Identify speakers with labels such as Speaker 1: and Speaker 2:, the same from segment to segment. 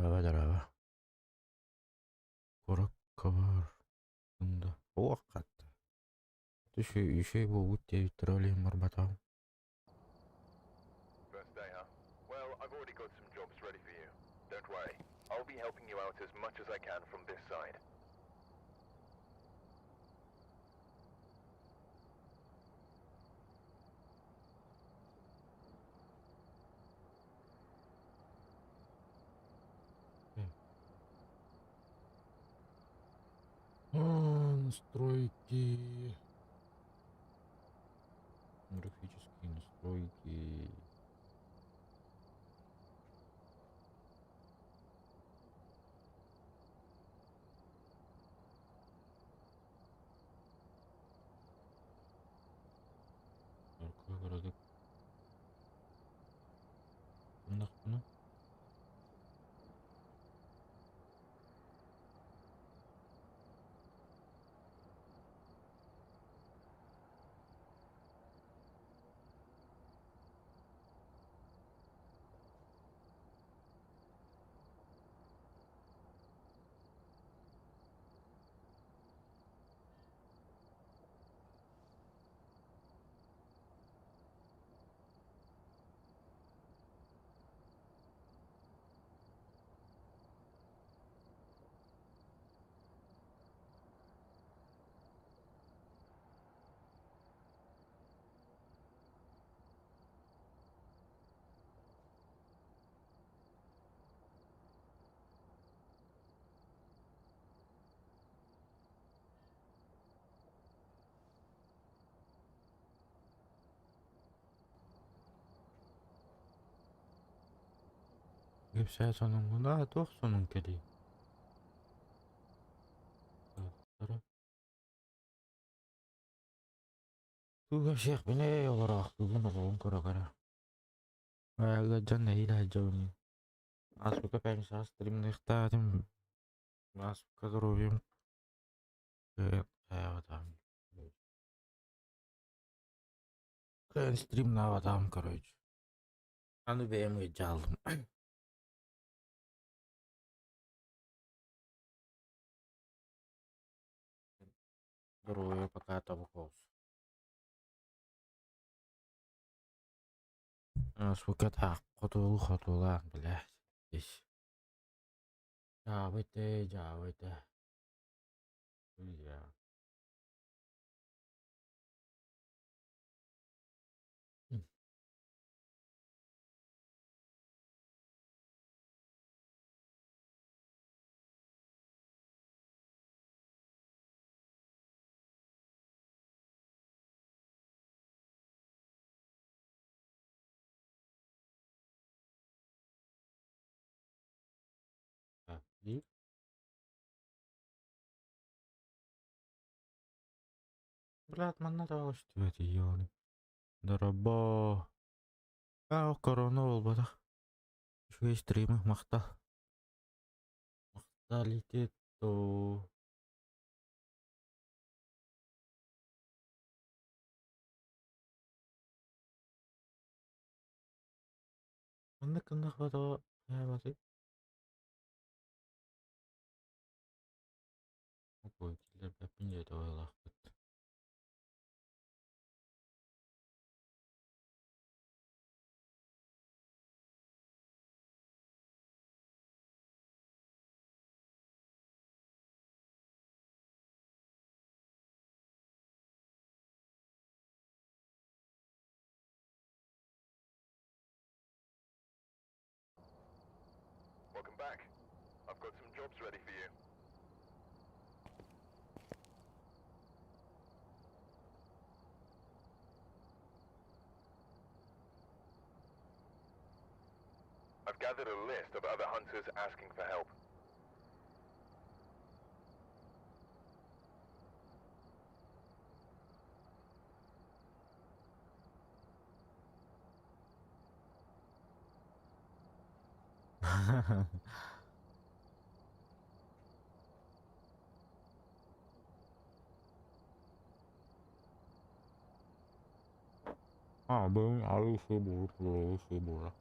Speaker 1: Дорообо, дорообо. Куракка баар. Ында. Уох хатта. Үчүгэй буолбут диэбиттэрэ ол иһин барбатаҕым.
Speaker 2: First day, huh? Well, I've already got some jobs ready for you. Don't worry. I'll be helping you out as much as I can from this side.
Speaker 1: Настройки. Графические настройки. Городок. Гыннахпына. Кэпсээ сонуҥҥун аа туох сонун кэлиий? Тугу кэпсиэхпиний олороохтугун оҕоҕун көрө-көрө. Ыалдьан нэһиилэ сылдьабын. Ааспыкка пятницаҕа стримныахтаатым. Ааспыкка доруобуйам хайаабатаҕым. Кыайан стримнаабатаҕым короче. Аны бэйэм ыалдьааллым. Здоровье пока тобук Сука таах хотуолу хотуолаан блядь. Здесь. Дьаабыте, дьаабыте. Я. Дии. Блядь, манна тоҕо көстүбэтий ёлы. Дорообо. Аа, корона буолбатах. Үчүгэй стримы махтал. Махтал ити то. Маннык гыннах тоҕо хайаабатый? Ой, киллэрбэппин диэтэ быһыылаахпыт.
Speaker 2: Welcome back. I've got some jobs ready for you. I've gathered a list of other hunters asking for help.
Speaker 1: А, бүгүн арыы сыы буолуп, арыы сыы буола.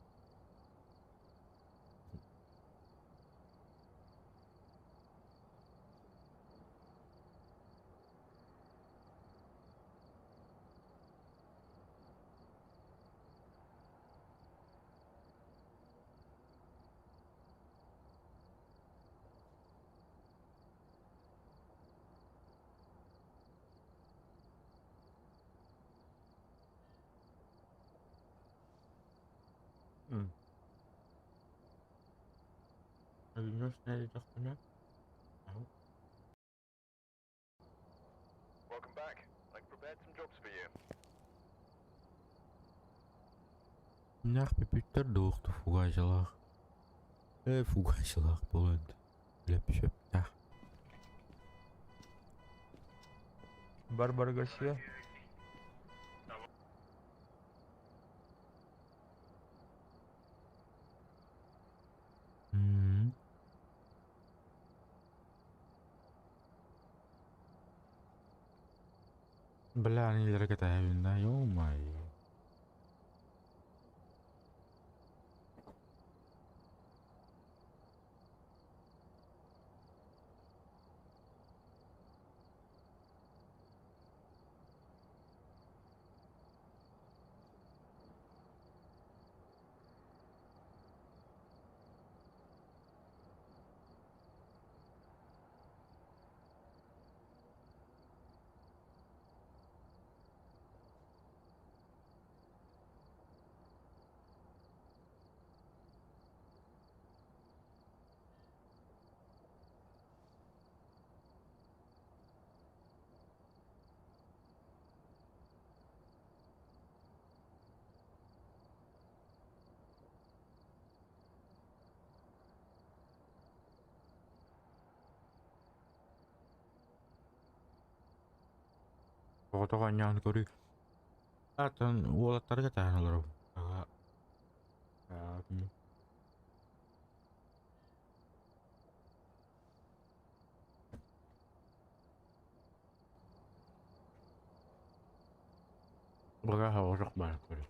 Speaker 1: Windows
Speaker 2: Welcome back. I've prepared some jobs for you.
Speaker 1: Нах пипиттер дуохту фугасилах. Фугасилах буолан лепсөптах.
Speaker 3: Барбара Гарсия.
Speaker 1: Бля, они катаевина, ё-моё. Оҕотох анньаан көрүй. Атын уолаттарга таһан олорор. Ага. Бага оҕотох баар көрүй.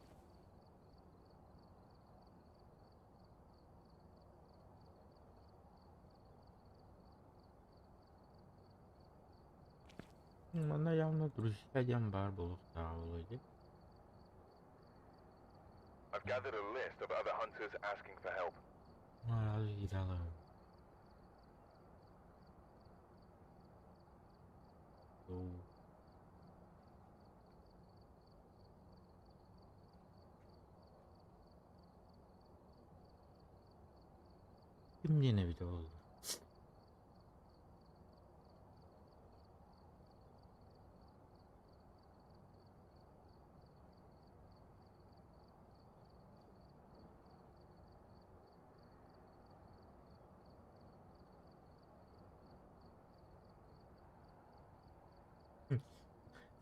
Speaker 1: Манна явно друзья диэн баар буолуохтааҕа буолуо дии.
Speaker 2: I've gathered a list of other hunters asking for help.
Speaker 1: Мара Ким диэн эбитэ буолла?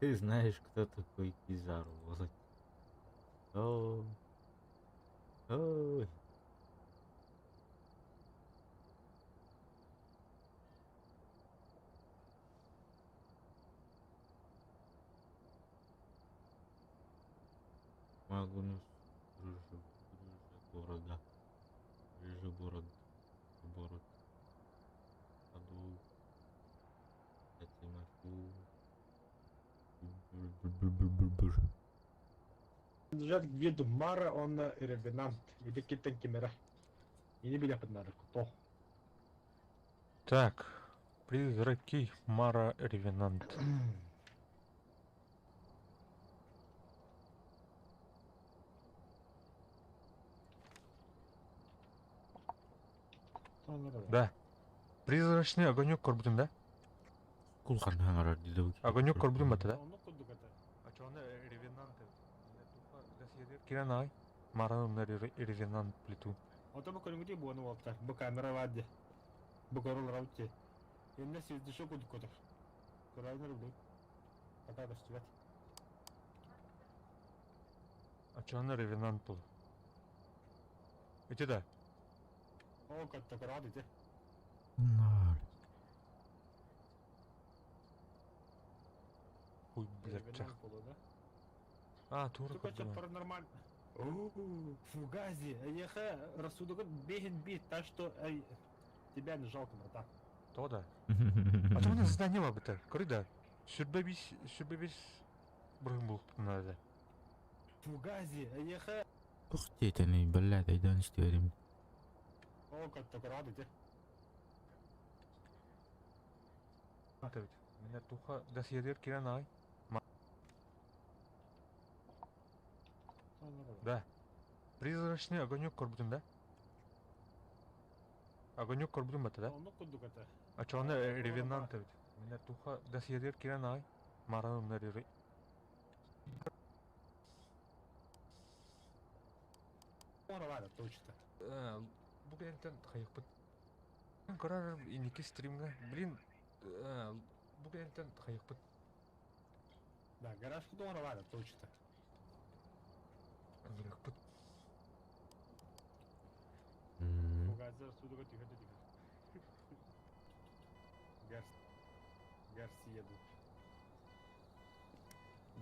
Speaker 1: Ты знаешь, кто такой Кизару, вот. О, ой. Магнус города. Город. Город. Аду.
Speaker 4: Принадлежат к виду Мара, он ревенант, или китен кимера. И не меня поднадо, кто.
Speaker 3: Так, призраки Мара Ревенант. Да. Призрачный огонек көрбүтүм да?
Speaker 1: Кул
Speaker 3: Огонек көрбүтүм бата да? А чё он ревенант? Кирен ай. Мара на ревенант плиту.
Speaker 4: Ото бу көрүҥүтүй буону буолтар, бу камера баар Бу көрөл раутти. Эмне сиздишо кудук котор. Көрәйнер бу. Пока көстүбэт.
Speaker 3: А чё он ревенант был? Иди да.
Speaker 4: О, катта көрөд ити.
Speaker 1: Нар.
Speaker 3: Ой, блядь,
Speaker 4: Ревенант болу, да?
Speaker 3: А, тура
Speaker 4: Только что
Speaker 3: көрдүм.
Speaker 4: паранормально. Фугази, еха, рассудок бегин бит, так что эй, тебя не жалко, братан.
Speaker 3: То да. А то у нас здание бабыта. Көрі да. Сүрбе бис бұрын болып надо.
Speaker 4: Фугази, еха.
Speaker 1: Ух ты, блядь, айдан истерим.
Speaker 4: О, катта көрөд ити.
Speaker 3: Меня туха досьедер кирен ай. Да. Призрачный огонек көрбүтүм да? Огонек көрбүтүм бата да.
Speaker 4: Оннук курдук этэ.
Speaker 3: Очоҕуна
Speaker 4: Гаражка
Speaker 3: Ревенант
Speaker 4: баар.
Speaker 3: эбит. Мин туха досьетыгар киирэн аҕай. Маранымнар
Speaker 4: Баар точно.
Speaker 3: Бу кэнниттэн хайыхпыт. Көрөр инники стримҥа. Блин, бу кэнниттэн хайыхпыт.
Speaker 4: Да, гаражка баар точно.
Speaker 3: Ынырыкпыт.
Speaker 4: Фугазер судуга түһэр да түһэр. Гарсия ду.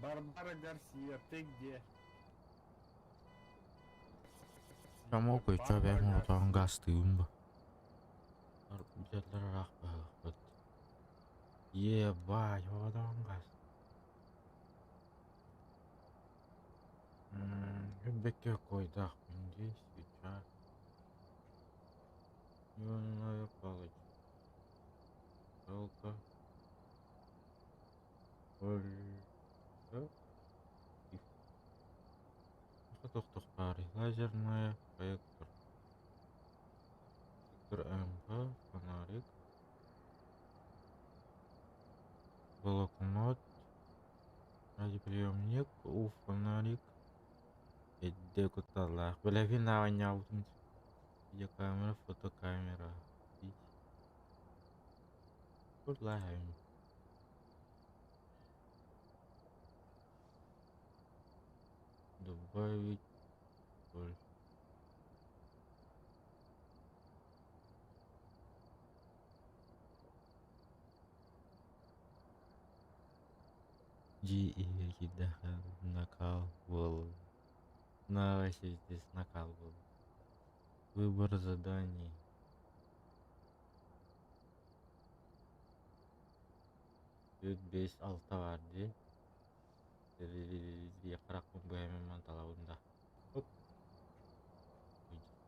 Speaker 4: Барбара Гарсия, ты где?
Speaker 1: Самокой чё
Speaker 4: Барбара
Speaker 1: бэйэм оҕотоҕун
Speaker 4: Гарсия.
Speaker 1: гаастыыбын ба. Дьэллэр ыраах баһылыкпыт. Ебать, оҕотоҕун гаас. Бэккэ койдаахпын дии сейчас. Дневная палочка. Палка. Ольга. Туох баарый? Лазерная проектор. Сектор МП, фонарик. Блокнот. Радиоприемник, у фонарик. Эдде кутталлаах. Билэбин аанньаабытым. Видеокамера, фотокамера. Курлаһым. Добавить боль. Дии накал был. На вообще здесь накал был. Выбор заданий. Үт бес алта бар дии. Харахпын быһаммын талабын да. Оп.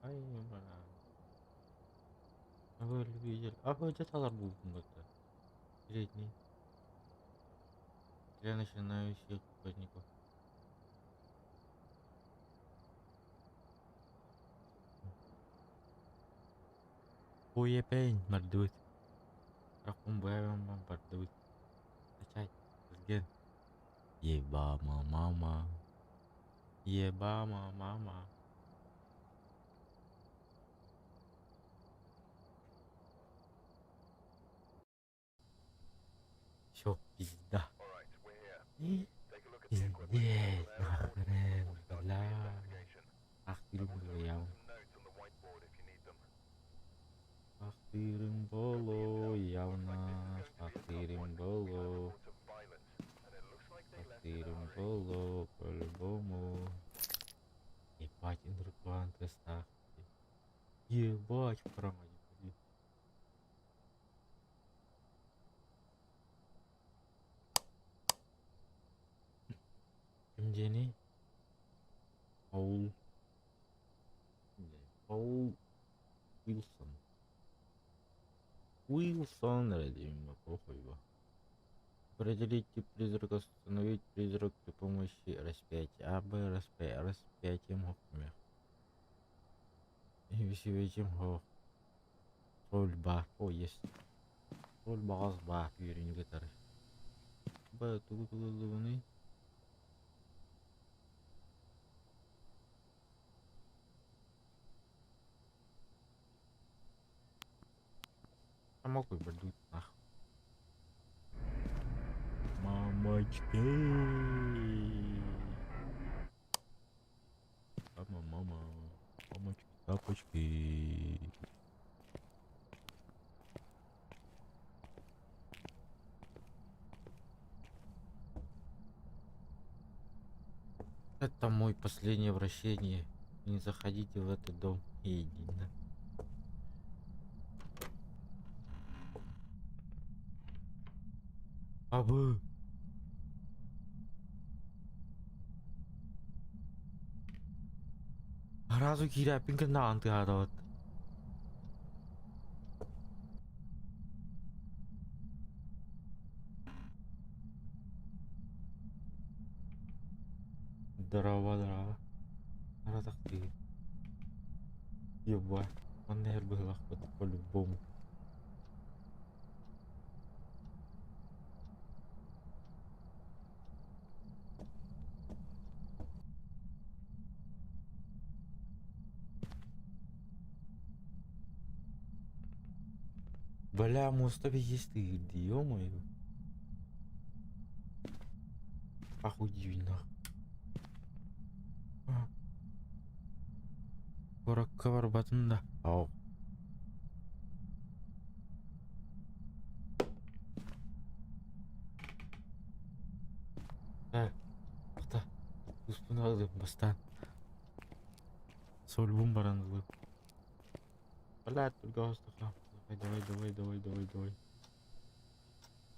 Speaker 1: Ай, бля. А вы любитель. А вы где талар булдум это? Средний. Для начинающих охотников. Уепень мардут. Харахпын быһаммын бардыбыт. Начать. Сген. Ебама мама. Ебама мама. Всё, пизда.
Speaker 2: All right, we're here. Take a look at the equipment
Speaker 1: Пиздец,
Speaker 2: over there and order
Speaker 1: нахрен,
Speaker 2: before starting the
Speaker 1: бля.
Speaker 2: investigation.
Speaker 1: Ах ты
Speaker 2: I've also written
Speaker 1: бля.
Speaker 2: some notes on the whiteboard if you need them.
Speaker 1: Ахтырым
Speaker 2: Got the
Speaker 1: боло
Speaker 2: intel. Looks like
Speaker 1: явно.
Speaker 2: this is going to be a tough
Speaker 1: Ахтырым
Speaker 2: one. We had
Speaker 1: боло.
Speaker 2: reports of violence, and it looks like they left in a
Speaker 1: Ахтырым
Speaker 2: hurry.
Speaker 1: боло, по-любому. Ебать, индрукван тестах. Ебать, промоди. Ким диэний? Паул. Паул Уилсон. Уилсон, ради похуй его. Определить тип призрака, установить призрак при помощи распятия. А, Б, распятие. Распятием хохмех. И висевечем хох. Тролль ба. О, есть. Тролль багаз ба. Юрий гитары. Б, тугу тугу луны. А мог выбрать нах. Мамочки. Мама, мама. Мамочки, тапочки. Это мой последнее обращение. Не заходите в этот дом. Иди на. Абы. Сразу киирээппин кэннэ тыаһаатабыт. Здорово, здорово. Ебать. Манна иһэр быһыылаахпыт по-любому. Бля, муоста биһиэстиир дии, ё-моё. Охуеть нахуй. Куоракка барбатын да ау. Э, ахта, успуну алып бастаан. Сольбун баран ылып. Бля, только Давай, давай, давай, давай, давай, давай.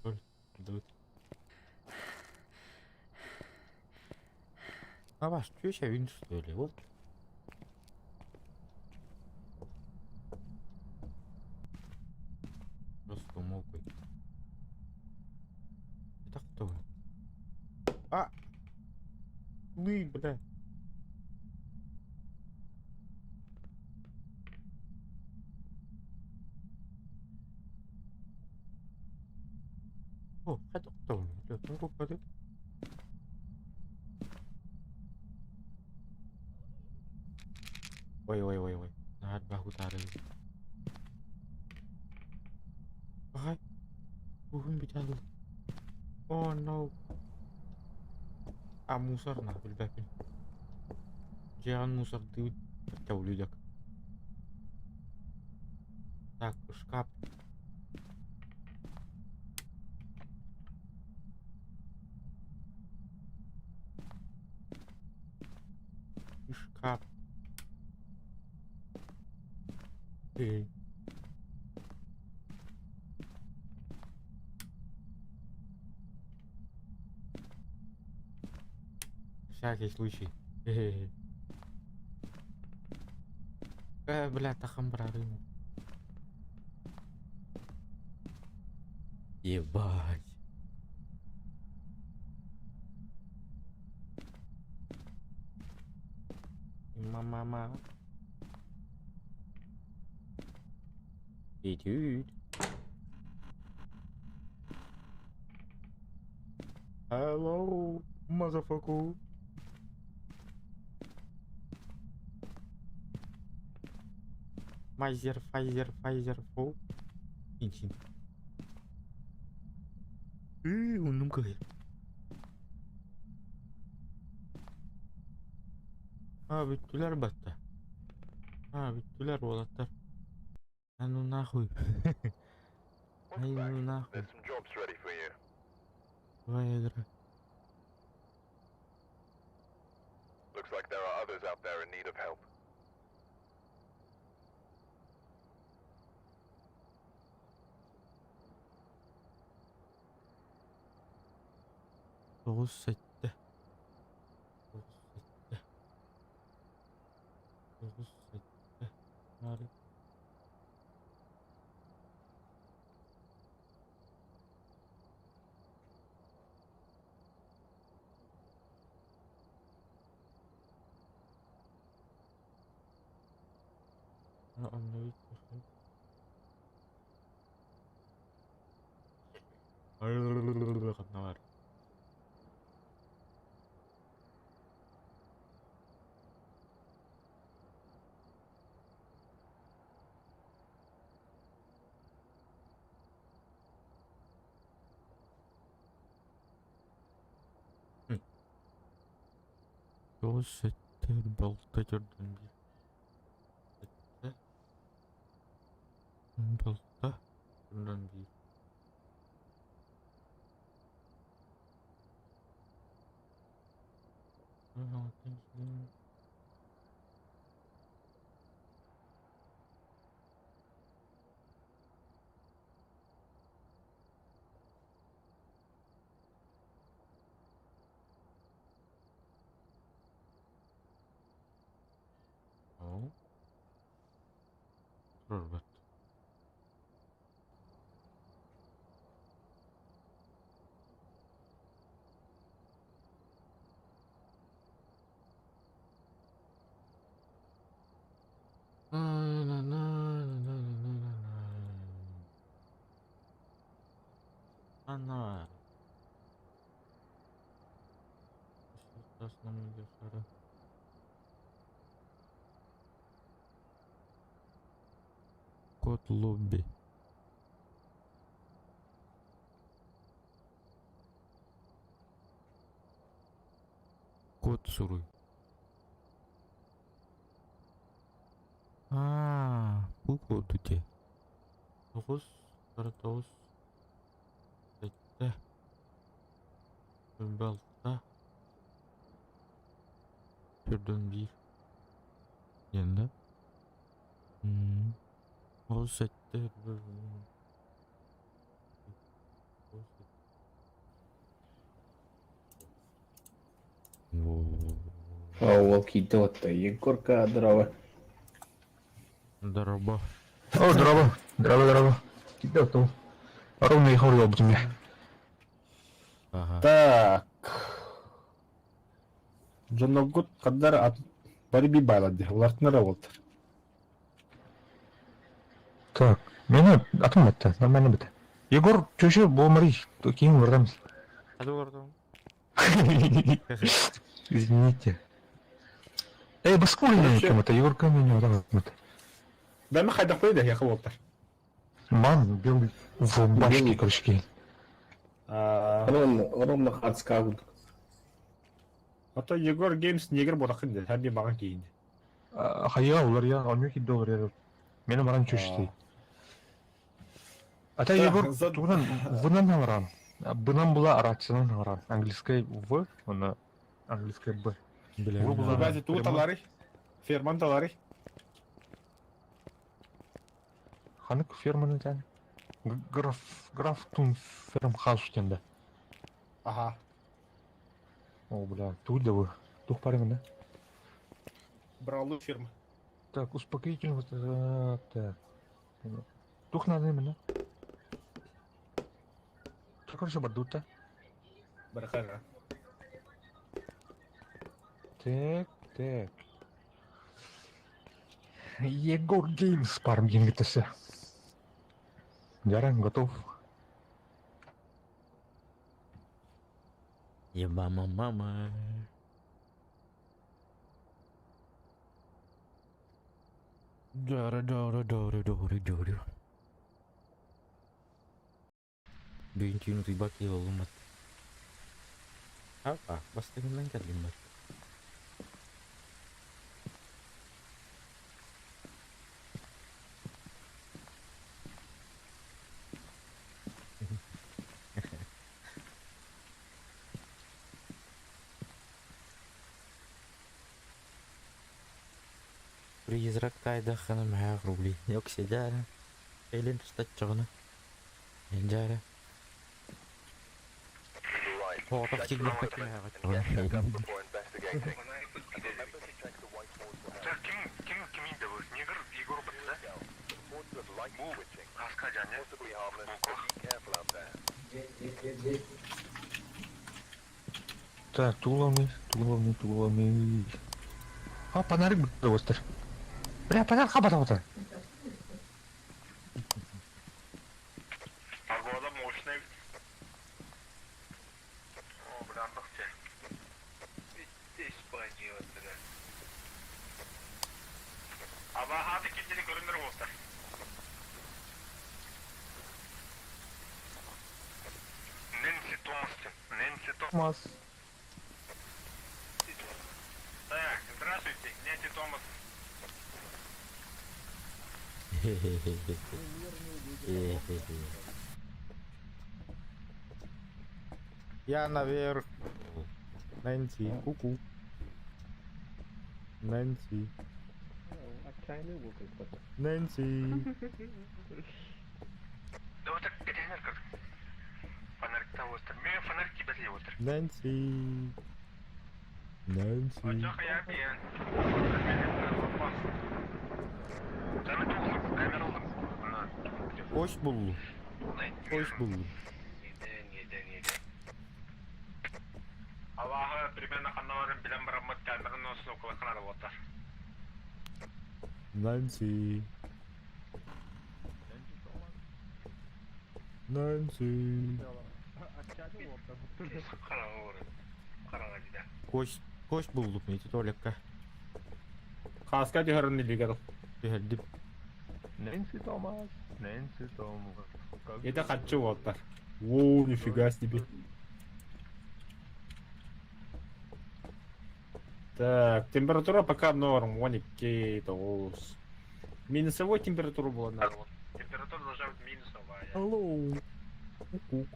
Speaker 1: Соль, давай. А ваш, что я что ли? Вот. Просто мокрый. Это кто? А! Ну бля. О, это кто? Это Ой, ой, ой, ой. Наһаа утаары. Баҕай. Уһун бүтэ Oh no. А мусор на билбэппин. Дьиэҕин мусордыы ублюдок. Так, шкаф. Шкаф. Эй. Всякий случай. Э, бля, тахам рынок. Ебать. Мама. Hey, dude. Hello, motherfucker. Майзер, Файзер, Файзер, фу. Инчин. Уннум кыһыр. А, бүттүлэр батта. А, бүттүлэр уолаттар. А ну нахуй. Ай,
Speaker 2: Welcome back.
Speaker 1: ну нахуй.
Speaker 2: There's some jobs ready for you.
Speaker 1: Твоя игра.
Speaker 2: Looks like there are others out there in need of help.
Speaker 1: Тоҕус сэттэ. Тоҕус сэттэ. Тоҕус сэттэ. Нары. Обновить Ханна баар. Тоҕус сэттэ балта төрдүн биир. Сэттэ балта төрдүн биир. Oh. Турарбат. На-на-на. Ана. Код лобби. Код суруй. Аа, бу коду дии. Тоҕус, хара тоҕус, сэттэ, балта, төрдөн биир диэн да? М, Ол сэттэ
Speaker 5: Уол киирдэ уотта Егорка здорово.
Speaker 1: Здорово.
Speaker 3: О, здорово. Здорово, здорово. Киирдэ оттон. Ровно ехал буолбутум я.
Speaker 1: Ага.
Speaker 4: Так. Дьонноргут ханна эрэ атын бары биир баайлар дии, улартын эрэ уолтар.
Speaker 3: Так, мені атын бітті, нормально бітті. Егор, чөшө болмарый, кейін улардамыз.
Speaker 1: Hadi bakalım.
Speaker 3: Извините. Эй, баскули
Speaker 4: Короче,
Speaker 3: кем-то, Егор камень вот.
Speaker 4: Бэми хайдахпый да яха уолтар.
Speaker 3: Ман белый в рубашке,
Speaker 5: Белый.
Speaker 3: короче.
Speaker 4: Аа,
Speaker 5: Ровно, ровно хардска курдук.
Speaker 4: Ото Егор Геймс негр буолахын дии, һэн маҕан киһини.
Speaker 3: Хайа улар я, он юки доллар. Мені маран чөшті. Ата
Speaker 4: Так,
Speaker 3: Егор
Speaker 4: за-
Speaker 3: тугунан вынан харан. Бынан була рациянан харан. Английская В, она английская Б.
Speaker 1: Бля.
Speaker 3: Вы была-
Speaker 4: Ребята, тут
Speaker 3: Прямо.
Speaker 4: талары. Ферман талары.
Speaker 3: Ханык ферманы тән. Граф граф тун ферм хаус тенде.
Speaker 4: Ага.
Speaker 3: О, бля, тут да вы. Тух парень, да?
Speaker 4: Бралы фирма.
Speaker 3: Так, успокоительный вот это, так. Тух надо именно. Так, короче, бардута.
Speaker 4: Барахара.
Speaker 3: Так, так. Егор Геймс парм генгетесе. Яран готов.
Speaker 1: Ебама мама. Дара дара дара дара дара. Бүгүн түүн утуйбат киһи буоллум бат. Апа, бастакынан кэллим бат. Призрак тайдаххана мэһээх рубли. Yok сидяра. Элин тустаччаҕына. Дьара.
Speaker 2: Right.
Speaker 1: Оҕотох
Speaker 2: Check your
Speaker 1: киирбэппэ
Speaker 2: equipment
Speaker 1: мэһээх
Speaker 2: and get set up before investigating. Remember to check the whiteboard for help.
Speaker 3: Так, ким ким ким вы? Негр Егор да?
Speaker 2: Reports of light switching.
Speaker 3: Аска дяня.
Speaker 2: Possibly harmless, but be careful out there.
Speaker 3: Так, туловный, туловный, туловный. А, фонарик будет остр. Бля, фонарь хабата вот. Погода мощная. О, бля, андахте. Аба хаты киттери көрүнөр болса. Нэнси Томас. Нэнси Томас. Так, здравствуйте, Нэнси Томас.
Speaker 1: Я наверх. Нэнси, ку-ку. Нэнси. Нэнси.
Speaker 3: Да вот так контейнер как. Фонарик того остр. Мен фонарик тебя слева остр.
Speaker 1: Нэнси. Нэнси.
Speaker 3: я
Speaker 1: Hoş buldum. Hoş buldum.
Speaker 3: Аллаһы примерно ханналарын билен бараммыт камераны осуну кулаканары болтар.
Speaker 1: Нэнси. Нэнси. Кость, кость булдук ити туалекка.
Speaker 4: Хаска түһэрин илигэр.
Speaker 1: Түһэрдим.
Speaker 3: Нэнси Томас, Нэнси Томас.
Speaker 4: Это хаччы уолтар. Воу, нифига себе. Так, температура пока норм, 12 9. Минусовой температура была на. Температура должна быть минусовая.
Speaker 1: Hello. Ку-ку.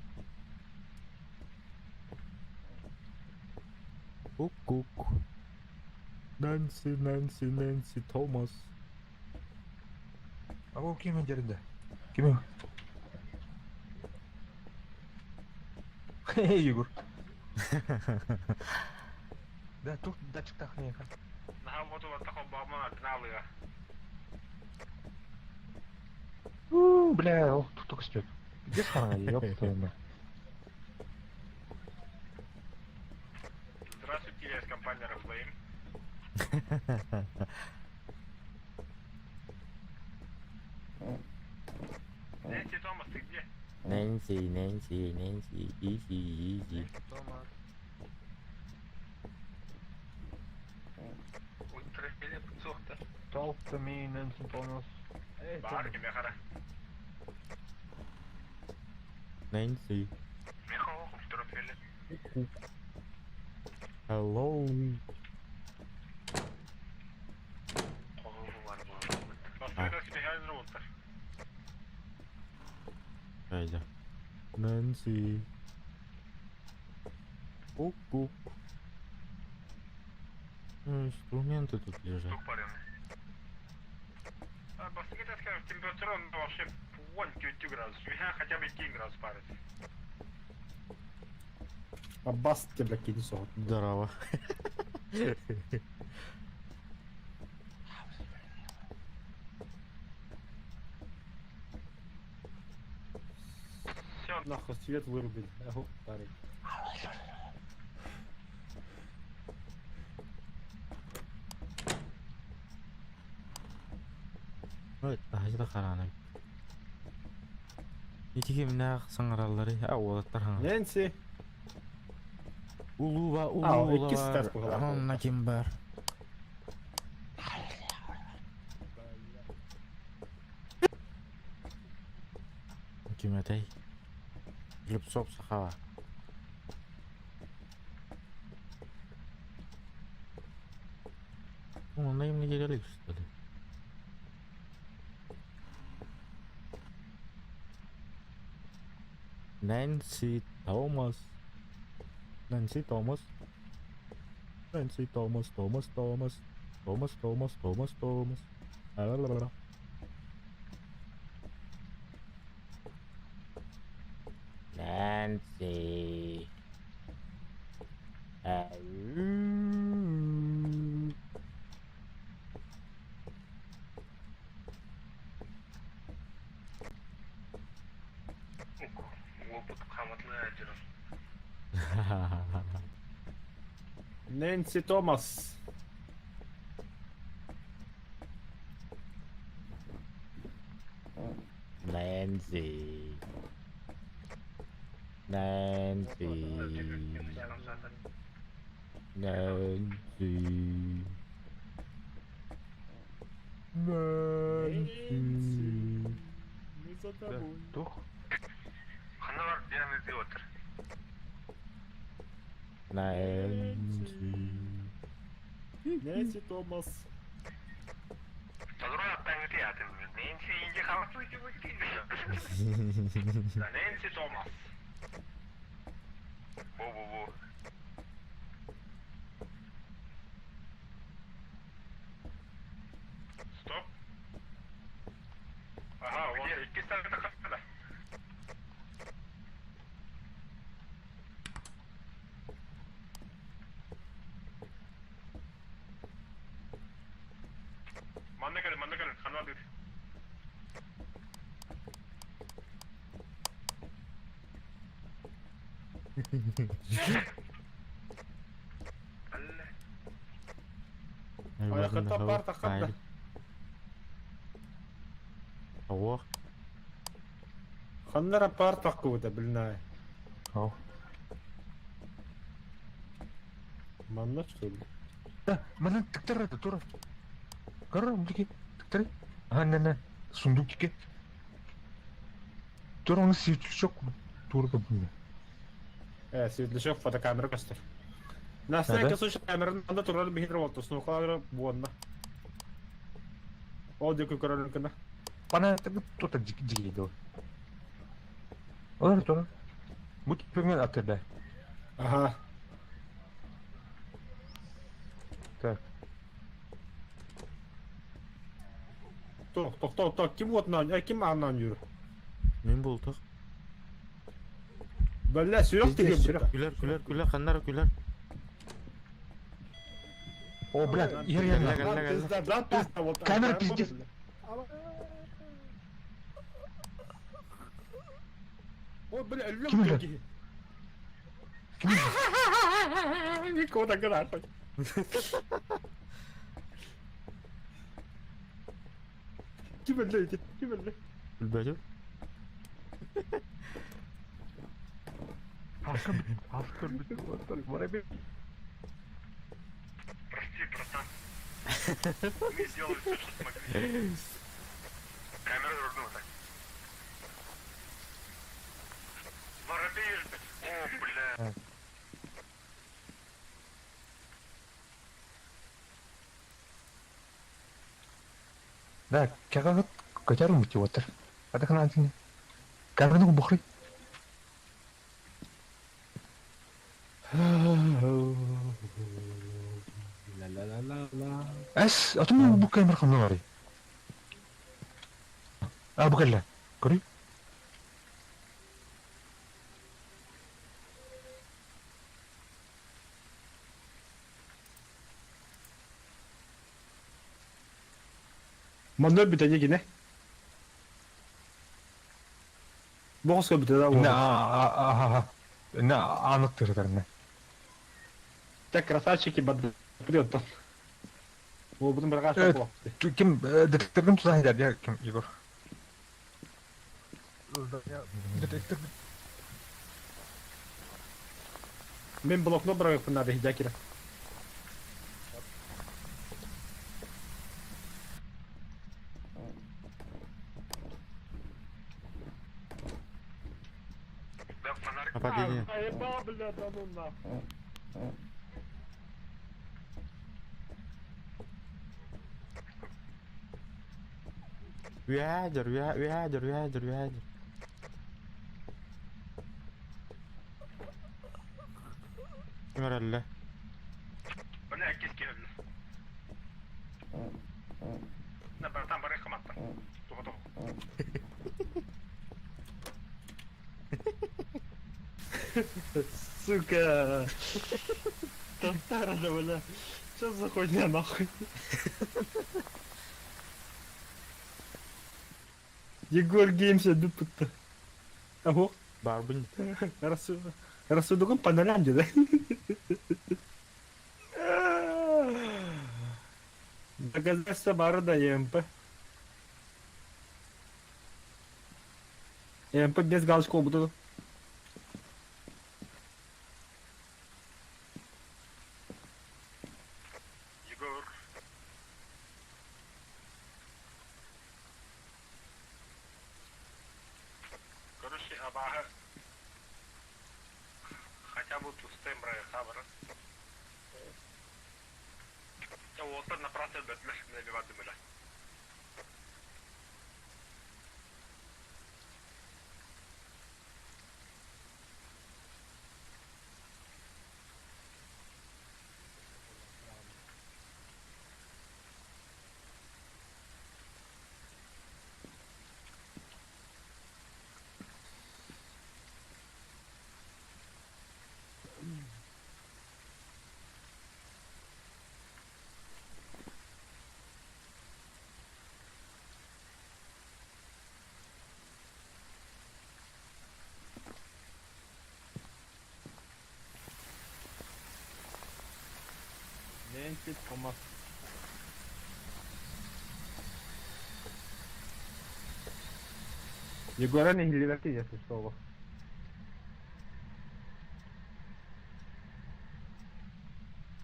Speaker 1: Ку-кук. Нэнси, Нэнси, Нэнси Томас.
Speaker 3: А ол ким деринде? Ким? Хей, Егор. Да, тут датчик тахне. У, бля, ол тут только спит. Где схана, ёб твою мать.
Speaker 4: Здравствуйте, я из компании Oriflame. Нэнси Томас, ты где?
Speaker 1: Нэнси, Нэнси, Нэнси, изи, изи.
Speaker 3: Томас. Talk to me, Nancy Thomas. Эй, Томас.
Speaker 1: Нэнси. Hello. А. Айда. Нэнси. Ку-ку. Ну, инструменты тут лежат.
Speaker 4: Температура вообще 1 градус, хотя бы 2 градус парит. Аббас тебя кинь сот.
Speaker 1: Здорово.
Speaker 4: Все, нахуй свет вырубили. Ого, парень.
Speaker 1: Ой, таһырдьа хараана. Ити кимнээх саҥаралларый? А, уолаттар хаҥа.
Speaker 4: Нэнси.
Speaker 1: Улууба,
Speaker 4: А,
Speaker 1: улуу
Speaker 4: иккис
Speaker 1: бар.
Speaker 4: этаж быһыылаах.
Speaker 1: Онно ким бар? Ким этэй? Любцов сахава. Онно им не келелик, что ли? Нэнси Томас. Нэнси Томас. Нэнси Томас, Томас, Томас. Томас, Томас, Томас, Томас. Ла-ла-ла-ла. Нэнси. Ау.
Speaker 4: Нэнси Томас.
Speaker 1: Нэнси. Нэнси. Нэнси. Нэнси.
Speaker 4: Мы за тобой.
Speaker 3: Тух.
Speaker 1: Нэнси.
Speaker 4: Нэнси Томас. Нэнси Томас. Стоп. Ага, вот, икки стакан. Манна кэлин, манна кэлин, ханна Айаката бар тахатта.
Speaker 1: Ого.
Speaker 4: Ханнара пар тахкута, блин.
Speaker 3: Ау.
Speaker 4: Манна что ли?
Speaker 3: Да, манан тыктар это тура. Көрөр мдики тыктары. Ага, не не. Сундук тики. Тура оны светлячок тура кабына.
Speaker 4: Э, светлячок фотокамера көстөр. На всякий случай камераны анда турар биһир болту, снукалары буонна. Ол диэки көрөрүн гына.
Speaker 3: Пана тута дики доо. Олар тура. Бу түппүҥҥэ атырда.
Speaker 4: Ага.
Speaker 3: Так.
Speaker 4: Тох, тох, тох, тох, ким уотунан, э, ким ааннаан юр?
Speaker 1: Мин бултах.
Speaker 4: Бля, сүрэх
Speaker 5: Пиздец,
Speaker 4: тигим
Speaker 5: сүрэх.
Speaker 1: Күлэр, күлэр, күлэр, ханнара күлэр.
Speaker 3: О, блядь, иһэр иһэр.
Speaker 1: Кэллэ, кэллэ, кэллэ.
Speaker 4: Пизда, пизда, вот.
Speaker 3: Камера пиздец.
Speaker 4: О, бля, өллөм
Speaker 3: Ким өлөр?
Speaker 4: киһи.
Speaker 3: Ким
Speaker 4: Никого так гына. Ким өллө ити? Ким өллө?
Speaker 1: Билбэтим.
Speaker 3: Хаска бүт. Воробей.
Speaker 2: Прости, братан. Мы сделали все, что смогли. Камера дрогнула. Воробей, О, бля.
Speaker 3: Да, кэҕэҕит көтөр мутиватор. Атахнаатыны. Камераны бухрый.
Speaker 5: Ла-ла-ла-ла-ла.
Speaker 3: Эс, атым бу камера ханна барый. А бу кэллэ. Көрүй.
Speaker 4: Манна бүтэ кини. Боҕус бүтэ да
Speaker 3: На
Speaker 4: буолла.
Speaker 3: а а на анык тырытарна.
Speaker 4: Так красавчики бад прет. Ол бұның бір
Speaker 3: Э,
Speaker 4: қаша
Speaker 3: Ким детектордун туза хидар я ким Егор. Детектор.
Speaker 4: Мен блокнот бір надо хидякера.
Speaker 2: Да, фонарик.
Speaker 1: Нападение.
Speaker 4: Заебал, бля, да ну нахуй.
Speaker 1: Үһээдер, үһээдер, үһээдер, үһээдер. Ким эрэллэ?
Speaker 4: Бля, киски бля. На, братан, бары хаматта. Туха туха. Сука. Татара, бля. Что за хуйня нахуй? Егор Геймс дупыта. Ого.
Speaker 1: Барбын.
Speaker 4: Рассудуком по нолям да? Доказательства бары да ЕМП. ЕМП без галочки буду.
Speaker 2: Егор. Короче, абага. Хотя бы пустым хабара. Я вот на процент бля.
Speaker 4: Нэнси Томас. Егора не хилиберти, если что.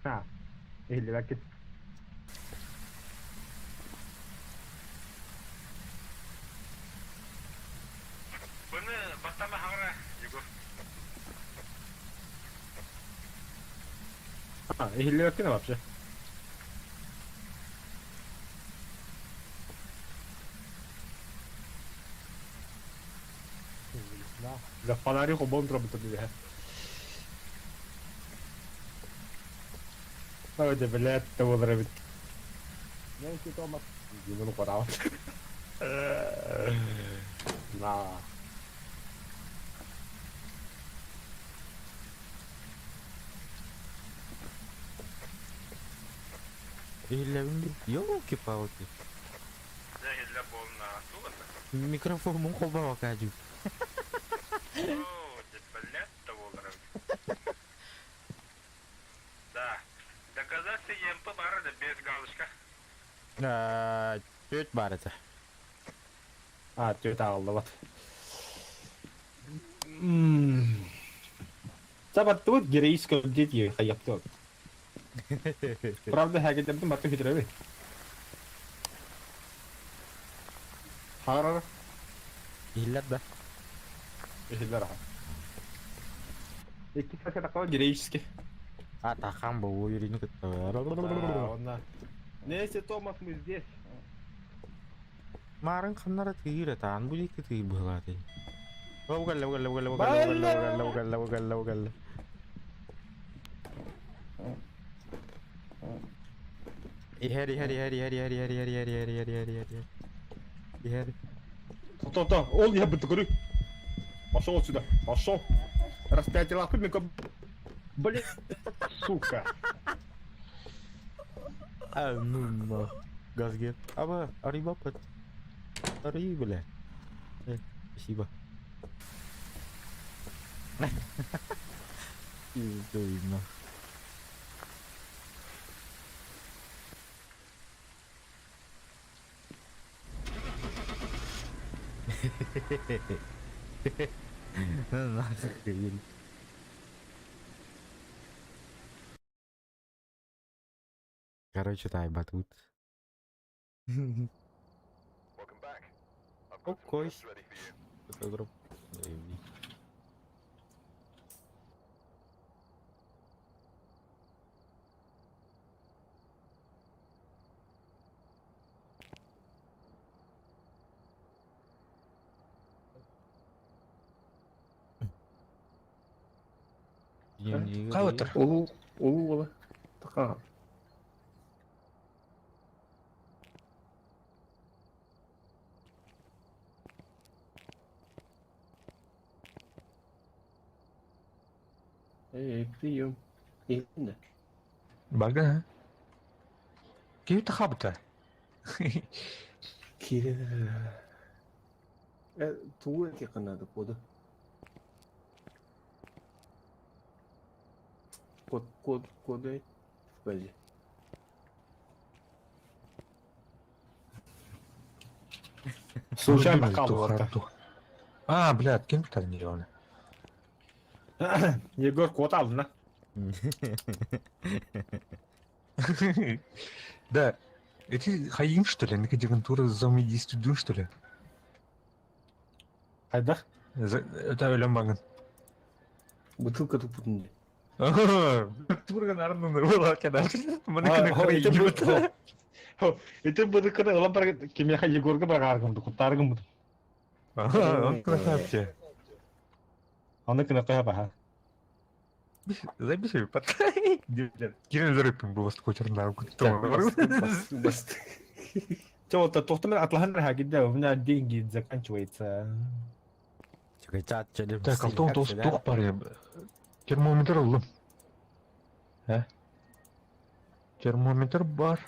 Speaker 4: А, иһиллибэккин.
Speaker 3: Бұны баттама хаҥара, Егор.
Speaker 4: А, иһиллибэккин вообще. Да, фонарик обон трубы бля. Ой, да, блядь, того нравит. Нэнси Томас. Димон Курал. На.
Speaker 1: Иһиллэбин Елки-палки.
Speaker 3: Дьэ, иһиллэ буолна. Тугунна?
Speaker 1: Микрофон холбоох дьүү.
Speaker 3: О, блядь, того нравит. Да. Доказательство ЕМП баар да без галочка.
Speaker 1: Түөрт баар этэ.
Speaker 4: А, түөрт аҕаллыбат. Сабаттыбыт героическое дети хайаптыбыт. Правда, хәгетемді мартын хүтіреби. Харар.
Speaker 1: Иһиллэр да.
Speaker 4: Иһиллэр аха. Икки сака такого героический.
Speaker 1: А, тахан бу юрини кытта.
Speaker 4: Онна. Нэнси Томас, мы здесь.
Speaker 1: Маарын ханнара тыыр атаан бу диэки тыыр быһылаатый. Ол кэллэ, ол кэллэ, ол кэллэ, ол кэллэ, ол кэллэ, ол кэллэ, ол кэллэ. Иһэр, иһэр, иһэр, иһэр, иһэр, иһэр, иһэр, иһэр, иһэр, иһэр, иһэр, иһэр, иһэр. Иһэр.
Speaker 4: То-то, ол я бы говорю. Пошел отсюда, пошел. Распятие лапы, Блин, сука.
Speaker 1: А, ну на. Газгет. Аба, арыйбаппыт. Арый, бля. Э, спасибо. Пиздуй, нах. Нахрен. Короче, тайба тут.
Speaker 2: Welcome back. I've got some
Speaker 1: Окей.
Speaker 2: jobs ready for you.
Speaker 1: Фотограф. Заебись. Дневник
Speaker 3: Калытыр.
Speaker 5: Улуу, улуу буола. Така. Эй, прием. Иһиннэ.
Speaker 3: Бага. Киһи тахабыта.
Speaker 5: Киирэн Э, тугу этиэххэ наада коду? Код, код, коды. Подожди.
Speaker 4: Случайно хаалбыта.
Speaker 3: А, блядь, ким там миллионы?
Speaker 4: Егор код алына.
Speaker 3: Да. Эти хаим, что ли? Накадевантура зомби что ли?
Speaker 4: Хайдах?
Speaker 3: Это өлөм багын.
Speaker 5: Бутылка тупутун.
Speaker 3: Турган арнын была кеда.
Speaker 4: Ити быдыкыны ылан бар кимиэхэ Егорга барааргым куттааргым бут.
Speaker 3: Он красавчик.
Speaker 4: Аны кына баха.
Speaker 3: Запиши, потай. Кирин зарыппын был скочерна.
Speaker 5: Басты.
Speaker 4: Че вот тохтомер атлахан рахагидда, у меня деньги заканчиваются.
Speaker 3: Так, алтон тос тух бар Термометр ыллым. Ә? Термометр бар.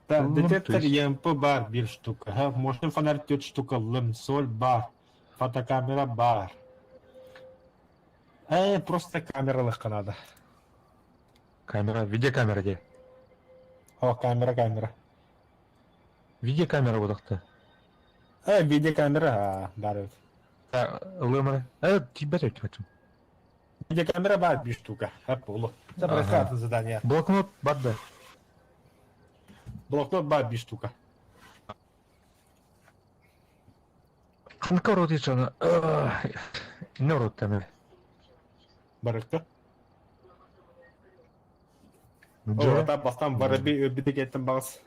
Speaker 4: Да,
Speaker 3: Ыллым,
Speaker 4: детектор
Speaker 3: то есть.
Speaker 4: ЕМП бар бир штука. Ха, мощный фонарь төрт штука ыллым, соль бар, фотокамера бар. Э, просто камералыхха надо.
Speaker 3: Камера, видеокамера где?
Speaker 4: О, камера, камера.
Speaker 3: Видеокамера бодақта.
Speaker 4: Э, видеокамера, а, бар.
Speaker 3: Ылымыр. Э, тебя өтіп.
Speaker 4: Видеокамера баар биир штука. Хап болу. Это
Speaker 3: Ага.
Speaker 4: прокатное задание.
Speaker 3: Блокнот бар да.
Speaker 4: Блокнот баар биир штука.
Speaker 3: Ханка ротичана. Не ротами.
Speaker 4: Барыкта. О,
Speaker 3: Джо.
Speaker 4: это бастан бараби өлбүтэ кеттен бағыс.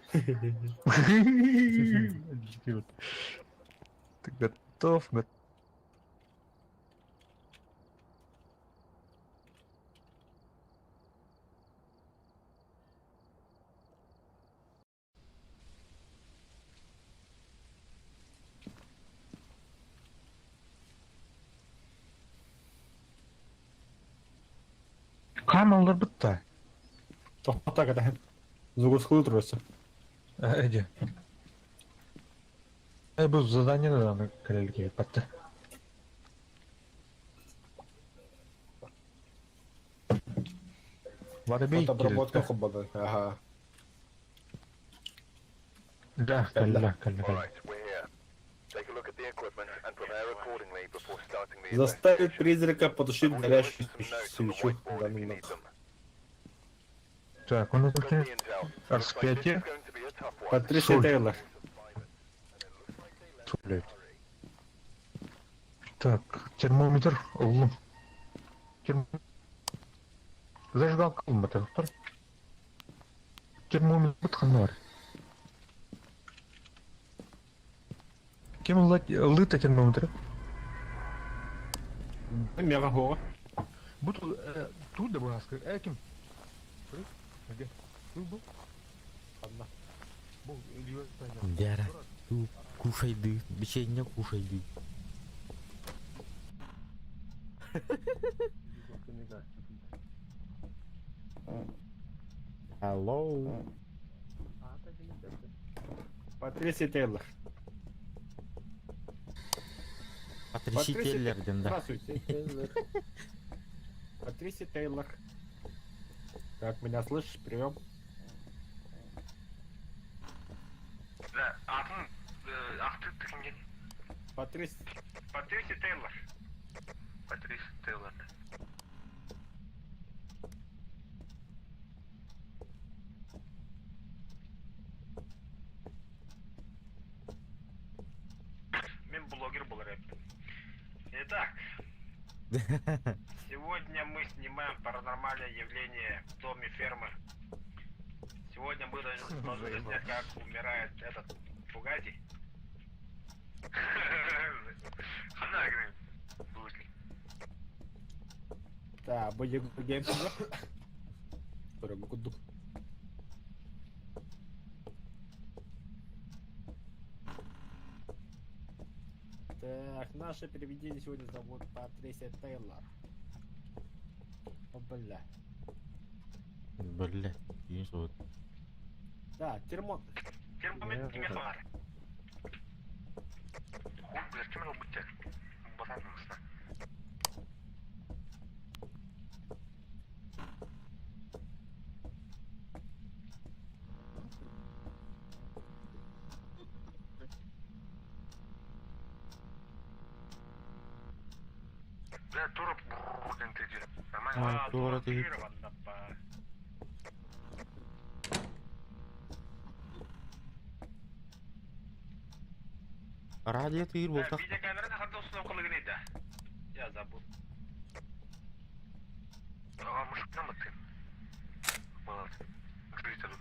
Speaker 3: Ты готов? Камалар бітті.
Speaker 4: Тоқта када. Зугус турасы.
Speaker 3: Эди. Бу задание да кэлэлге батты. Воробей
Speaker 4: Вот обработка хоббада. Ага.
Speaker 3: Да, кэллэ, кэллэ,
Speaker 2: All
Speaker 3: кэллэ.
Speaker 2: right, we're here. Take a look at the equipment and prepare accordingly before starting the
Speaker 4: Заставить
Speaker 2: investigation.
Speaker 4: призрака потушить
Speaker 2: I've also
Speaker 4: горящую
Speaker 2: written some notes on the
Speaker 4: свечу.
Speaker 2: whiteboard
Speaker 4: Да,
Speaker 2: if you
Speaker 4: ну
Speaker 2: need them.
Speaker 3: Так, он
Speaker 2: Got
Speaker 3: это
Speaker 2: the intel. Looks like this
Speaker 3: Распятие.
Speaker 2: is going to be a tough one.
Speaker 4: Патрисия
Speaker 3: Соль.
Speaker 4: Тейлор.
Speaker 3: Блядь. Так, термометр. Улым. Терм... Зажигалка ылматы. Термометр ханар. Кем лыта термометр?
Speaker 4: Мега хора.
Speaker 3: Буту тут да бунаска. Кем? Где? Тут был?
Speaker 4: Одна.
Speaker 3: Был.
Speaker 1: Дяра, ту кушайды, печенье кушайды. Hello.
Speaker 4: Патрисия Тейлор.
Speaker 1: Патрисий
Speaker 4: Патрисий
Speaker 1: Теллер, да.
Speaker 4: Здравствуйте. Патрисия Тейлор. Как меня слышишь? Прием.
Speaker 3: Да, атын акты тикинген.
Speaker 4: Патрис... Патрисия Тейлор.
Speaker 3: Патрис Тейлор.
Speaker 4: Мен блогер был рэп. Итак, сегодня мы снимаем паранормальное явление в доме фермы. Сегодня мы должны снять, как умирает этот Бугатти.
Speaker 3: Хана игры.
Speaker 4: Да, будет геймс. Дорогу куду. Так, наше привидение сегодня зовут Патрисия Тейлор. О, бля.
Speaker 1: Бля, вот.
Speaker 4: Да, термо...
Speaker 3: Термометр киме бар? Бля, кем ол бутер? Батан мысна. Бля, тура блин, ты где? Нормально.
Speaker 1: А, тура ты.
Speaker 4: Транслировано по-
Speaker 1: Радио тыыр болтақ.
Speaker 4: Видеокамера на установка да. Я забыл.
Speaker 3: А, мужик, нам ты. Молодец. Жить тут.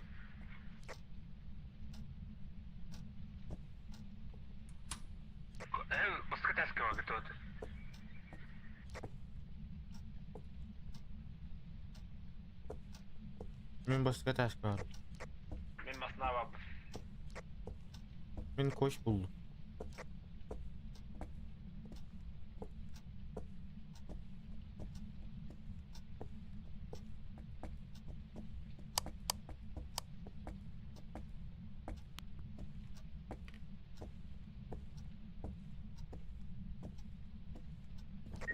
Speaker 3: Баскетаского готовы.
Speaker 1: Мен басқа ташка бар.
Speaker 4: Мен маснава.
Speaker 1: Мен кош булдum.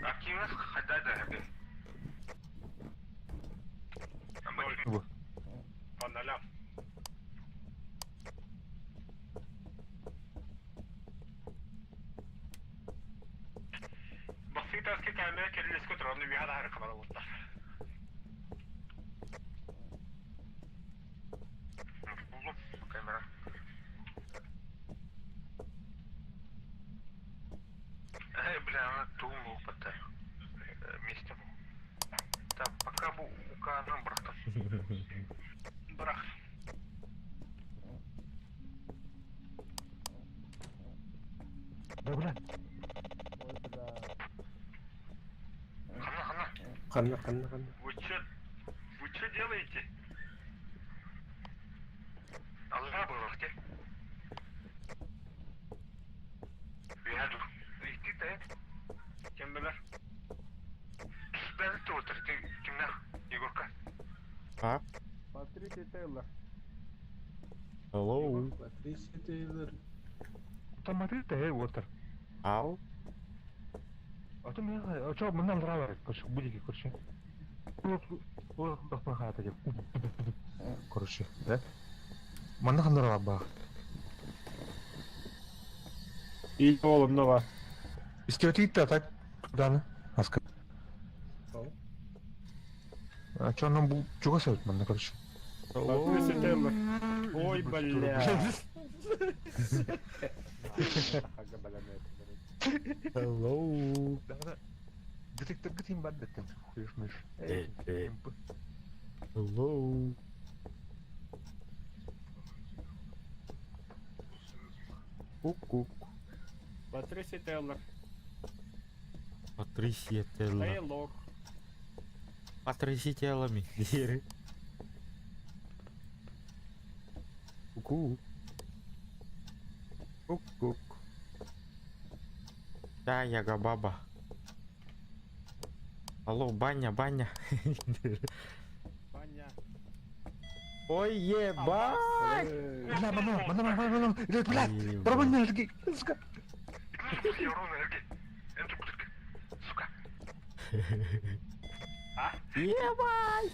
Speaker 3: Активность хадада.
Speaker 4: По нолям.
Speaker 6: Таска камера кирилиэскэ туран үөһэ таһары хабалабыттар. Буллум камера. Э, бля, она тугум буолбатта. Месте бу. Так, пока бу укаанан бырахтым. Бырах.
Speaker 3: Да, бля.
Speaker 4: Ой, бля.
Speaker 6: Ханна, ханна.
Speaker 5: Ханна, ханна, ханна.
Speaker 6: Вы чё, вы чё делаете? Аллах было, где? Үһэ ду. Ити да. Кем билэр? Бэл туутар, кимнэх? Егорка.
Speaker 1: А?
Speaker 4: Патрисия Тейлор.
Speaker 1: Hello?
Speaker 5: Патрисия Тейлор.
Speaker 3: Там смотри, ты, Уотер.
Speaker 1: Ау?
Speaker 3: А то меня, а что, мне нравится, короче, будики, короче. Вот, короче, да? Манна хандар бах.
Speaker 4: И олом нова.
Speaker 3: Истиотит так, да, аска. А что нам бу, чего сойт манна, короче.
Speaker 4: Патрисия Тейлор. Ой, бля. Ага, бля, на это, блядь.
Speaker 1: Hello?
Speaker 3: Да, Детектор гытым бар деттем. Хуешь мышь.
Speaker 1: Hello? Ку-ку.
Speaker 4: Патрисия Тейлор.
Speaker 1: Патрисия Тейлор.
Speaker 4: Тейлор.
Speaker 1: Потряси телами. Ку-ку. Ку-ку. Да, яга баба. Алло, баня, баня.
Speaker 4: Баня.
Speaker 1: Ой, ебать!
Speaker 3: Бля, мана, мана, мана, мана, блядь, блядь, пробуй энергии, сука.
Speaker 6: Сука.
Speaker 1: Ебать!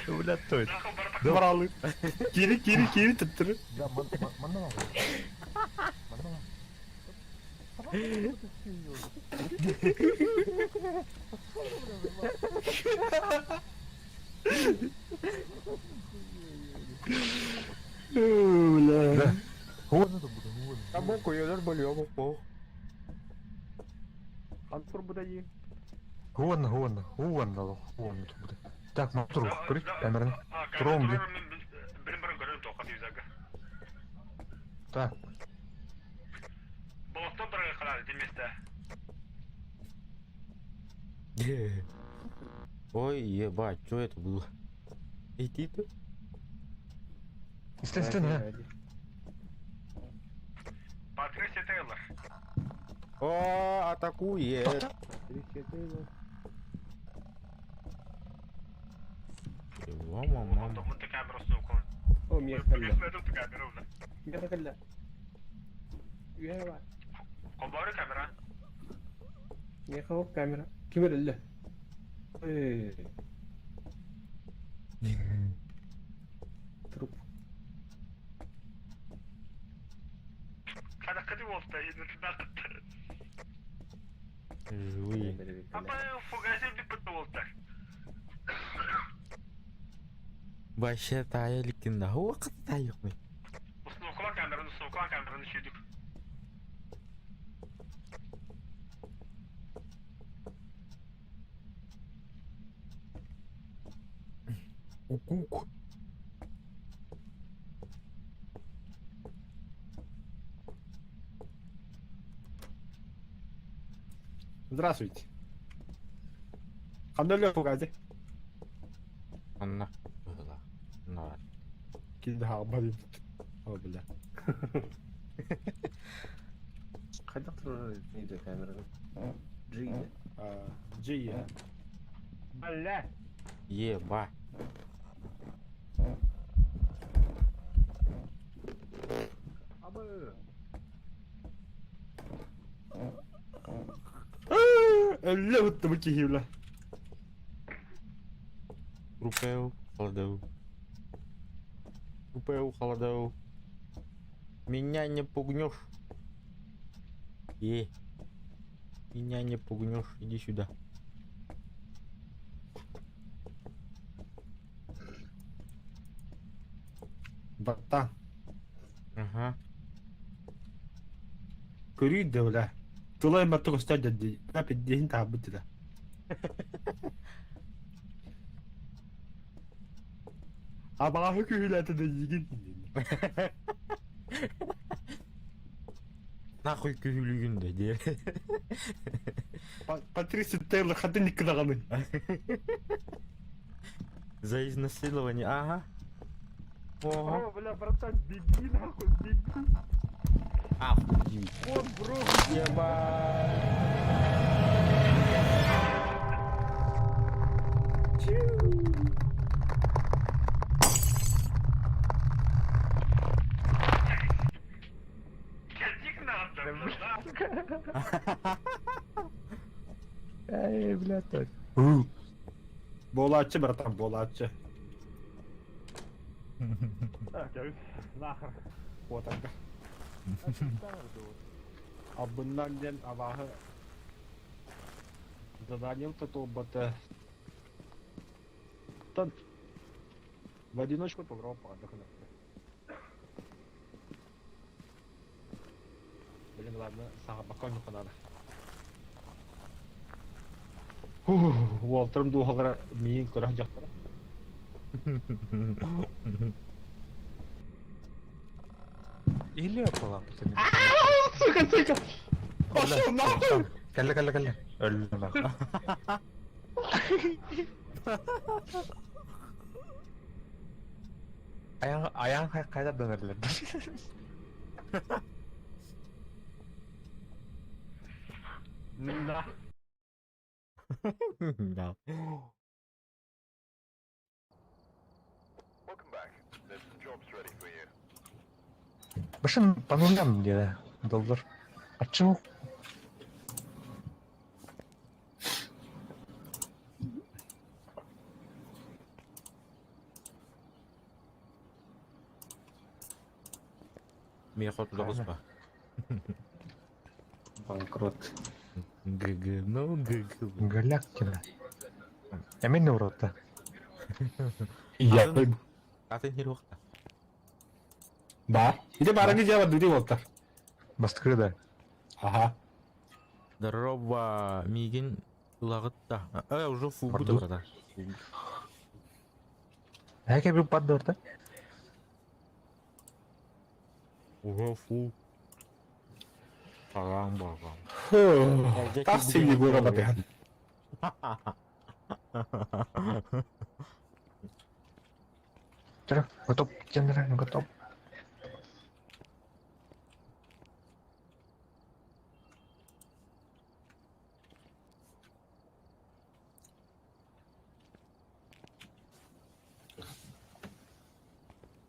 Speaker 3: Бля, то это.
Speaker 4: Бралы. Кири, кири, кири, тыттыры.
Speaker 3: Да, мана, мана. Мана.
Speaker 4: Бля.
Speaker 3: Вон это буду, вон.
Speaker 1: Табоку, я даже болел, пох.
Speaker 4: Антур будаи.
Speaker 3: Вон, вон, вон, вон это буду. Так, мотор, крыть, камера. Тромби. Так.
Speaker 6: Болоттон бір қалады деместі.
Speaker 1: Ой, ебать, что это было? Иди ты.
Speaker 3: Естественно.
Speaker 6: Патрисия Тейлор.
Speaker 1: О, атакует.
Speaker 5: Патрисия Тейлор.
Speaker 1: Его мама.
Speaker 5: О, мехалла. Мехалла. Ева.
Speaker 6: Кобары камера.
Speaker 5: Мехал камера. Кимер Эй. Труп.
Speaker 6: Қадаққа деп болды, енді тыңдақытты.
Speaker 1: Живые.
Speaker 6: Апа, фугасе деп бітті болды.
Speaker 1: Вообще таяликин да. О, қытайық мен.
Speaker 6: Установкала камераны, установкала камераны сүйдік.
Speaker 1: Кукук.
Speaker 4: Здравствуйте. Хандалё фугазе.
Speaker 1: Анна. Была. На.
Speaker 4: Кида, блин. О, бля.
Speaker 5: Хайдах турар видео камераны? G.
Speaker 4: G. Бля.
Speaker 1: Еба.
Speaker 5: Абы.
Speaker 4: Әллә өтті бұл кихи,
Speaker 1: Рупеу, холодоу. Рупеу, холодоу. Меня не пугнешь. Е. Меня не пугнешь, иди сюда.
Speaker 4: Братан,
Speaker 1: Ага.
Speaker 4: көрүй да бля. Тылай матты көстөр деді. Пиддиһин таабыт деді. Абааһы күһүлээтэ да дигин.
Speaker 1: Нахуй күһүлүгүн да диэ.
Speaker 4: Патриция Тейлор хатын икки даҕаны.
Speaker 1: За изнасилование, ага. Ого.
Speaker 4: О, бля, братан, беги нахуй, беги.
Speaker 1: Охуеть.
Speaker 4: Вон, бро.
Speaker 1: Ебать.
Speaker 6: Кэлдик надо, да?
Speaker 3: Эй, бля, так.
Speaker 4: Буолааччы, братан, буолааччы. Нахер. Куотарга. Абыннан диэн абааһы заданием татуолбата. Тан в одиночку толору паадахына. Блин, ладно, саҕабакка оннукка наада. Уолтарым дууһалара миигин көрө сылдьахтара.
Speaker 3: Или палапты.
Speaker 4: Сука, сука! Пошел нахуй!
Speaker 3: Кэллэ, кэллэ, кэллэ. Өллүм нахуй. Ayağın, ayağın kayda dönerler.
Speaker 4: На.
Speaker 1: Да.
Speaker 2: Welcome back. There's some jobs ready for you.
Speaker 3: Башын по нулям где доллар. А чего?
Speaker 1: Меха туда
Speaker 3: Правильно.
Speaker 5: Банкрот.
Speaker 1: ГГ, ну ГГ.
Speaker 3: Галяктина. Я мен урота.
Speaker 4: Я.
Speaker 1: Атын хирухта.
Speaker 4: Да. Иди баранги дьява дуди уолтар.
Speaker 3: Басткырда.
Speaker 4: Ага.
Speaker 1: Здорово, Мигин лагытта. Э, уже фу
Speaker 3: Пардон.
Speaker 1: буду
Speaker 3: Әке bir падды орта.
Speaker 1: Уже фу. Парам багам.
Speaker 4: Так сильно Егора Бабян.
Speaker 3: Чара, готов. Чендера, готов.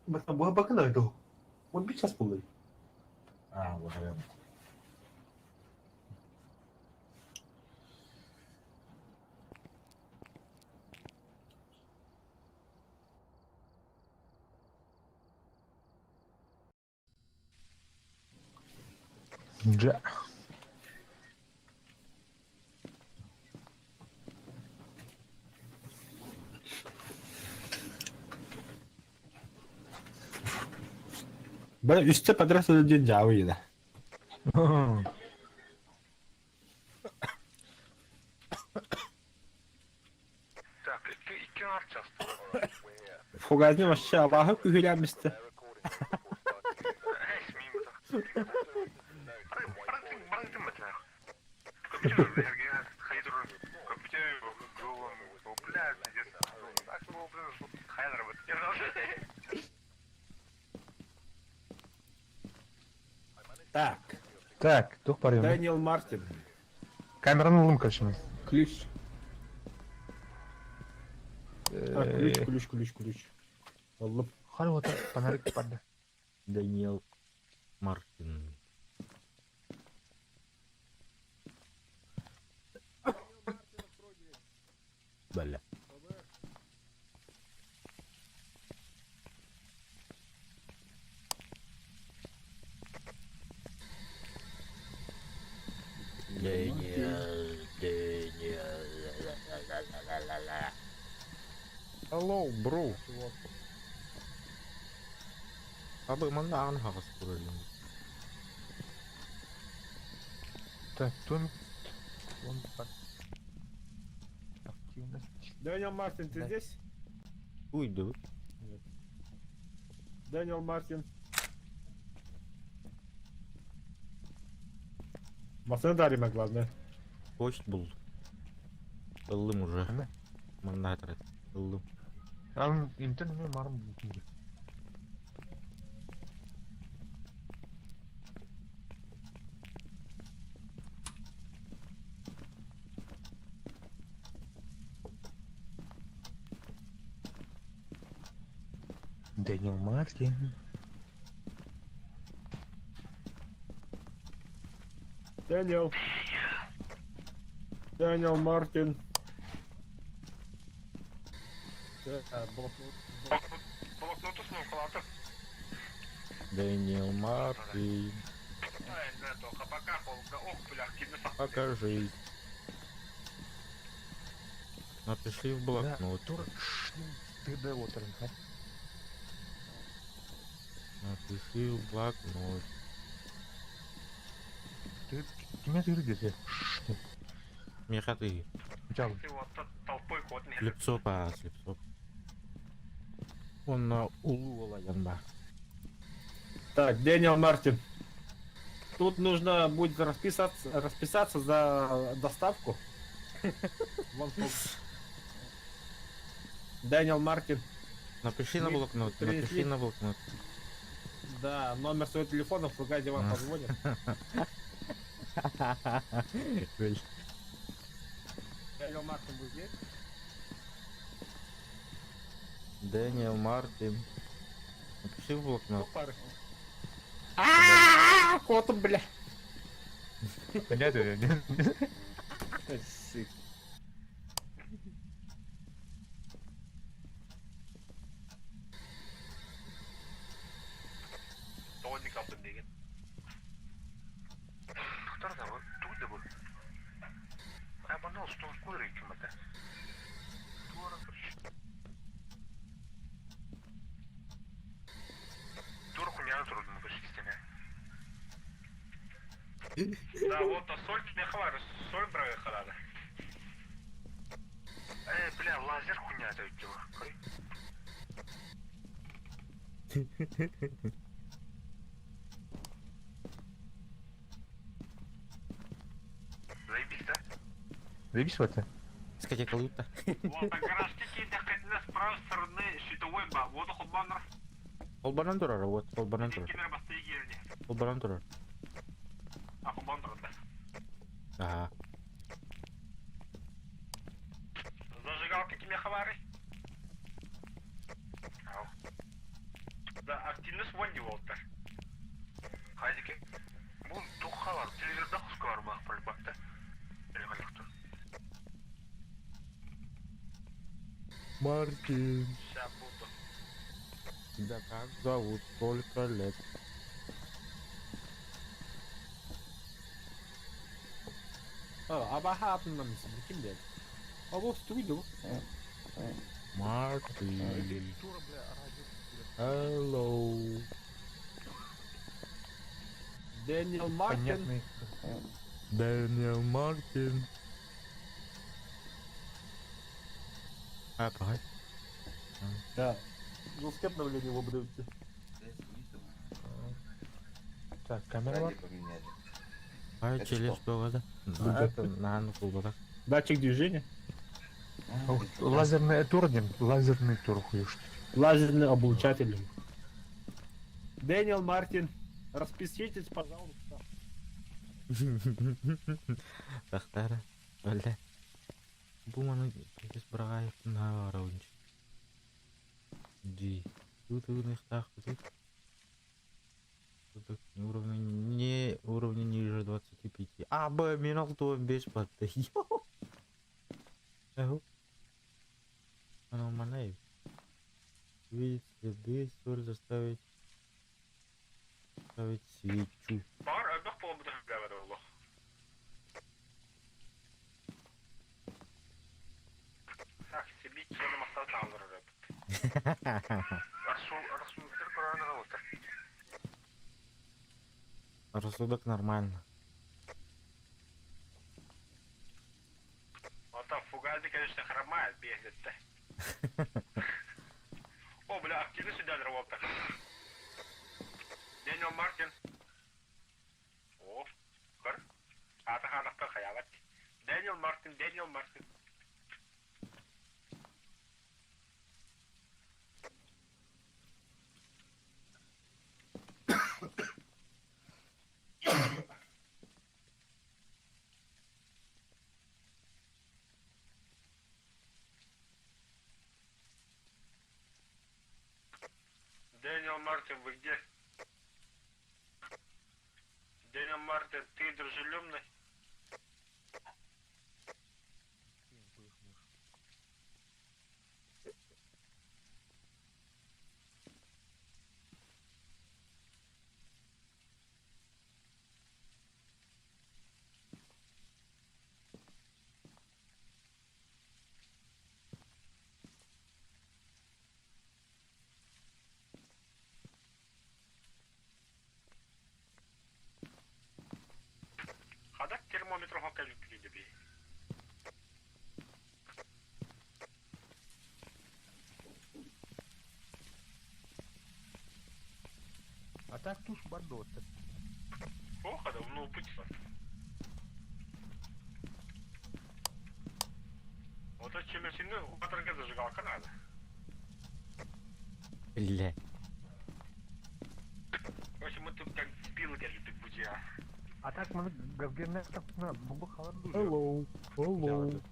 Speaker 5: Бата буа бакына до. Он би час булды.
Speaker 1: А, вот это.
Speaker 3: Джа.
Speaker 4: Бля, үстэ подряд день дьявы еда.
Speaker 6: Так, икки арчаст.
Speaker 4: Фугазни вообще абааһы күһүлээммистэ.
Speaker 6: Эй, смейм это.
Speaker 4: Так.
Speaker 3: Так, тух барыйм.
Speaker 4: Дэниел Мартин.
Speaker 3: Камераны ылым короче.
Speaker 4: Ключ. А, ключ, ключ, ключ, ключ. Аллап.
Speaker 3: Хал вот фонарик падды.
Speaker 1: Даниэл Мартин. Бля. Дэниел, Дэниел. Hello, bro. Абы манна аан хаҕыс турар.
Speaker 3: Так, тун. Он так. Активность.
Speaker 4: Дэниел Мартин, ты
Speaker 3: Да.
Speaker 4: здесь?
Speaker 1: Уйду.
Speaker 4: Нет. Дэниел Мартин. Масына дарима, главное.
Speaker 1: Кость был. Ыллым уже.
Speaker 3: Ана.
Speaker 1: Манна трат. Ыллым.
Speaker 3: Ам интернет марым бутинге. Дэниел Мартин.
Speaker 4: Дэниел. Дэниел Мартин. Да, блокнот.
Speaker 6: Блокноту снова
Speaker 1: Дэниел Мартин. Покажись. Напиши в блокнот.
Speaker 3: Тур. Ты да отрын, а?
Speaker 1: Напиши в блокнот.
Speaker 3: Ты кимә тигер десе.
Speaker 1: Меха ты.
Speaker 3: Чал.
Speaker 1: Слепцов, а, Слепцов. Он на улу оладан
Speaker 4: Так, Дэниел Мартин. Тут нужно будет расписаться за доставку. Вон Дэниел Мартин.
Speaker 1: Напиши на
Speaker 4: Мы
Speaker 1: блокнот,
Speaker 4: принесли.
Speaker 1: напиши на блокнот.
Speaker 4: Да, номер своего телефона в Фугазе вам позвонит. Дэниел Мартин, вы здесь?
Speaker 1: Дэниел Мартин. Напиши в блокнот.
Speaker 4: А, кот, бля.
Speaker 3: Понятно, не?
Speaker 5: Сык.
Speaker 6: Да, вот, а соль тебе хватит, соль брать надо. Бля, лазер хуйня это дело. Заебись, да?
Speaker 3: Заебись в это.
Speaker 1: Скажи, калута.
Speaker 6: Вот, а гараж какие-то с правой стороны щитовой ба, вот баннер.
Speaker 1: Холбанан турар, вот, холбанан турар. Холбанан турар.
Speaker 6: А холбаннер, да.
Speaker 1: Ага.
Speaker 6: Зажигалка тебе хавары? Да, активность вон не волтер. Хадики. Бу тухалар, телевизорда хускалар бах полюбакта. Или халыктыр.
Speaker 1: Мартин.
Speaker 6: Ща буду.
Speaker 1: Тебя как зовут? Сколько лет?
Speaker 4: А, абаха атынан ким деді? А вот стуйду.
Speaker 1: Мартин. Hello.
Speaker 4: Дэниел Мартин.
Speaker 3: Понятный.
Speaker 1: Дэниел Мартин. А, погоди.
Speaker 4: Да. Ну, с кем давление его будете?
Speaker 3: Так, камера бар.
Speaker 2: поменяли.
Speaker 1: А,
Speaker 2: Это
Speaker 1: через
Speaker 2: что?
Speaker 1: погода.
Speaker 3: Да.
Speaker 1: Это на ну кулбата.
Speaker 4: Датчик движения.
Speaker 3: Лазерный тур, дим. Лазерный тур хуешь.
Speaker 4: Лазерный облучатель. Дэниел Мартин, распишитесь, пожалуйста.
Speaker 1: Тахтара. Бля. Бу маны кес брагаев на раунд. Ди. Тут так тут. Тут уровня не уровня ниже 25. А, Б, минал то без патты. Эгу. Оно манай. Видеть следы, соль заставить ставить свечу.
Speaker 6: Бар, öbür полбуду бля, было.
Speaker 1: Рассудок нормально.
Speaker 6: Вот там Фугази, конечно, хромает, бегает-то. О, бля, активно сюда рвал так. Дэниел Мартин. О, көр. Аата хаанахтар хайаабат. Дэниел Мартин, Дэниел Мартин. Дэниел Мартин, вы где? Дэниел Мартин, ты дружелюбный? Хадак термометр хоккей кириде
Speaker 3: А так туш бардота.
Speaker 6: Ох, да, ну путь. Вот это чем сильно у зажигалка надо.
Speaker 1: Бля.
Speaker 6: В общем, мы тут как пилы держим, тут будя.
Speaker 3: А так мы газгернер на бубу халарду.
Speaker 4: Hello, hello.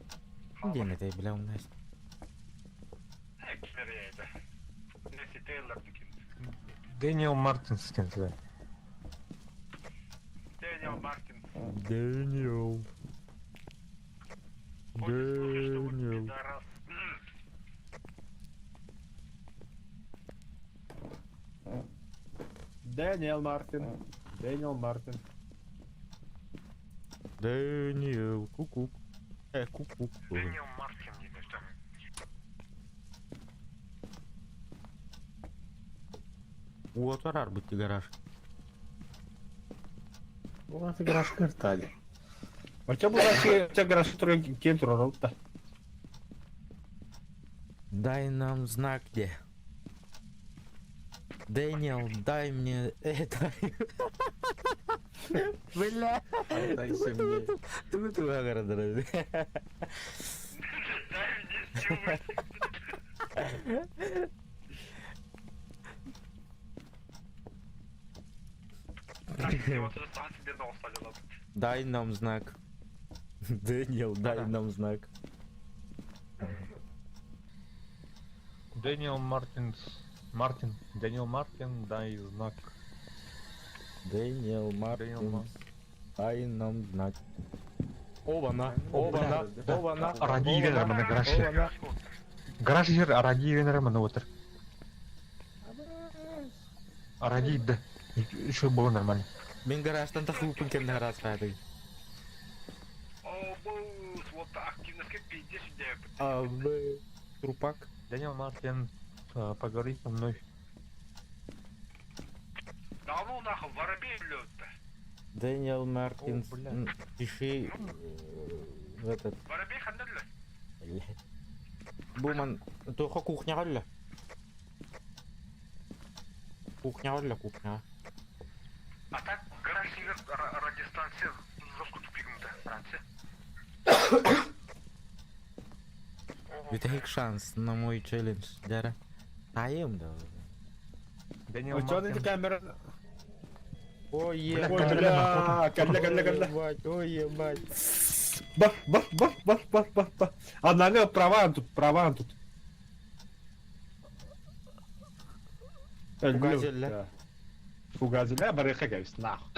Speaker 1: Где это, бля, у нас?
Speaker 6: Это. Несси Тейлор таким.
Speaker 3: Дэниел Мартинс кентиле.
Speaker 6: Дэниел Мартин.
Speaker 1: Дэниел.
Speaker 6: Ходит слухи, что вы
Speaker 1: Дэниел.
Speaker 6: пидорас.
Speaker 4: Дэниел Мартин. Дэниел Мартин.
Speaker 1: Дэниел, ку-ку. Ку-ку.
Speaker 6: Дэниел Мартин, не знаю,
Speaker 1: Вот арар быть гараж.
Speaker 5: Вот гараж картали.
Speaker 4: Хотя бы у тебя гараж, который кем турарут-то.
Speaker 1: Дай нам знак где. Дэниел, дай мне это. Бля.
Speaker 5: Отдайся мне.
Speaker 1: Тут
Speaker 6: Дай мне силы. Так, вот это сам себе на усадила.
Speaker 1: Дай нам знак. Дэниел, дай нам знак.
Speaker 3: Дэниел Мартинс. Мартин. Дэниел Мартин, дай знак.
Speaker 1: Дэниел
Speaker 3: Дэниел
Speaker 1: Мартин,
Speaker 3: Мартин.
Speaker 1: дай нам знак. Оба-на, оба-на, оба-на.
Speaker 3: Ради Венера, на гараж.
Speaker 1: Оба-на.
Speaker 3: Гараж жер Ради Венера мана отыр. Ради да. Еще было нормально.
Speaker 1: Мен гаражтан тахылыппын кэннэ гараж хаатый.
Speaker 6: О, бус, вот активность как пиздец у тебя.
Speaker 1: А, б... Трупак.
Speaker 3: Дэниел Мартин, поговори со мной.
Speaker 6: Да ну нахуй, воробей лед-то.
Speaker 1: Дэниел Мартин,
Speaker 3: О, бля.
Speaker 1: пиши в этот...
Speaker 6: Воробей ханделле.
Speaker 1: Блядь. Буман, тоха кухня алла. Кухня алла, кухня.
Speaker 6: А так гараж север радиостанция жестко тупигнута. Франция.
Speaker 1: Бүтэһик шанс на мой челлендж. Дәрә. Таем да.
Speaker 3: Дэниел
Speaker 4: У тебя эти
Speaker 3: Мартин.
Speaker 4: камеры.
Speaker 1: Ой,
Speaker 3: Бля,
Speaker 1: ебать.
Speaker 4: Ой, бля, калля, калля, калля.
Speaker 1: Ебать, ой, ебать.
Speaker 4: Бах, бах, бах, бах, бах, бах, бах. А налево права тут, права тут.
Speaker 1: Фугазелля.
Speaker 4: Фугазелля, барыха кәбис, нахуй.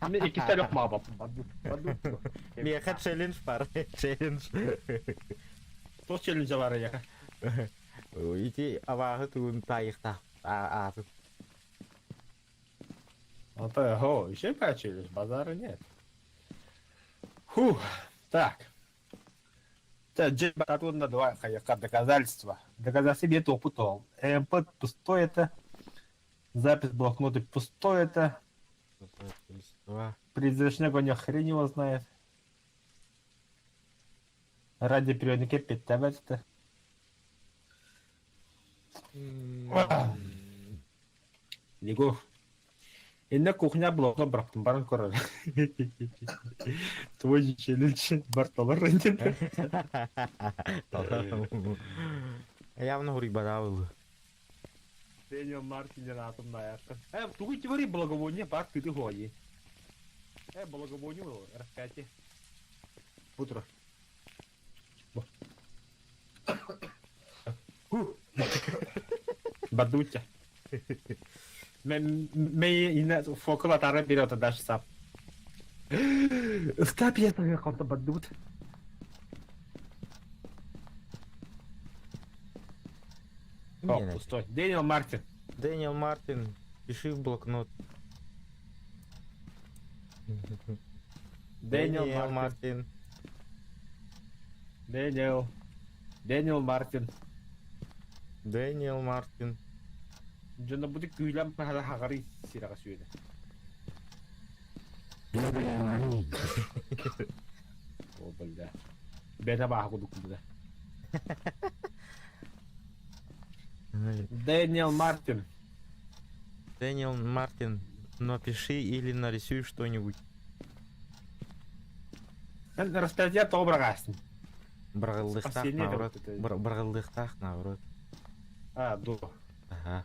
Speaker 4: Мен екі тәлік мабап.
Speaker 1: Меха челлендж пар. Челлендж.
Speaker 4: Тос челлендж бар яха.
Speaker 1: Ити авағы туын тайықта. А, а,
Speaker 4: Ата, хо, еще по челлендж, базара нет. Фух, так. Так, джей на два хаяка доказательства. Доказательства себе опытал. МП пустой это. Запись блокнота пустой это.
Speaker 1: Доказательства. Два.
Speaker 4: Призрачный огонь хрень его знает. Ради приемника петтебет. Егор. Инна кухня блогна бырахтым баран көрөр. Твой челлендж бар толор
Speaker 1: Явно гурибадавыл.
Speaker 4: Дэниел Мартин атом наярка. Э, тугу теории благовония бар ты гони. Э, благовоние распятие. Утро. Бадутя. Мэй фокала тара берет даже сам. Скапья каком-то бадут. О, пустой. Дэниел Мартин.
Speaker 1: Дэниел Мартин, пиши в блокнот.
Speaker 4: Дэниел Мартин. Дэниел. Дэниел Мартин.
Speaker 1: Дэниел Мартин.
Speaker 4: Дьоно бу күүлэм пахала хаҕары сирэҕэ сүөдэ. О, бля. Бэйэтэ бааһа курдук курдуга. Дэниел Мартин.
Speaker 1: Дэниел Мартин, напиши или нарисуй что-нибудь.
Speaker 4: Распятие тоҕо быраҕаастын?
Speaker 1: Бырҕыллыахтаах наоборот. Бырҕыллыахтаах наоборот.
Speaker 4: А, до.
Speaker 1: Ага.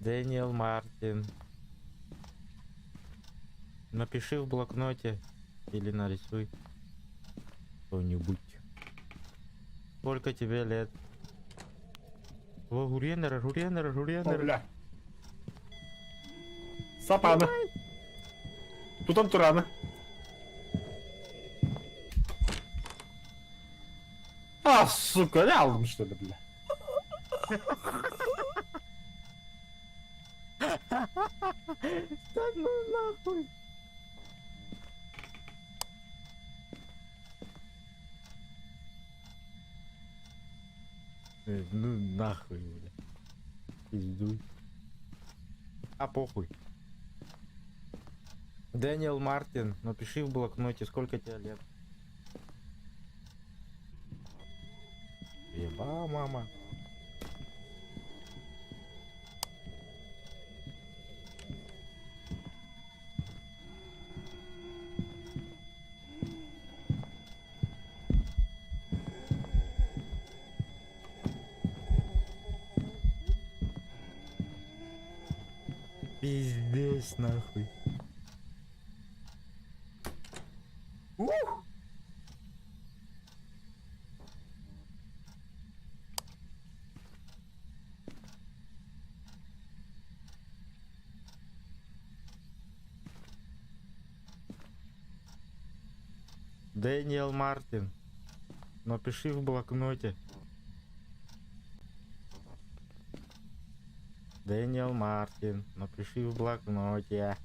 Speaker 1: Дэниел Мартин. Напиши в блокноте или нарисуй что-нибудь. Сколько тебе лет? О, Гуренер, Гуренер, Гуренер.
Speaker 4: Бля. Сапана. Тутан турана. А, сука, я алдым что ли, бля.
Speaker 1: Да ну нахуй. Ну нахуй, бля. Пиздуй. А похуй. Дэниел Мартин, напиши в блокноте, сколько тебе лет. Еба, мама. Пиздец, нахуй. Ух! Дэниел Мартин. Напиши в блокноте. Дэниел Мартин. Напиши в блокноте.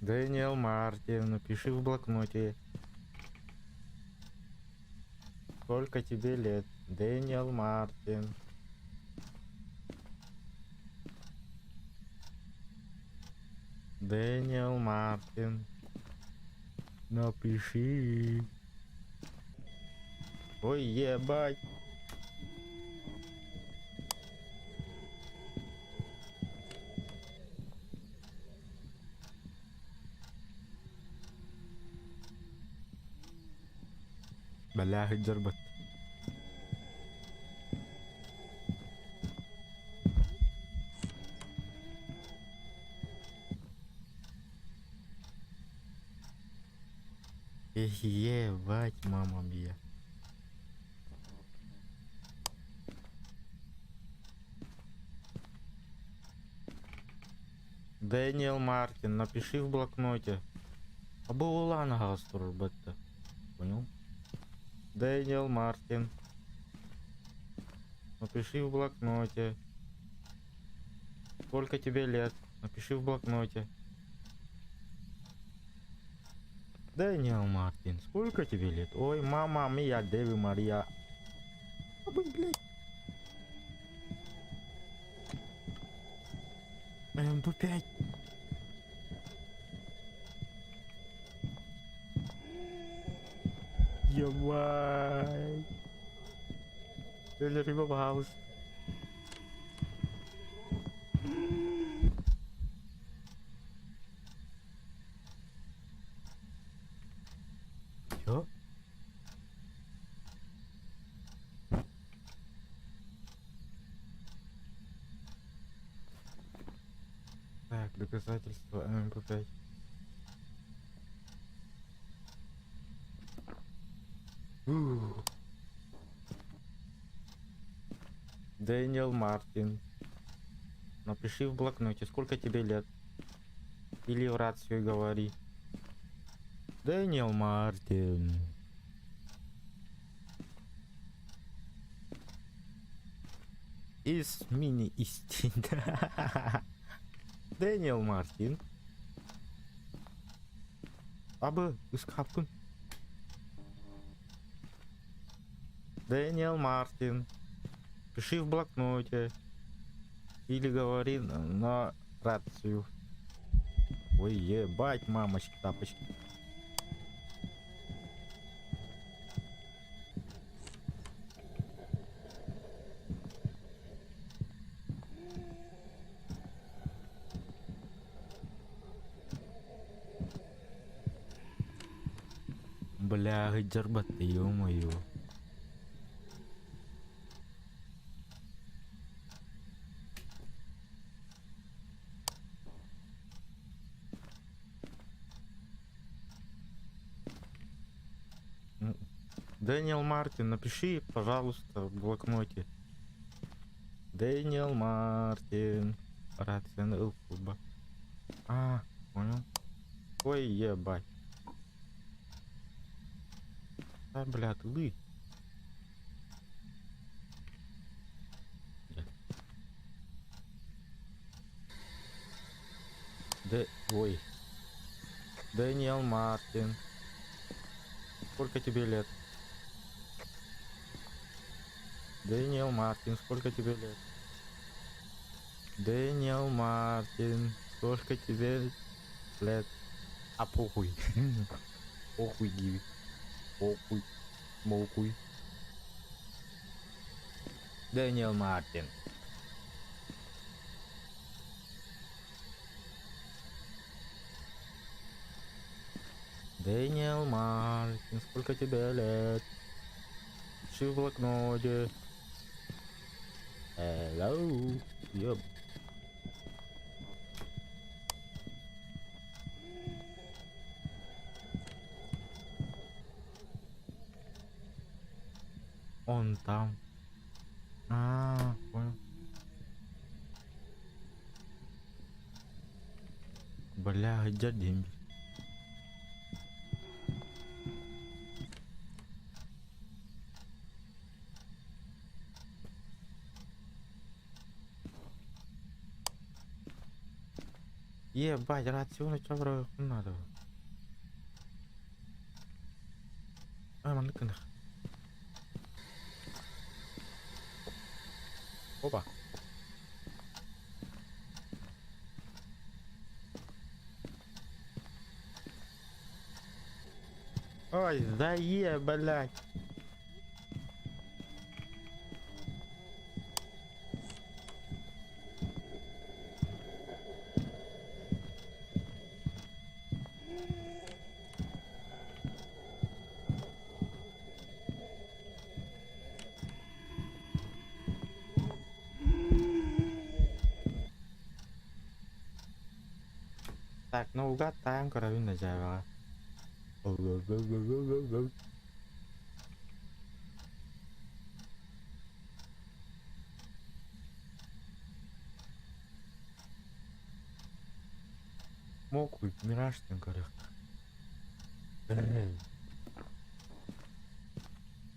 Speaker 1: Дэниел Мартин, напиши в блокноте. Сколько тебе лет? Дэниел Мартин. Дэниел Мартин. Напиши. Ой, ебать. Бля, дьарбат. Эх, ебать, мама мия. Дэниел Мартин, напиши в блокноте. А был Гастурбетта. Понял? Дэниел Мартин. Напиши в блокноте. Сколько тебе лет? Напиши в блокноте. Дэниел Мартин, сколько тебе лет? Ой, мама мия, Деви Мария. Абы, блядь. МП5. Ебать. Өлөрүмэ баһаалыс. Чё? Так, доказательства МП5. Дэниел Мартин. Напиши в блокноте, сколько тебе лет. Или в рацию говори. Дэниел Мартин. Из мини-истин. Дэниел Мартин. Абы, ыскапкын. Дэниел Мартин. Пиши в блокноте. Или говори на рацию. Ой, ебать, мамочки, тапочки. Бля, дербаты, ё-моё. Дэниел Мартин, напиши, пожалуйста, в блокноте. Дэниел Мартин. Рация клуба. А, понял. Ой, ебать. А, бля, ты. Д... Ой. Дэниел Мартин. Сколько тебе лет? Дэниел Мартин, сколько тебе лет? Дэниел Мартин, сколько тебе лет? А похуй. Похуй, Гиви. Похуй. Мокуй. Дэниел Мартин. Дэниел Мартин, сколько тебе лет? Пиши в блокноте. Hello. Ёб. Он там. А, понял. Бля, где деньги? Ебать, рацию чабра надо. А, маннык гынах. Опа. Ой, зае, блядь. Так, наугад таайан көрөбүн да дьээбэҕэ. Мокуй, миражтан көрүөххэ.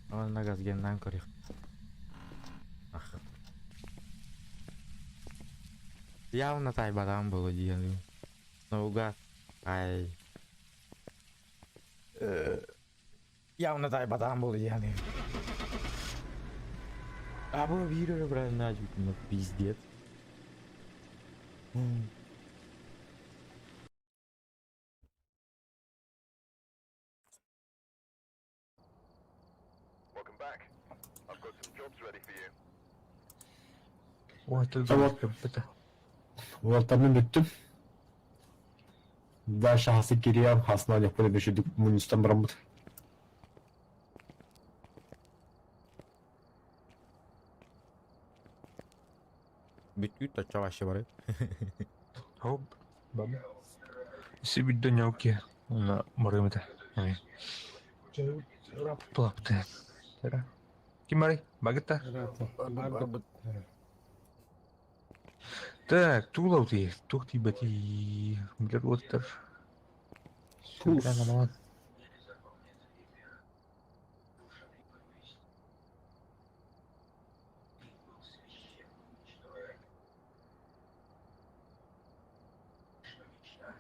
Speaker 1: Уонна газгеннаан көрүөх. Ах. Явно таайбатаҕым буолуо дии саныыбын. Наугад. Ай. Явно тайбатаан буолуо диэн. А бу биир өрө правильно ну пиздец.
Speaker 2: Welcome back. I've got some jobs ready for you.
Speaker 3: Ой,
Speaker 4: Вот.
Speaker 3: это
Speaker 4: Уолтарны бүттүм. Дальше хасы кириям, хасна легко бешидик мунистан бараммыт.
Speaker 1: Бүттүү тача вообще бары.
Speaker 3: Хоп. Баба. Сибидде няуки. На марымыта. Плапты. Кимари, багыта.
Speaker 5: Барбыт.
Speaker 3: Так, тулау ти, тух ти бати. Билер оттар.
Speaker 5: Туз.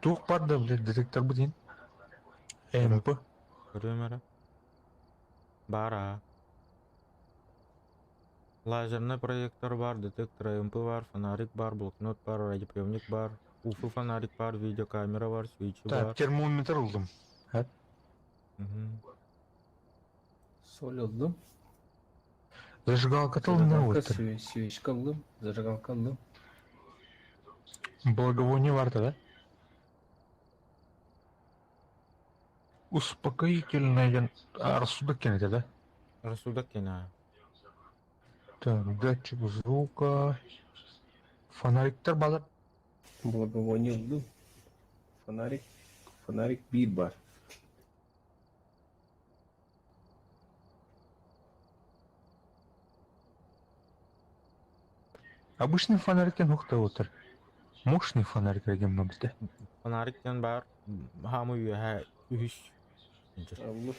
Speaker 3: Тух падда, блядь, детектор будин. МП.
Speaker 1: Көрүөм Бара. Лазерный проектор бар, детектор МП бар, фонарик бар, блокнот бар, радиоприемник бар, УФ фонарик бар, видеокамера бар, свечи
Speaker 3: Так,
Speaker 1: бар.
Speaker 3: термометр ылдым.
Speaker 1: Мгм.
Speaker 5: Соль ыллым.
Speaker 3: Зажигалка тылына
Speaker 5: Зажигалка,
Speaker 3: оттар.
Speaker 5: свечка ыллым. Зажигалка ыллым.
Speaker 3: Благовоние варта, да? Успокоительное рассудок кенете, да?
Speaker 1: Рассудок кена.
Speaker 3: Так, датчик звука. Фонариктар базар.
Speaker 5: Благовоние ыллым. Фонарик. Фонарик биир бар.
Speaker 3: Обычный фонарик нухта отыр. Мощный фонарик регем бізде.
Speaker 1: Фонариктен бар. Хамы үйе үһүс.
Speaker 5: Ыллым.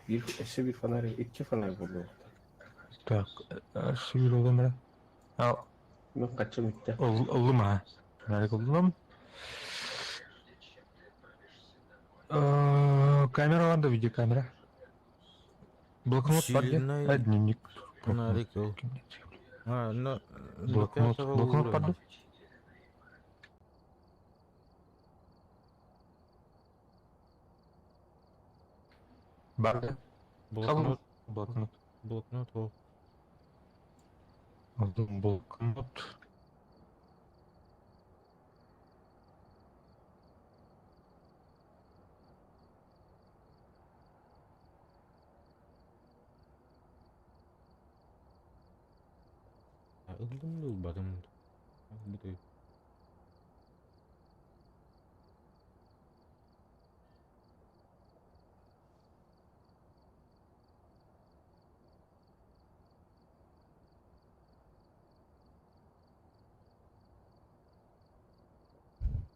Speaker 5: Биир, өссө биир фонарик, икки фонарик болды.
Speaker 3: Так, сүйір олым А,
Speaker 5: Мен качым итте.
Speaker 3: ыллым а. Фонарик ыллым. Камера бар да, видеокамера. Блокнот бар
Speaker 1: Усиленный
Speaker 3: А, дневник.
Speaker 1: Фонарик ыл. А, но до
Speaker 3: Блокнот.
Speaker 1: пятого
Speaker 3: Блокнот бар
Speaker 1: уровня.
Speaker 3: да? Бар да.
Speaker 1: Блокнот,
Speaker 3: Блокнот.
Speaker 1: блокнот ол.
Speaker 3: Алдым блокнот.
Speaker 1: А, Ылдым да ылбатым. Бүтүй.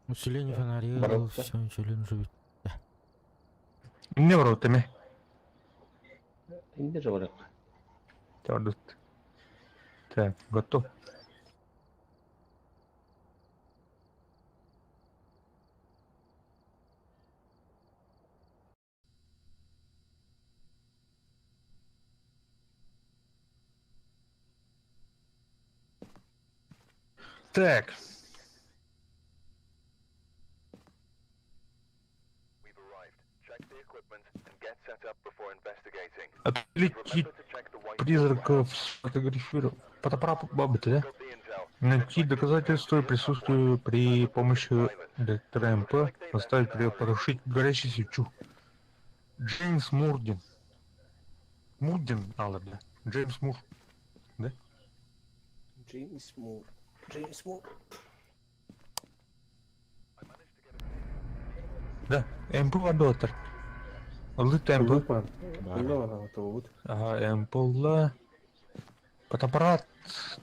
Speaker 1: Усиление фонарей,
Speaker 5: Барокко.
Speaker 1: все, ничего живет.
Speaker 3: Не бар теме.
Speaker 5: Инде же барак.
Speaker 3: Тардут. Так, готов. Так,
Speaker 2: We've arrived. Check the equipment and get set up before investigating.
Speaker 3: отвлеки
Speaker 2: Remember to check the whiteboard.
Speaker 3: призраков, сфотографировать. Фотоаппарат бабы-то, да?
Speaker 2: Got the intel.
Speaker 3: Найти доказательства присутствия при помощи детектора МП, заставить потушить горящую свечу. Джеймс Мурдин. Мурдин, а ладно. Джеймс Мур.
Speaker 5: Джеймс Мур. Джеймс Мур.
Speaker 3: Да, МП вадотер. Лыт МП.
Speaker 5: Лупан.
Speaker 1: Бар.
Speaker 5: Ыллым вот.
Speaker 3: Ага, МП ла. Фотоаппарат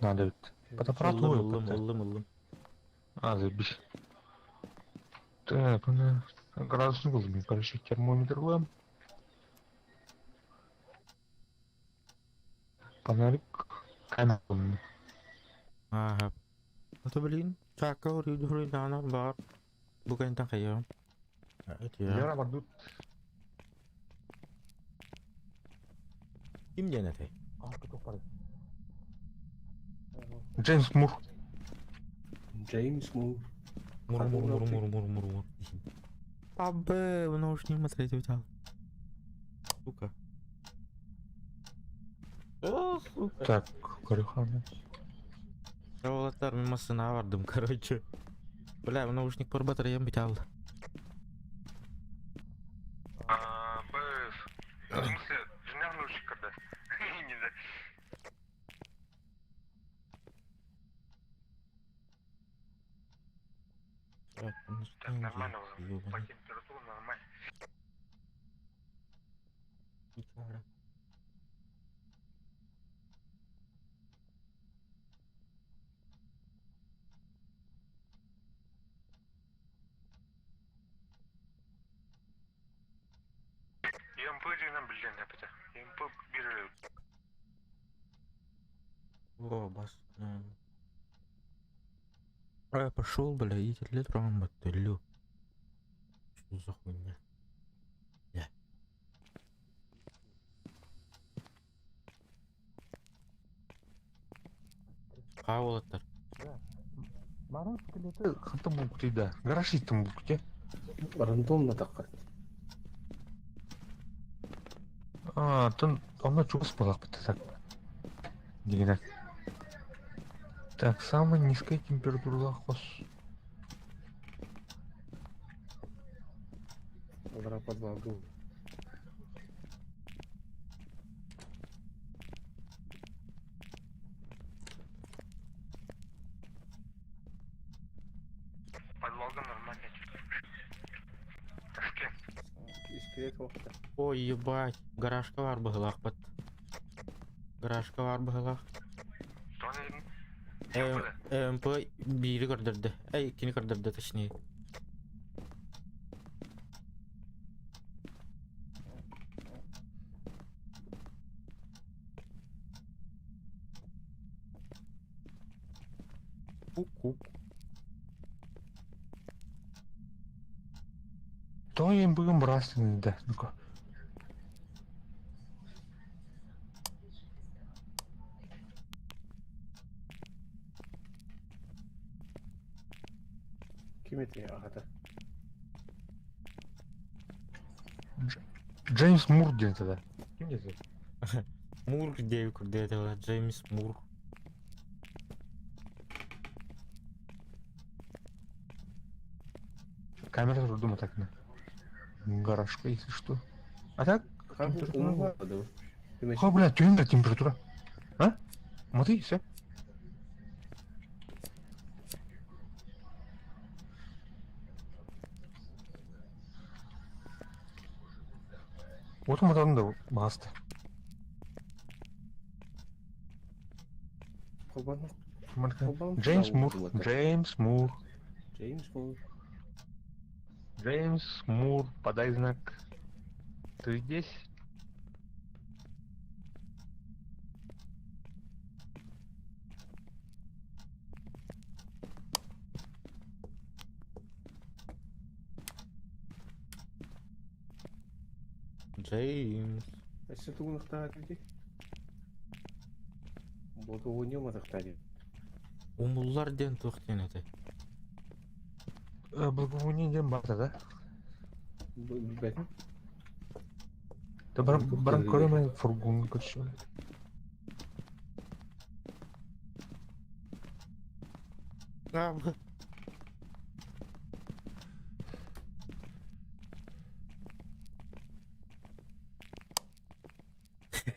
Speaker 3: надо. ведь. Фотоаппарат
Speaker 1: Ыллым,
Speaker 3: ой,
Speaker 1: ыллым,
Speaker 3: как-то.
Speaker 1: ыллым, ыллым.
Speaker 3: А, заебись. Так, ну, градусник был, короче, термометр лэм. Фонарик. Камера.
Speaker 1: Ага. Это блин. Чака, рюдана, бар. Бугай там хайо. Это я.
Speaker 3: Яра бардут.
Speaker 1: Ким диэн этэй?
Speaker 3: Джеймс Мур.
Speaker 5: Джеймс Мур.
Speaker 1: Мур мур мур мур мур мур мур. Абы, в наушник смотреть взял. Сука. О, сука.
Speaker 3: Так, көрүөххэ.
Speaker 1: Уолаттар мин массыынаҕа бардым, короче. Бля, в наушник пор батареям бүтэ
Speaker 6: А, Б, в смысле, жена наушник когда? Не знаю.
Speaker 1: Так, ну
Speaker 6: Так, нормально уже. По
Speaker 1: ёбаный.
Speaker 6: температуре нормально.
Speaker 1: Гитара.
Speaker 6: ЕМП дегеннен билген эпите. ЕМП бир
Speaker 1: О, бас. А я пошел, бля, и лет прям мотылю. Что за хуйня? Бля. Хаолаттар.
Speaker 3: Марат скелеті хантан булбут да. Гараж иттим булбут
Speaker 5: Рандомно таххар.
Speaker 3: А, тон онно чугас буоллахпыт так. Дигинэ. Так, самая низкая температура хос.
Speaker 5: Аллара подвалга.
Speaker 6: Подвалга нормально. Ташкент.
Speaker 5: Скелет вахта.
Speaker 1: Ой, ебать. Гаражка бар быһыылаахпыт. Гаражка бар быһыылаах.
Speaker 6: Тони
Speaker 1: ЭМП биири көрдөрдө. Эй, кини көрдөрдө точнее. Ку-ку.
Speaker 3: То им бүгүн бырастын да. Ну-ка.
Speaker 5: Ким этэй аҕата?
Speaker 3: Джеймс Мур диэн тогда. Ким диэн?
Speaker 1: Мур диэби курдук Джеймс Мур.
Speaker 3: Камера турдум так на. Гаражка, если что. А так? Температура. Ха, бля, тюнинг температура. А? Смотри, все. Вот он да баста. Джеймс Мур. Джеймс Мур.
Speaker 5: Джеймс Мур.
Speaker 3: Джеймс Мур, подай знак. Ты здесь?
Speaker 1: Джеймс.
Speaker 5: Өссө тугунахтаах эбитий? Благовоние матахтаах
Speaker 1: Умуллар диэн туох диэн этэй?
Speaker 3: Благовоние диэн баата да?
Speaker 5: Билбэтим.
Speaker 3: Да баран баран көрөмөн фургон көрсө.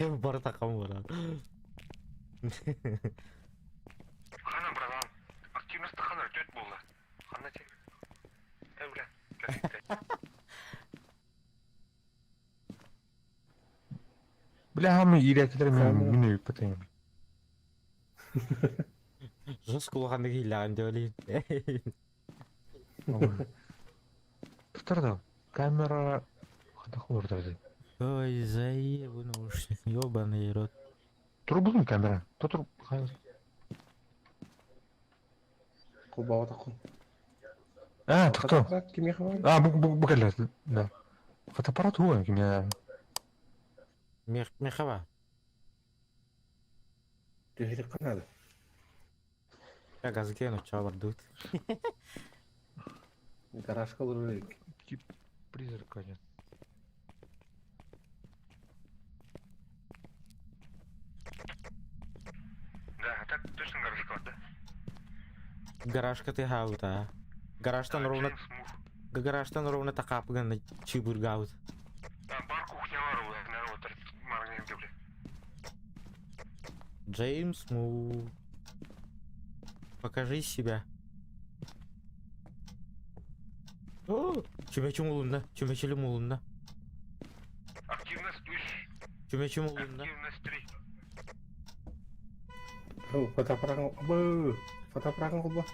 Speaker 1: Бары такам баран.
Speaker 6: Хана, братан. Активность хана өтөт буолла. Ханна те. Э, бля.
Speaker 3: Бля, хам иирээкилер
Speaker 5: Камера.
Speaker 3: мин өйүппэтим.
Speaker 1: Жестко улаханнык иилээҕин диэбэлиин.
Speaker 3: Туттар да. Камера хата олордор.
Speaker 1: Ой, заебу наушник, ёбаный рот.
Speaker 3: Турбутун камера. Тотур
Speaker 5: Кулбаҕатаххын.
Speaker 3: А, кто?
Speaker 5: Кимиэхэ баар?
Speaker 3: А, бу бу бу кэллэ. Да. Фотоаппарат хуй кимиэ.
Speaker 1: Мехава.
Speaker 5: Түһэрик надо.
Speaker 1: Газген оччоҕо бардыбыт.
Speaker 5: Гаражка олорор эбит.
Speaker 3: Тип призрак один.
Speaker 6: Да, а так точно гаражка да?
Speaker 1: Гаражка тыаһаабыт аа. Гаражтан
Speaker 6: Да,
Speaker 1: ровно
Speaker 6: Джеймс Мур.
Speaker 1: гаражтан ровно такаап гына чыыбыргаабыт.
Speaker 6: Да, бар кухнялар народ маргин бля.
Speaker 1: Джеймс Мур. Покажи себя. О, чүмэчи умулунна, чүмэчили умулунна.
Speaker 6: Активность 3.
Speaker 1: Чүмэчи умулунна.
Speaker 6: Активность 3.
Speaker 5: О, фотоаппаратын бу, фотоаппаратын холбоо.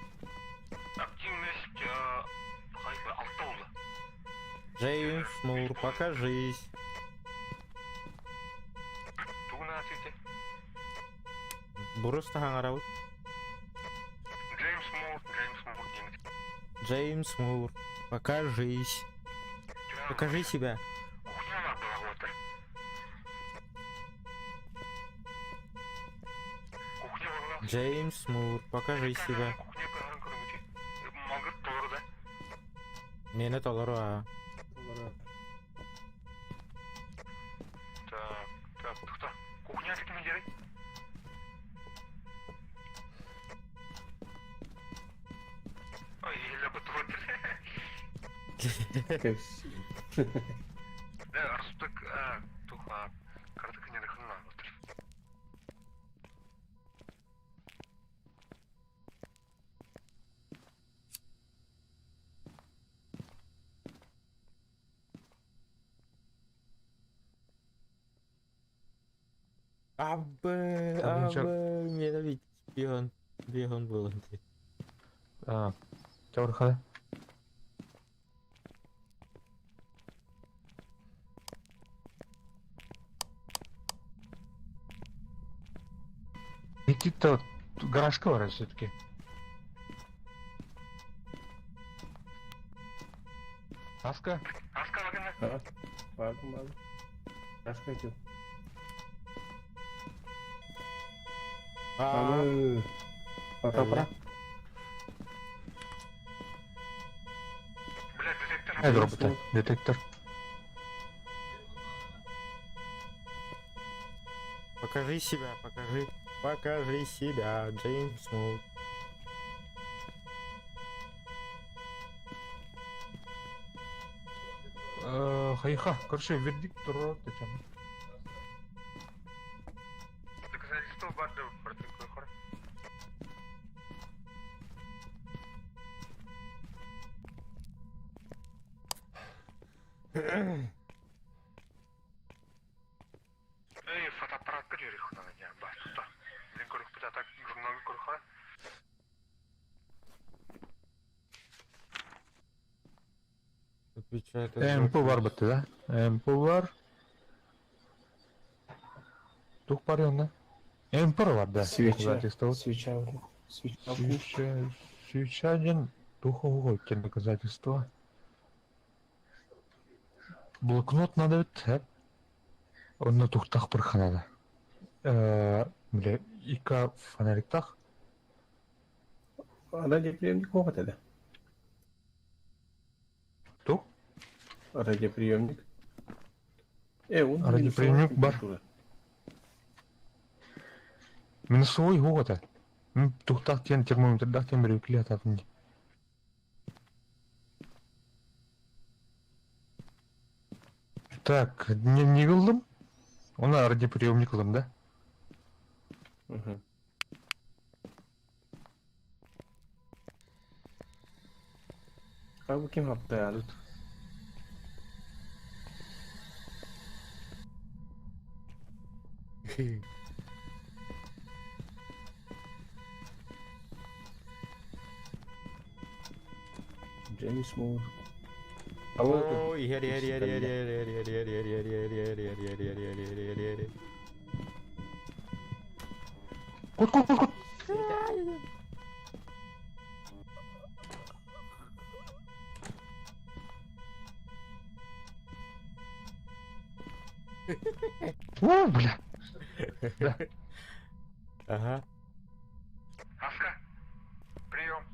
Speaker 6: Активность хайба алта буолла.
Speaker 1: Джеймс Мур, покажись.
Speaker 6: Тугуна сите.
Speaker 1: Бурус таһаҥарабыт.
Speaker 6: Джеймс Мур, Джеймс Мур диэн.
Speaker 1: Джеймс Мур, покажись. Покажи себя.
Speaker 6: Кухнялар была Кухня была.
Speaker 1: Джеймс Мур, покажи себя.
Speaker 6: Кухня Мангыт толору да.
Speaker 1: Миэнэ толору аа.
Speaker 6: Так, так, кто? Кухня ким дерей? Ой, еле бы
Speaker 5: Кэпс.
Speaker 6: Да, арстык, туха, картык не дыхна, вот.
Speaker 1: Абы,
Speaker 3: Там
Speaker 1: абы,
Speaker 3: ничего.
Speaker 1: миэнэ ведь бегон, бегон был.
Speaker 3: А, Чаурхада. Никита, гаражка бар все-таки. Аска?
Speaker 6: Аска вагына.
Speaker 5: А, бардым бардым. Гаражка айтып.
Speaker 1: А,
Speaker 5: Аны, фотоаппарат.
Speaker 6: Бля, детектор.
Speaker 3: Эй, робота, детектор.
Speaker 1: покажи себя, покажи. Покажи себя, Джеймс Мур.
Speaker 3: Хайха, короче, вердикт ты чем?
Speaker 6: Доказательство барды протокол. Эй, фотоаппаратка дерих на меня, бас, Блин, корых, так, журнал корха.
Speaker 1: Отвечает.
Speaker 3: МП бар бітті, да? МП бар. Тух бар онда. МП бар, да.
Speaker 5: Свеча.
Speaker 3: Доказательство.
Speaker 5: Свеча. Свеча.
Speaker 3: Свеча, свеча один духовой доказательство. Блокнот надо бит, Онно тухтах бір Бля, ика фонариктах.
Speaker 5: Радиоприемник могут это?
Speaker 3: Тух?
Speaker 5: Радиоприемник. Он
Speaker 3: Радиоприемник
Speaker 5: минусовая
Speaker 3: бар.
Speaker 5: температура.
Speaker 3: Минусовой гота. Тухтах тен термометрдах тен бір ататын. Так, не, не қылдым? Оны радиоприемник қылдым, да?
Speaker 5: Мгм. А bu kim yaptı ya? Джеймс Мур.
Speaker 1: Ой, ери, ери, ери, ери, ери, ери, ери, ери, ери, ери, ери, ери, ери, ери, ери, ери, ери.
Speaker 3: Кут, кут, кут, кут. О, бля. Да.
Speaker 1: Ага.
Speaker 6: Аска. Прием.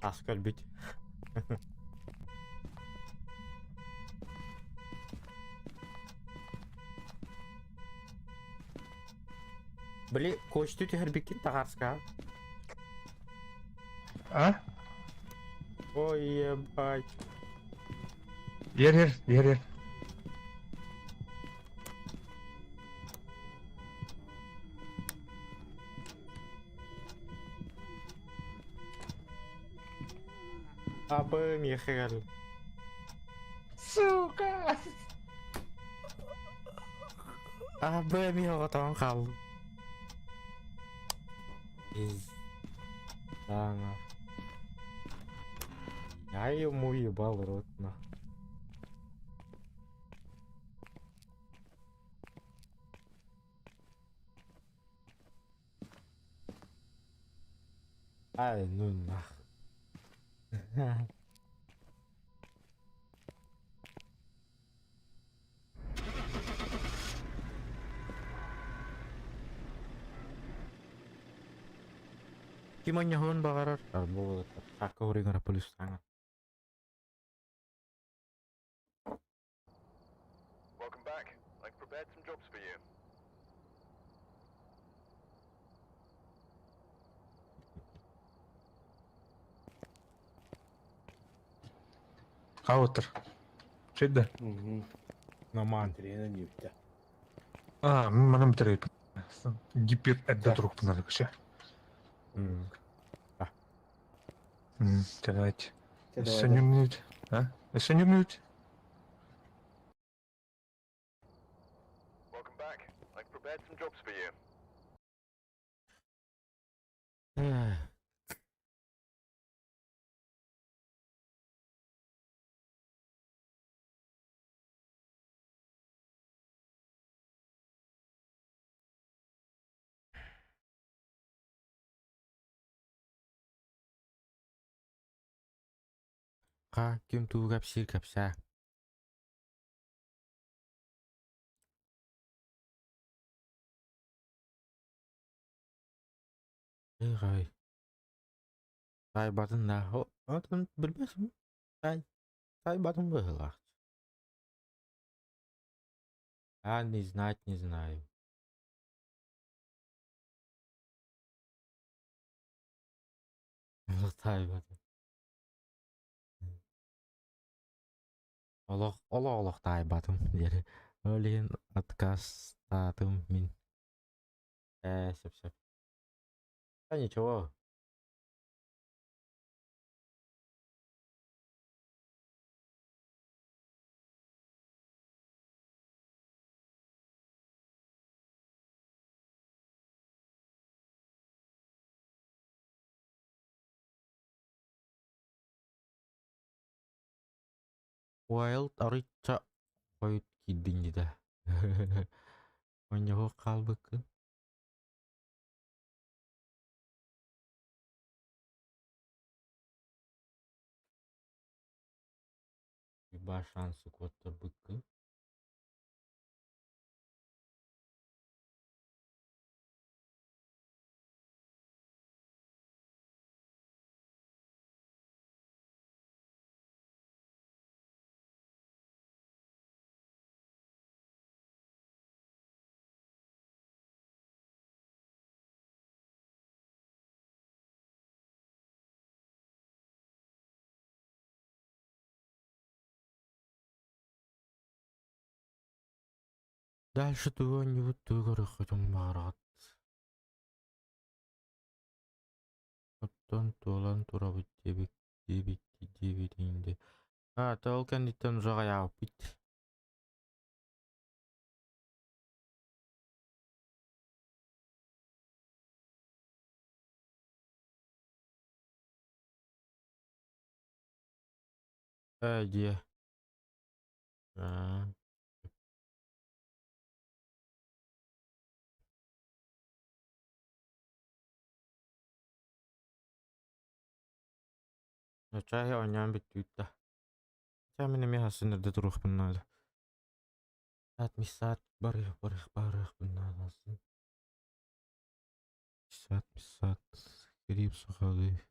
Speaker 1: Аска өлбүт. Били, кочту түһэрбиккин таҕарска.
Speaker 3: А?
Speaker 1: Ой, ебать.
Speaker 3: Ер, ер, ер, ер.
Speaker 1: Абы Михаил.
Speaker 3: Сука!
Speaker 1: Абы Михаил хааллым. Пизда нах. Я ему ебал рот нах. Ай, ну нах. Ким онньоһуон баҕарар Сакка уруйгара плюстаҥа.
Speaker 2: Welcome back. I've prepared some jobs for you.
Speaker 3: Хаутер. Чейда?
Speaker 1: Наман.
Speaker 4: Трена нюкта.
Speaker 3: А, манам трейп. Гипер это друг пнарыкша. Давайте. Өссө А? Өссө нюмнют.
Speaker 2: Welcome back. I've prepared some jobs for you.
Speaker 1: Ха, ким тугу кэпсиир кэпсээ. Эй, таайбатын да, отон билбэппин, таай таайбатын быһыылаах. А не знать не знаю. Таайбатым. Олох олох таайбатым диэри. Ол иһин отказтаатым мин. Ээ, сөп-сөп. Да ничего. Wild арыйча хойут киирдиҥ дии Онньоһуох хаалбыккын. Любая шансы куоттарбыккын. Дальше тугу оонньуубут тугу көрүөххүтүн баҕараҕыт? Оттон туолан турабыт диэбит диэбит диэбитиҥ дии. Аа, ол кэнниттэн уже аҕыйаабыппыт. Ээ, дьиэ. Аа. Чааһы оонньоон бүттүбүт да. Чэ мин эмиэ сарсын эрдэ туруохпун наада. Саат мисс саат барыах барыах барыахпын наада сарсын. Сад, сад, кирип сахалыы.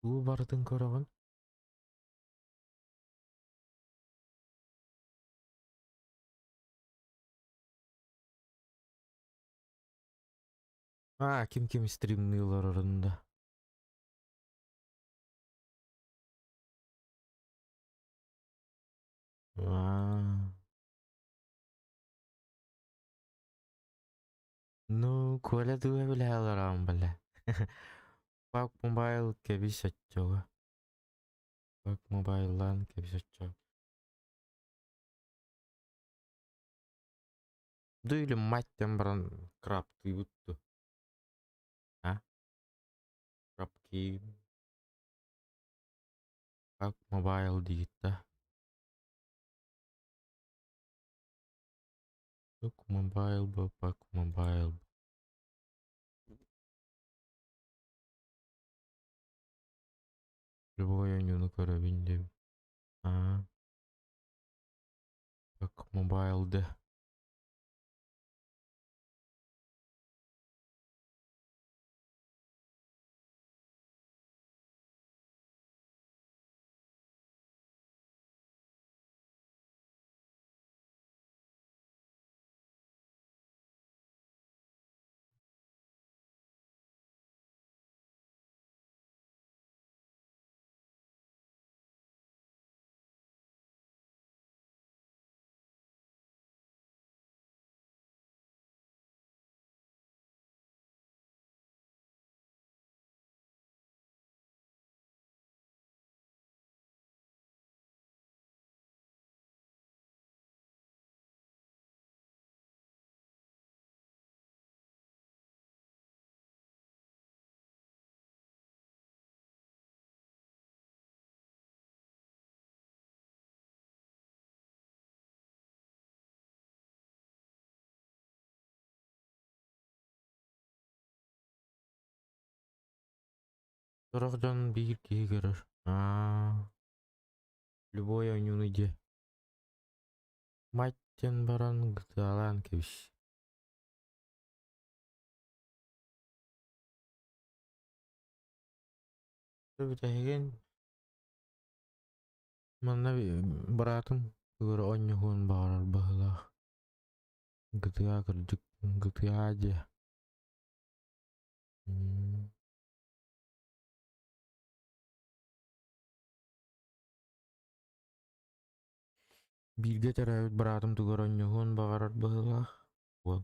Speaker 1: Уу барытын көрөҕүн? Аа, ким-ким стримныы олорорун да. Аа. Ну, Коля туга билэ олороҕун бile. Пак мобайл кэбис оччоҕо. Пак мобайлаан кэбис оччоҕо. Ду или мать диэн баран крабтыыбыт дуо? А? Краб Пак мобайл диигит да? Пак мобайл бо, пак мобайл. Любой оонньууну көрөбүн диэбит. Аа. Пак мобайл да. Сорох дьон биир киһи көрөр. Аа. Любой оонньууну дьиэ. Мать диэн баран гытыалаан кэбис. Бүтэһигин манна быраатым ыгыр оонньуһуон баҕарар быһыылаах. Гытыа кырдьык гытыа дьиэ. Бииргэ төрөөбүт быраатым тугу эрэ оонньоһуон баҕарар быһыылаах уол.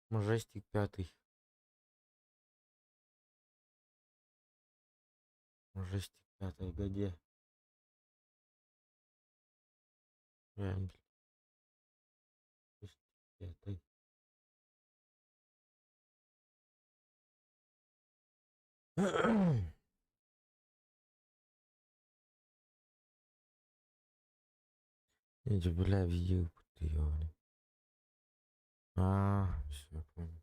Speaker 1: Мажестик пятый. Мажестик пятый где? Пятый. Иди, бля, видео, ты ёбаный. А, всё, понял.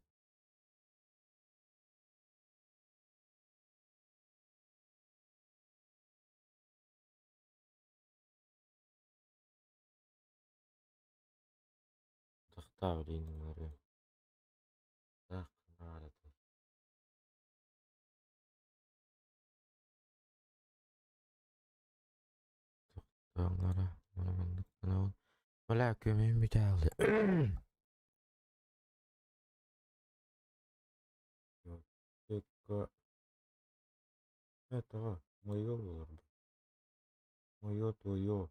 Speaker 1: Тахта блин, Так, надо. Тохтооҥҥора, маннык гынабын. Бля, көмүһүм бүтээлди. Этого моё буолар. Моё твоё.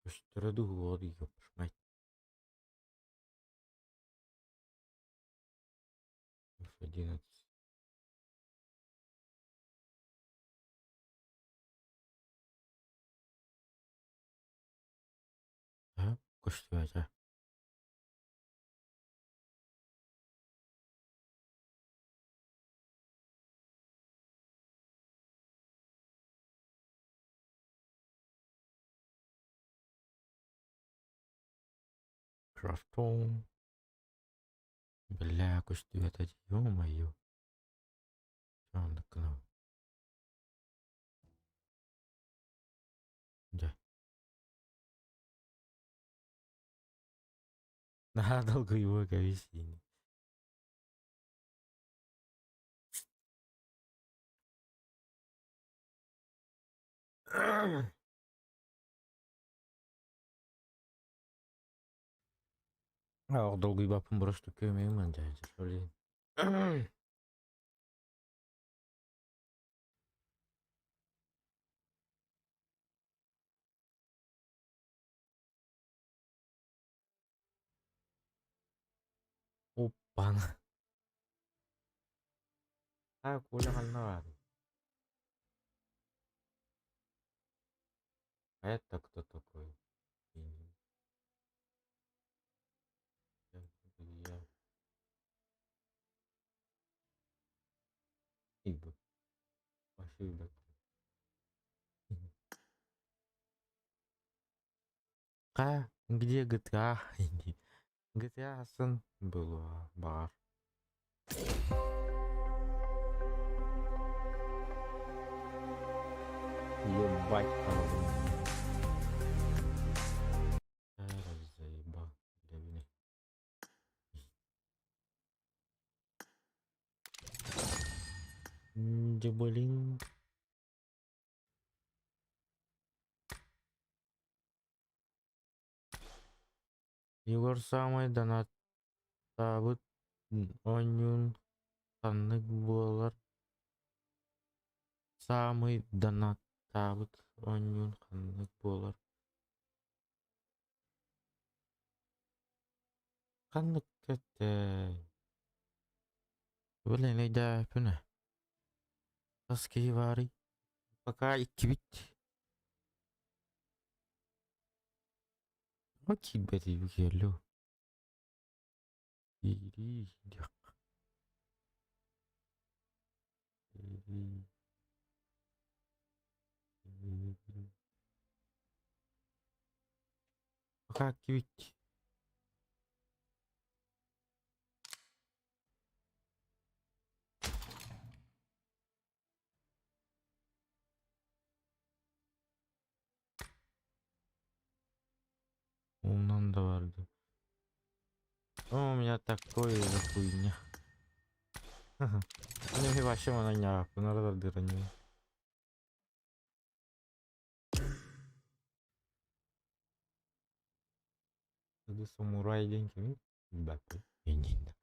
Speaker 1: Көстөрө дуу, ёпш мать. F11. А, көстүбэтэ. Крафтон. Бля, көстүбэтэ дии, ё-моё. Оннук гынабын. Дьэ. Наһаа долгуйуо кэбис ини. Ах, долгуйбаппын просто күөмэйим дьэ, блин. Оппана. А, Коля ханна баарый? А это кто такой? Я. Спасибо. А, где GTA? GTA сын было бар. Ебать, Заебал, говны. Блин. Егор саамай донаттаабыт оонньуун ханнык буолар? Саамай донаттаабыт оонньуун ханнык буолар? Ханнык этэй? Блин, өйдөөппүн ээ. Хас киһи баарый? Пока иккибит. Тоҕо киирбэтий бу киһи Киирии диэххэ. Киирии. Киирии. Пока иккибит. Умнан да барды. О, у меня такое же хуйня. Ну вообще она не надо дыраню. Это самурай деньги. Да, не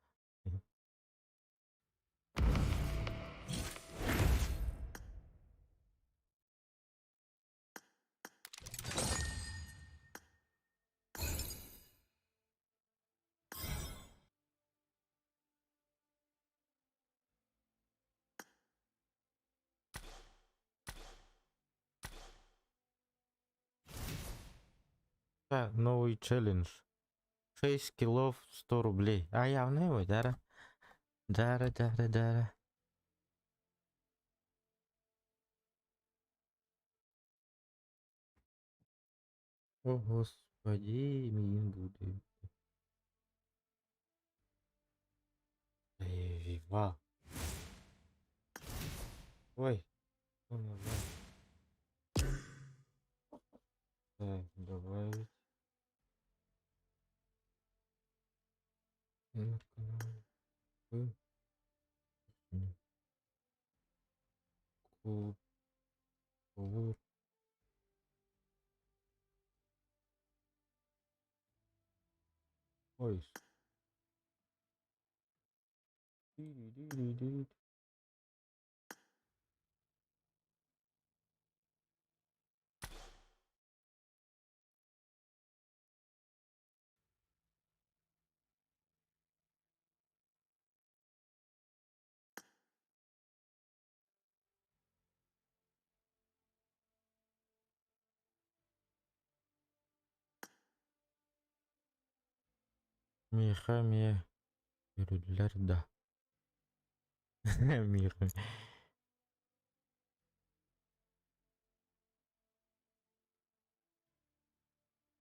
Speaker 1: Новый челлендж. 6 килов 100 рублей. А явно его, да? Да, да, да, да. О, господи, мин будет. Эй, ва. Ой, он нажал. Так, добавить. На канал. П. Н. Ку. В. Поиск. Ди-ди-ди-ди-ди. Миэхэ эмиэ көрүллэр да Миэхэ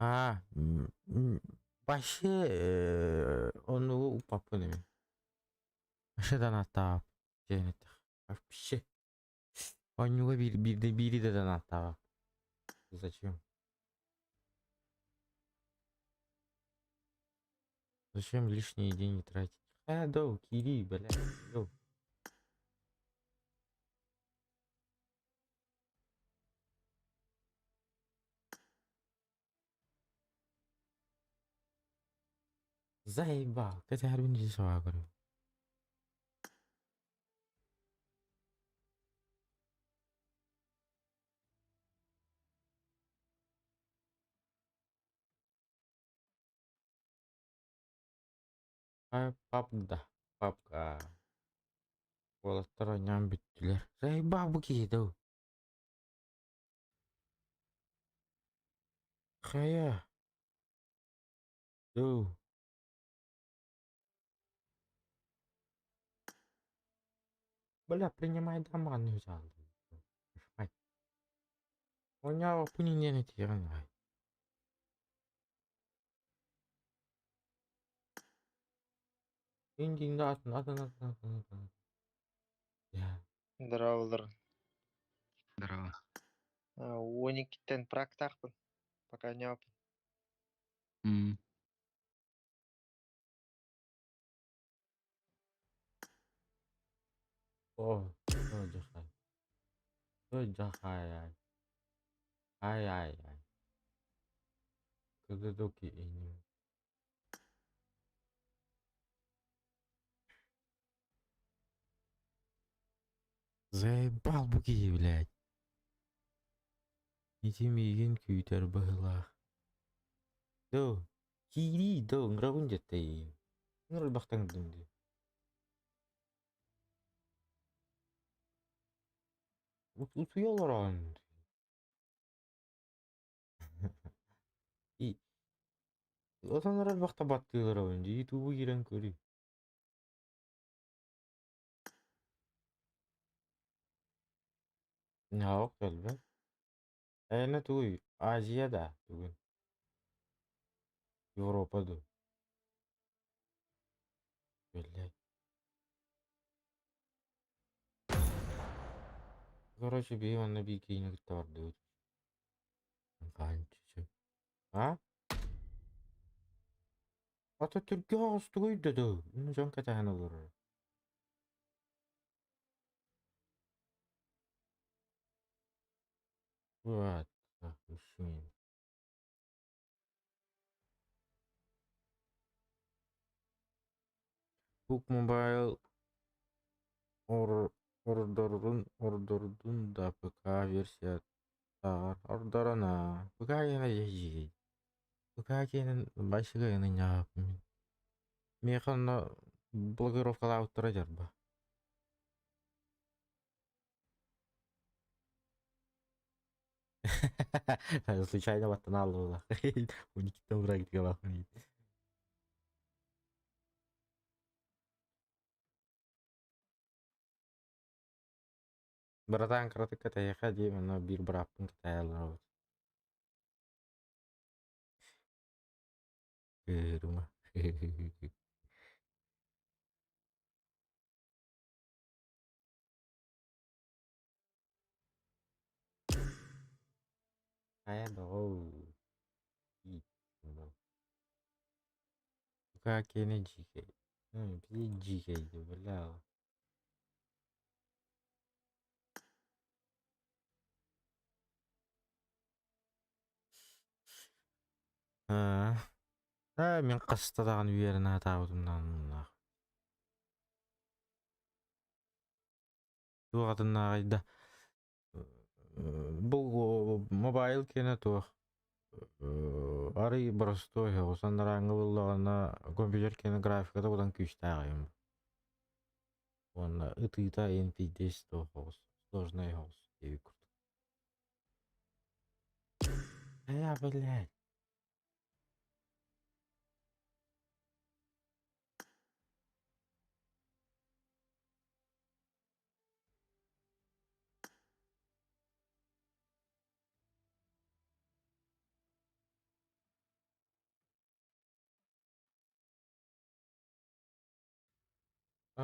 Speaker 1: Аа, вообще оннугу укпаппын эми. Вообще донаттаабап диэн этэх. Вообще. Онньуга биир биирдэ биири да донаттаабап. Зачем? Зачем лишние деньги тратить? Э, доо, киирии, бля, доо. Заебал, кэтэһэрбин дии саҕа көрөбүн. Папка, папка. Уолаттар оонньоон бүттүлэр. Заебал бу киһи дуу. Хайа? Дуу. Бля, принимай даманы взял. Нажимай. Оонньообоппун инниэн этиэҕин аҕай. Индиҥҥэ атын атын атын атын атын.
Speaker 7: Здраволар.
Speaker 8: Здорово.
Speaker 7: 12-тэн практаахпын. Пока не опыт.
Speaker 1: О, дьахай. Дьахай. Ай ай ай. Кыдыдуки ини. Заебал бу киһи, блядь. Ити миигин күүтэр быһыылаах. Доо, киирии доо, ыҥырабын дьэттэйиин. Ыҥыр элбэхтэ ыҥырдым дии. Утуйа олороҕун. И отон элбэхтэ баттыыларабын дии, ютубу киирэн көрүй. Ньаҕах кэлбэт. Эйиэнэ тугуй, Азия да бүгүн? Европа дуу? Биллэй. Короче, биһи манна биир киһини кытта бардыбыт. Хаанчычы. А? Ата түргэ оҕустугуй да дуу? Дьон кэтэһэн олорор. Вот, мужчина. Book Mobile ордордун ордордун да ПК версиятааҕар ордорон аа ПК гена дьиһий ПК киэнин башыга гына ньааппын миэхэ онно блокировкалаабыттара дьарба Случайно баттанааллыбылах. Уникиттан бырагытыгалаахпын. Братан кыратык кэтэһиэхэ дии, онно биир бырааппын кэтэһэ олоробут. Кыырыма. Хайа доҕоор, Как киэнэ дьиикэй. Били дьиикэй бля. Аа, мин хаста даҕаны үөрэнэ сатаабытым даҕаны Туох атыннааҕый да бу мобайл киэнэ туох арый боростуой соҕус анарааҥҥы буоллаҕына компьютер киэнэ графиката быдан күүстээх эбит уонна ытыыта NPD туох оҕус сложнай оҕус диэбит курдук. Э, блядь.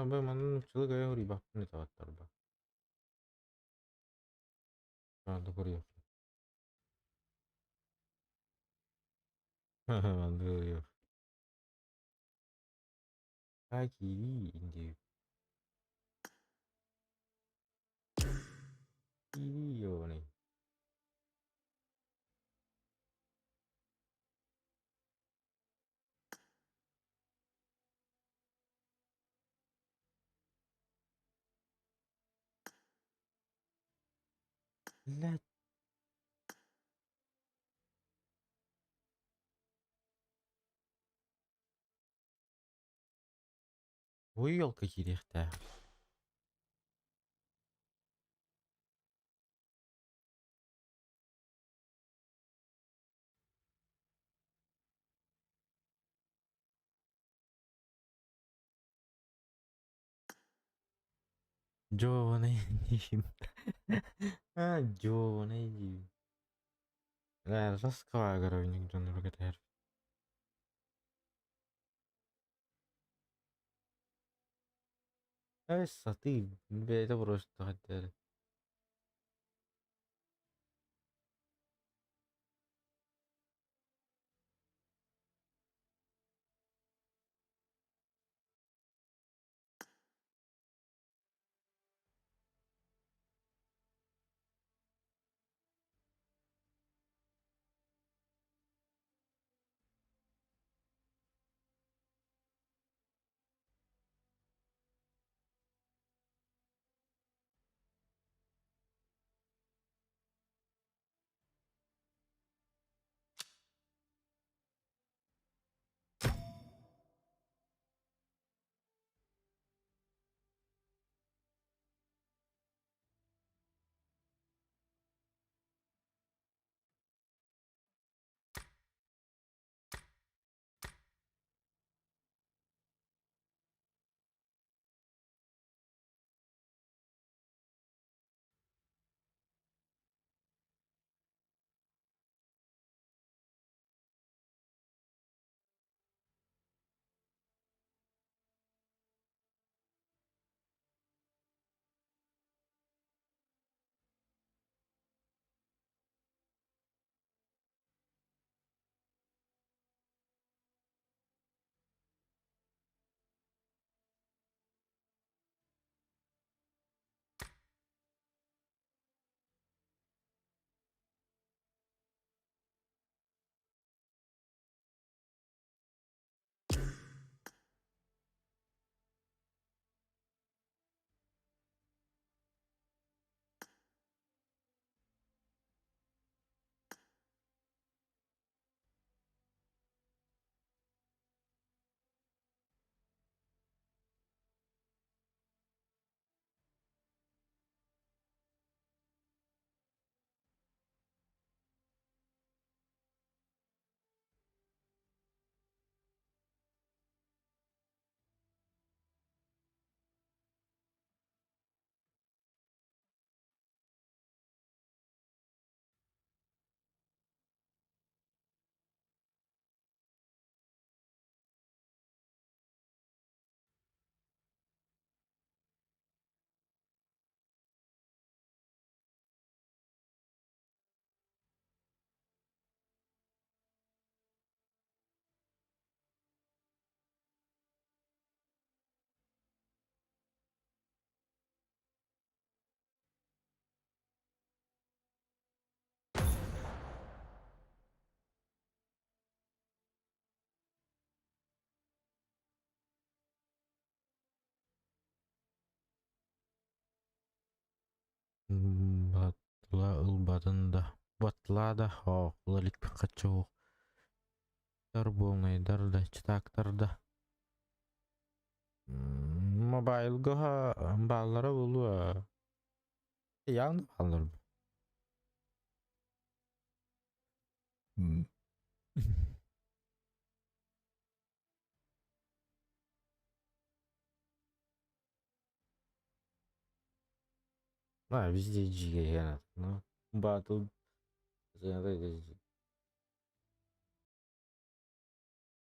Speaker 1: Бу манна нууччалыы кыайан суруйбаппын ытаҕаттарба. Манна куруйуох. Манна куруйуох. А киирии диэбит. Киирии ёбаный. Блядь. Ой, елка киириэхтээх. Дьуонай диим. А, дьуонай диим. Расквагровник дьонноро кэтэһэр. Э, сатыы бэйэтэ просто хайдары. Батла ылбатын да батла да хоохула иликпин хаччы суох. Буолнайдар да, чытаактар да. Мобайлга бааллара буолуо. Яғны бааллар. А, везде G, ну, батл.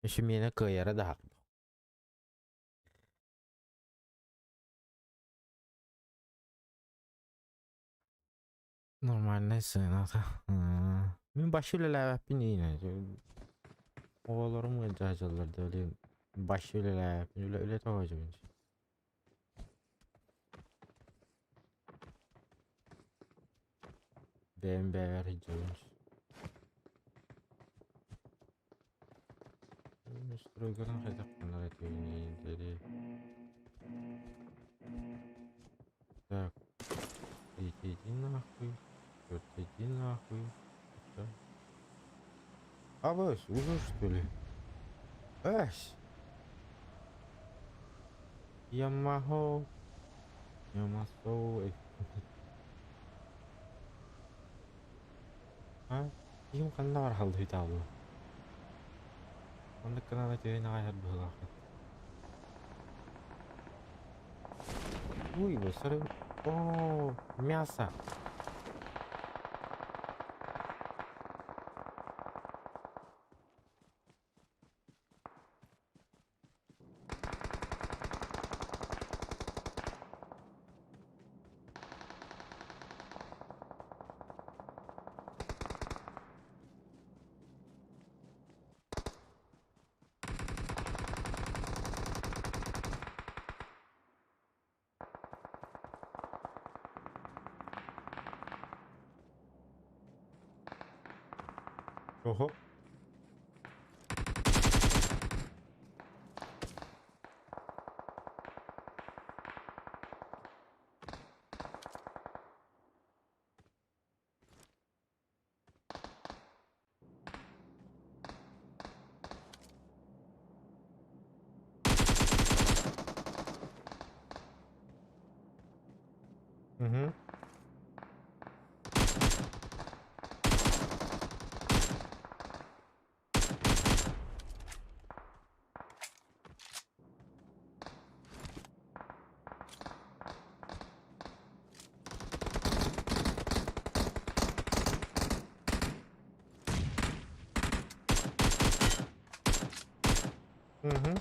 Speaker 1: Еще меня кыяра да. Нормальнай сыаната. Мин башы үлэлээбэппин иинэ. Оҕолорум ыалдьа сылдьаллар да билигин башы үлэлээбэппин. Үлэ үлэ тоҕо дьыбын. Бэйэм бэйэбэр сылдьабын. Стройкатын хайдах гынар этибиний Так. Иди, иди нахуй. Вот иди нахуй. Это... Абас, уже что ли? Эсь! Ямахо. Ямасо. А? Ким ханна бар халдыйтаабы? Оннук гынан үтүөйүн аҕай быһыылааххыт. Уй, быстрый. О, мясо. Ого. Угу. Угу.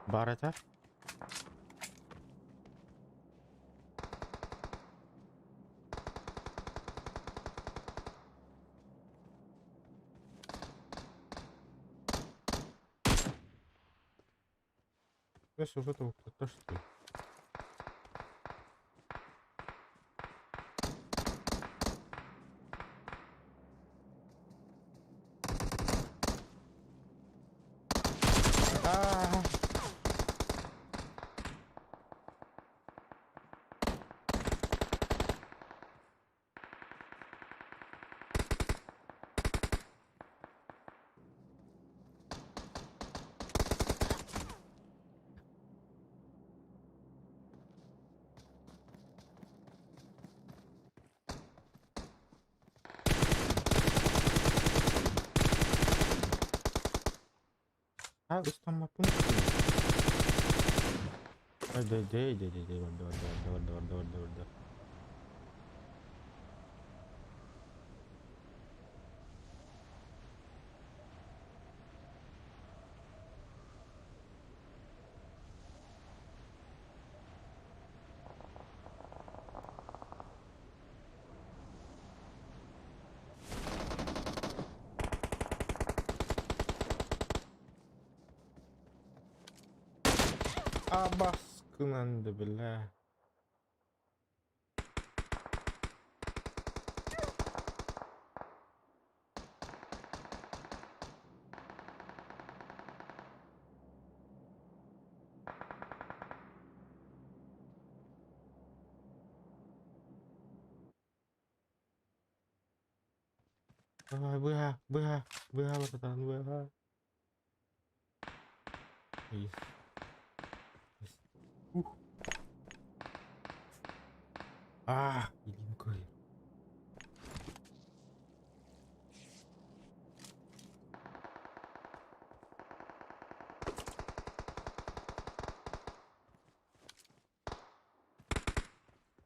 Speaker 1: Баар этэ. Өс уже тобуктатта что ли? А-а-а. А, ыстаммаппын Дэй, дэй, дэй, дэй, дэй, барда, барда, барда, барда, барда, барда. Абаскынан да бля. Давай, быга, быга, быга, братан, быга. Есть. Есть. Ух. А, илим кыайар.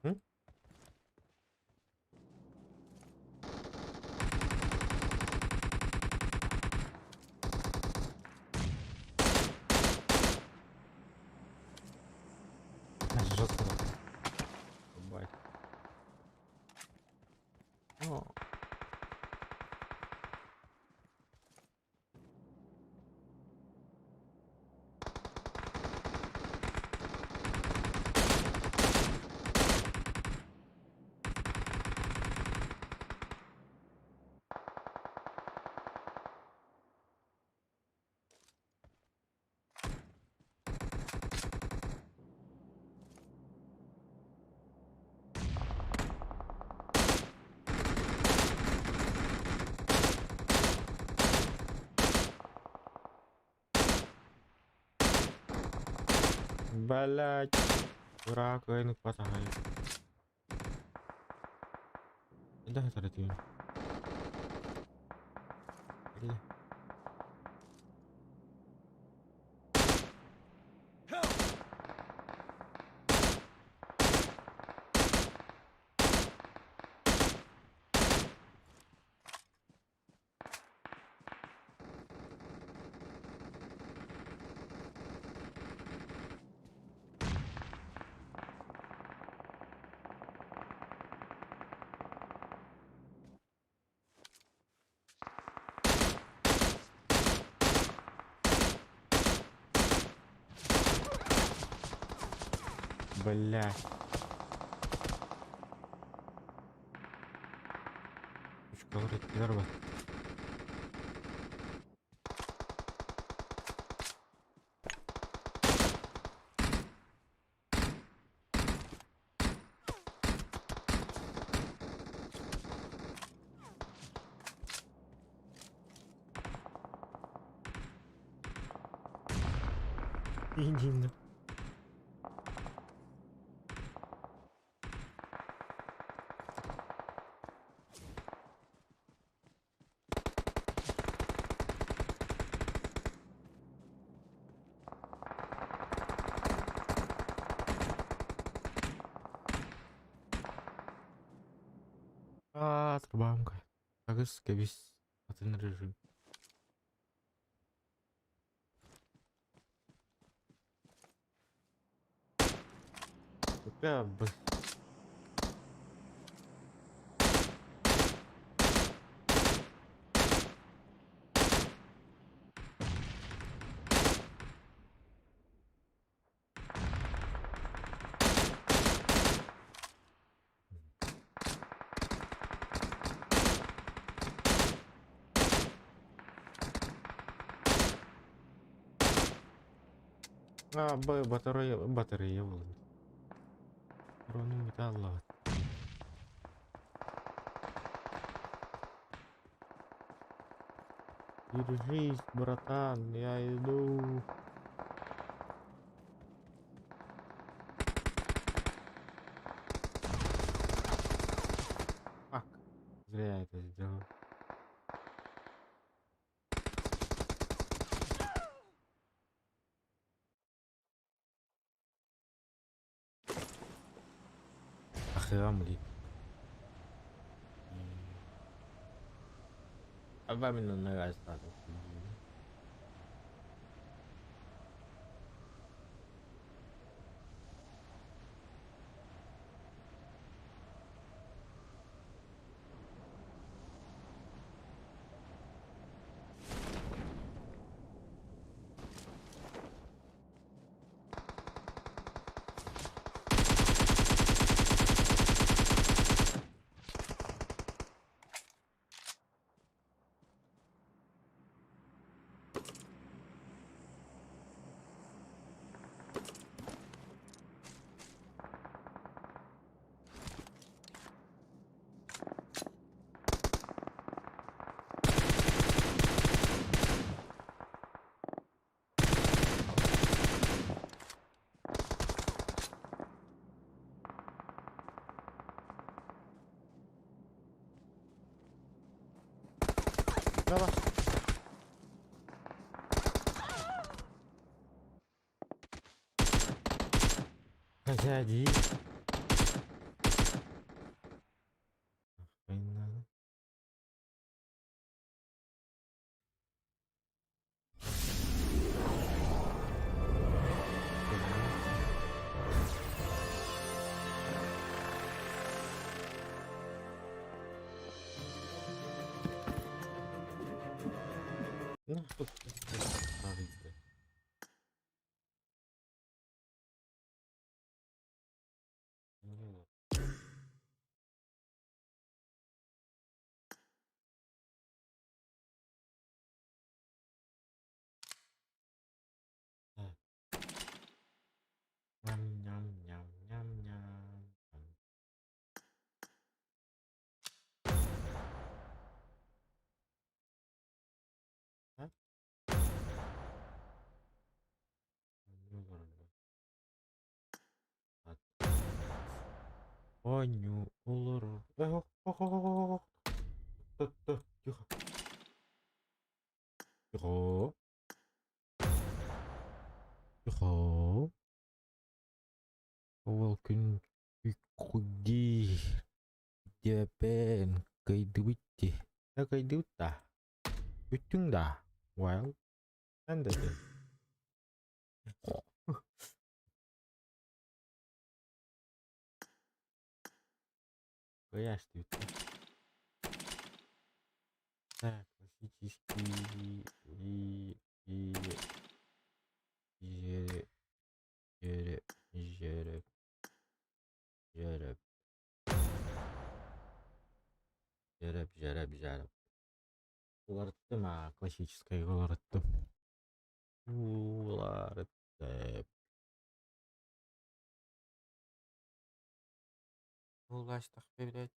Speaker 1: М? Жестко. Блядь. Ыраах кыайан ыкпатаҕай. Хайдах этэр этигин? Бля. Блядь. Үч ettiler bak. İndim. Аа, турбаамка. Агыс кэбис атын режим. Бля, б... А, Б, батарея, батарея буолла. Рону металла. Держись, братан, я иду. Фак. Зря я это сделал. Ахрамли. А вам не нравится. Давай. Хозяин. Охрененно. Ну, тут правильно. Ну, так. Ням-ням-ням-ням-ням. Так. Оонньуу олорор. Тихо. Тихо. Тихо. Ол күн дии диэппээн кыайдыбыт дии. Э кыайдыбыт да. Бүттүҥ да. Well, эн да дии. Кыайаастыбыт да. Так, классический и и и жереб жереб жереб жереб жереб. Уларыттым аа, классическайга уларыттым. Уларыттым. Улаастахпы блядь.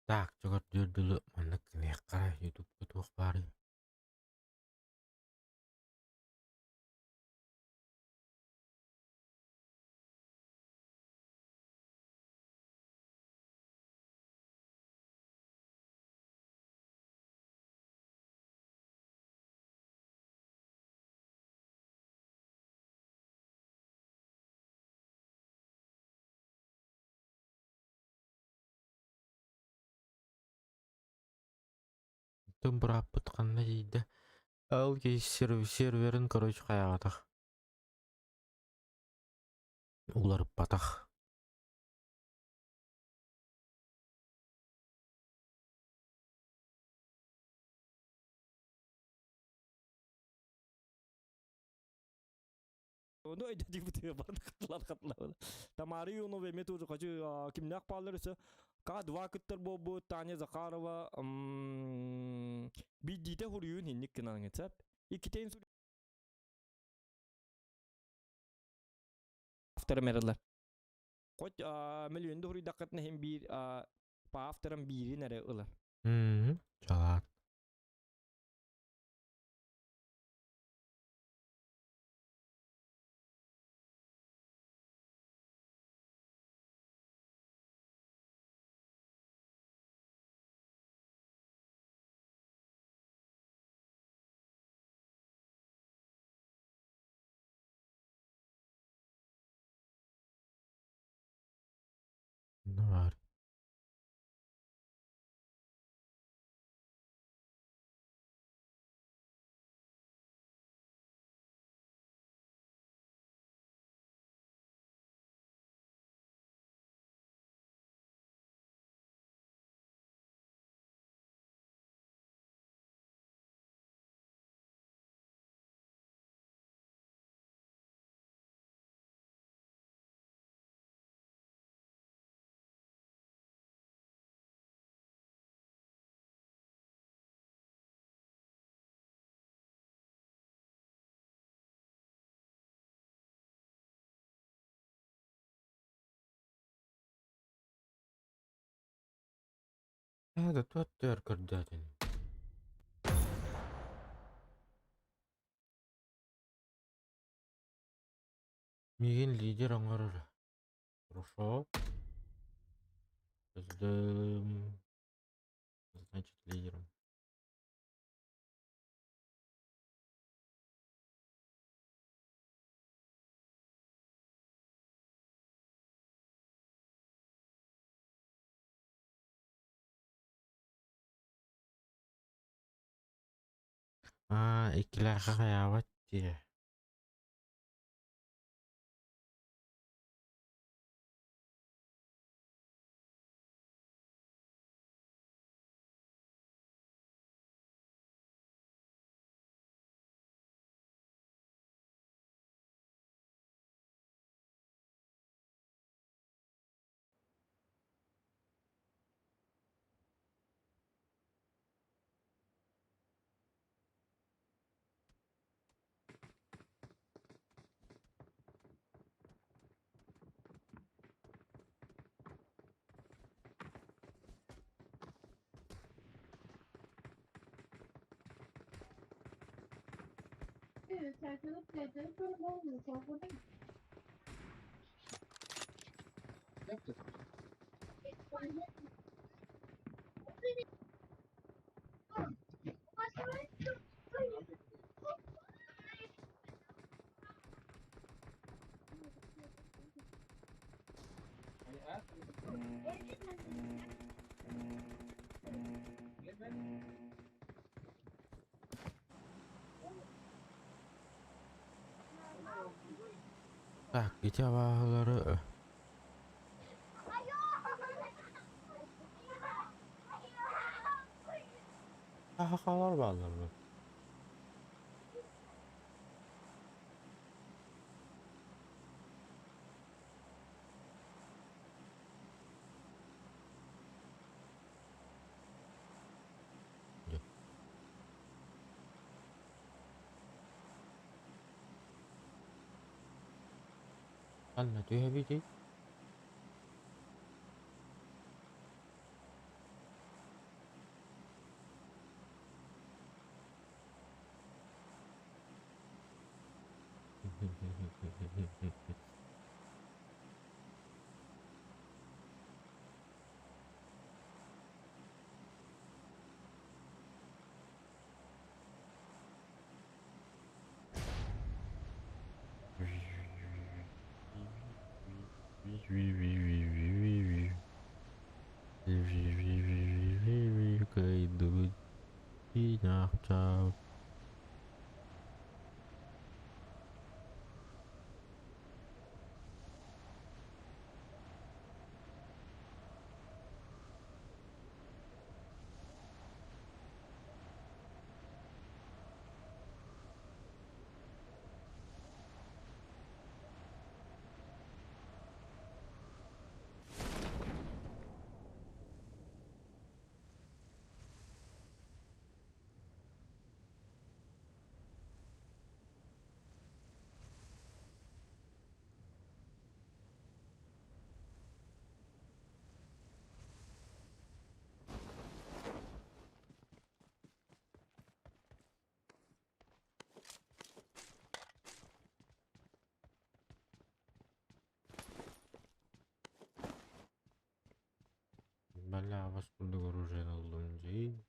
Speaker 1: Так, чогор дылы маннык гыныаххара ютубка туох баарый? Тым бырааппыт ханна тиийдэ? Ол киһи серверин, короче, хайаҕатах. Уларыппатах.
Speaker 9: Ну, хатылар. Тамара Ионова эме тоже хочу кимнях паллар өсө К2 кыттар болбу Таня Захарова биддите хуруюн хинник кынан гетсеп. Икитен авторы мерелер. Хоть миллионду хуруйдаккытна хем бир по авторам бири нере ылар.
Speaker 1: Чалаат. Бар. Ээ да туох көрдөөтүн? Миигин лидер оҥорор. Хорошо. Создаем. Значит лидером. Аа, иккилээххэ хайаабат дии. Так, ити абааһылары Хахалар бааллар бу. Ханна түһэбитий? Бля, вас курдук оружие ыллым дии.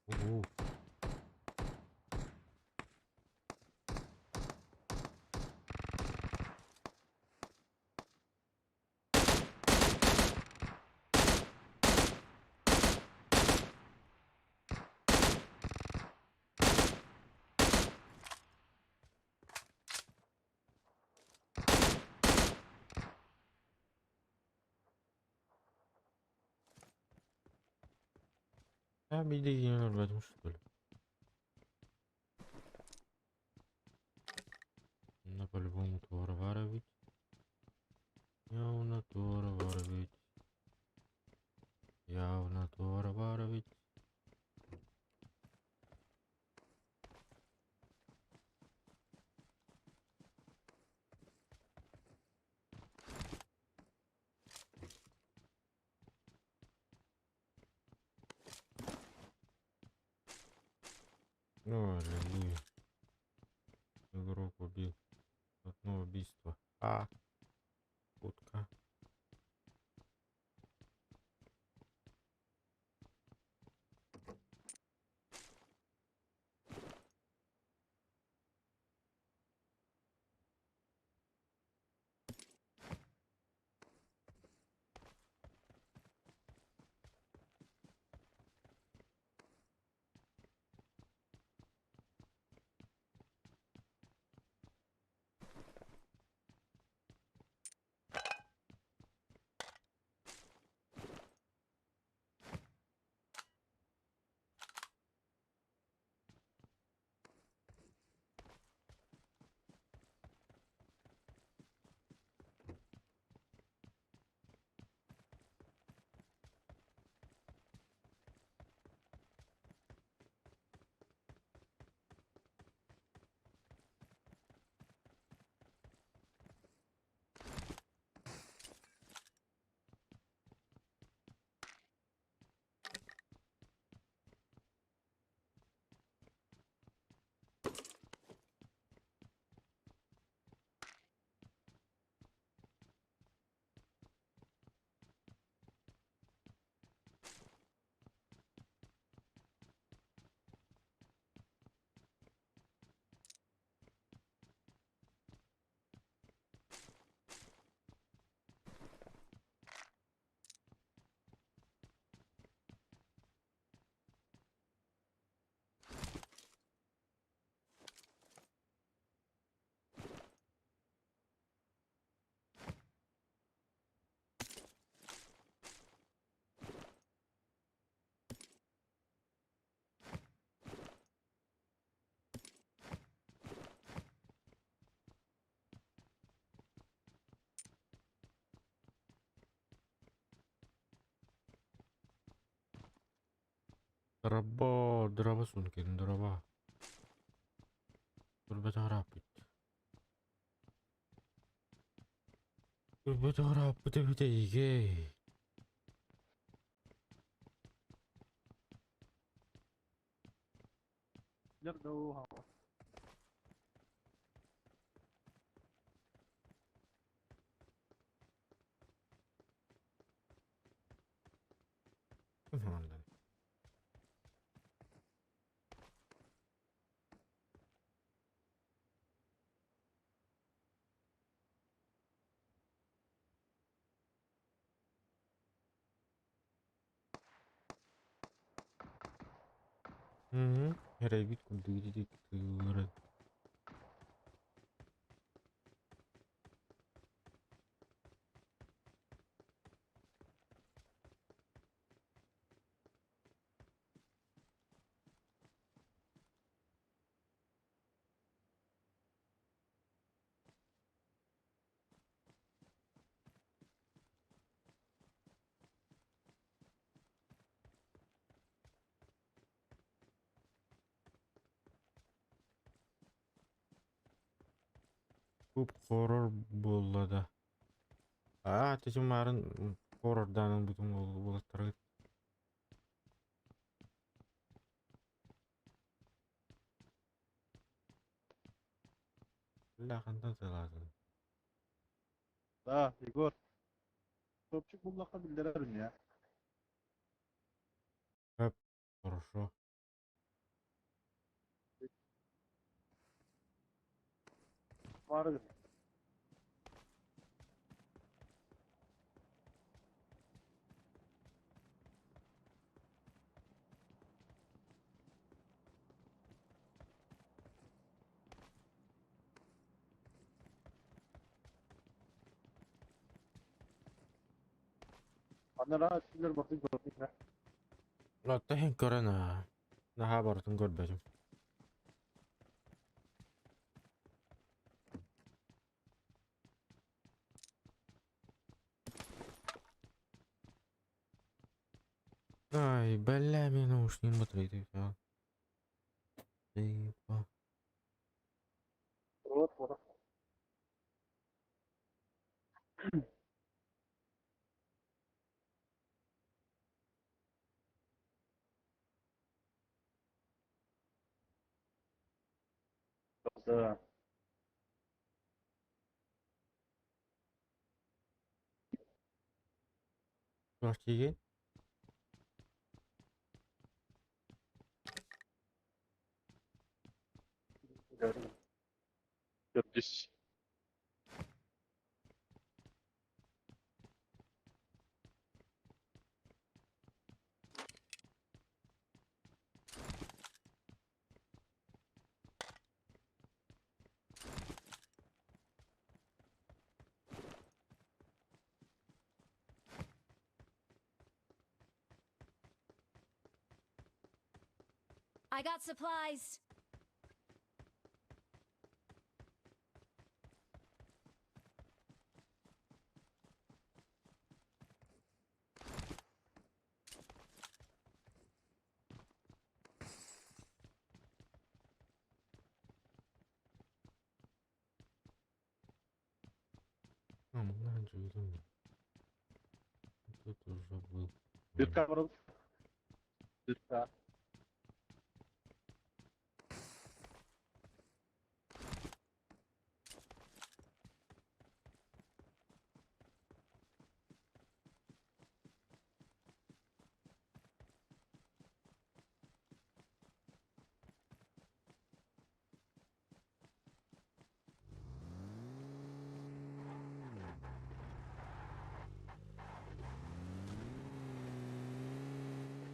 Speaker 1: Уу. Я билигин өлбөтүм что ли? На по-любому туора баар эбит. Явно туора баар эбит. Явно туора баар эбит. Ну, аллилуйя. Игрок убил. Одно убийство. А. Утка. Драба, драба сункин, драба. Турбатарапит. Турбатарапит эбит. Ким Эрэйбит курдук тыыллары. Куп хоррор буолла да. Аа, тэчим марын хоррордаанын бүтүн булаттары. Ла хантан сылаатын.
Speaker 10: Да, Егор. Топчик буллахха билдерерим я.
Speaker 1: Хорошо.
Speaker 10: Бары. Анара силер бартын көрдүк.
Speaker 1: Латта хин көрөн аа. Наха бартын көрбөтүм. Ай, бля, мен наушнигым батарейка бүтэн. Типа.
Speaker 10: Вот, вот. Да.
Speaker 1: Туох тиийгин?
Speaker 10: Төрдүс.
Speaker 11: I got supplies.
Speaker 1: А, мына жүйелім. Тут уже был.
Speaker 10: Дырка бар. Дырка.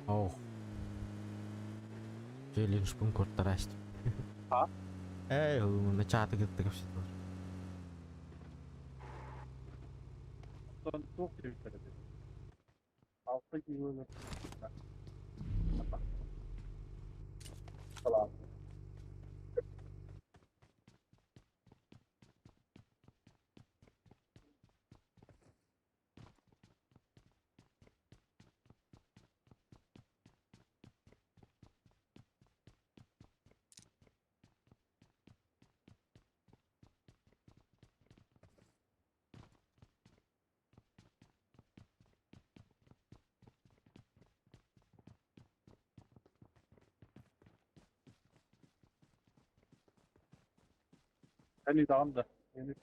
Speaker 1: Ох. Челлендж пун кортараст.
Speaker 10: А?
Speaker 1: Эй, на чаты кытта кэпсэтэр.
Speaker 10: Оттон туох диэбиттэр эбит. Алта киилоны. Салам. Эн даҕан да. Эни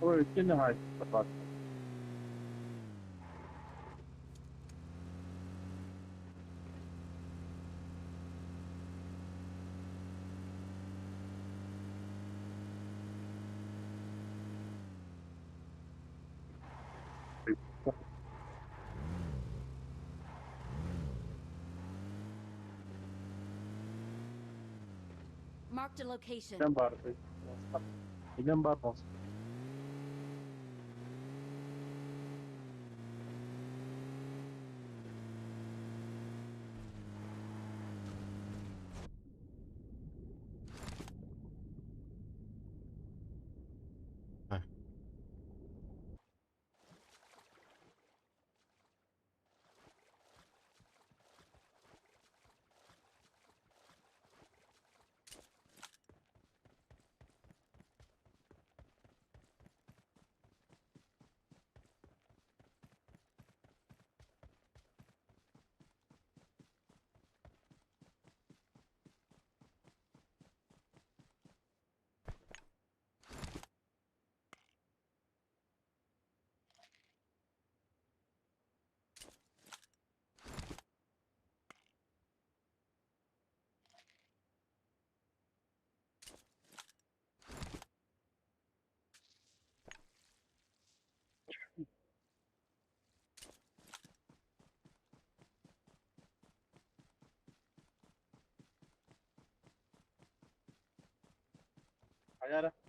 Speaker 10: Ой, кине хай.
Speaker 11: Marked a location.
Speaker 10: Инем бар. Инем бар болсын.
Speaker 1: Ай.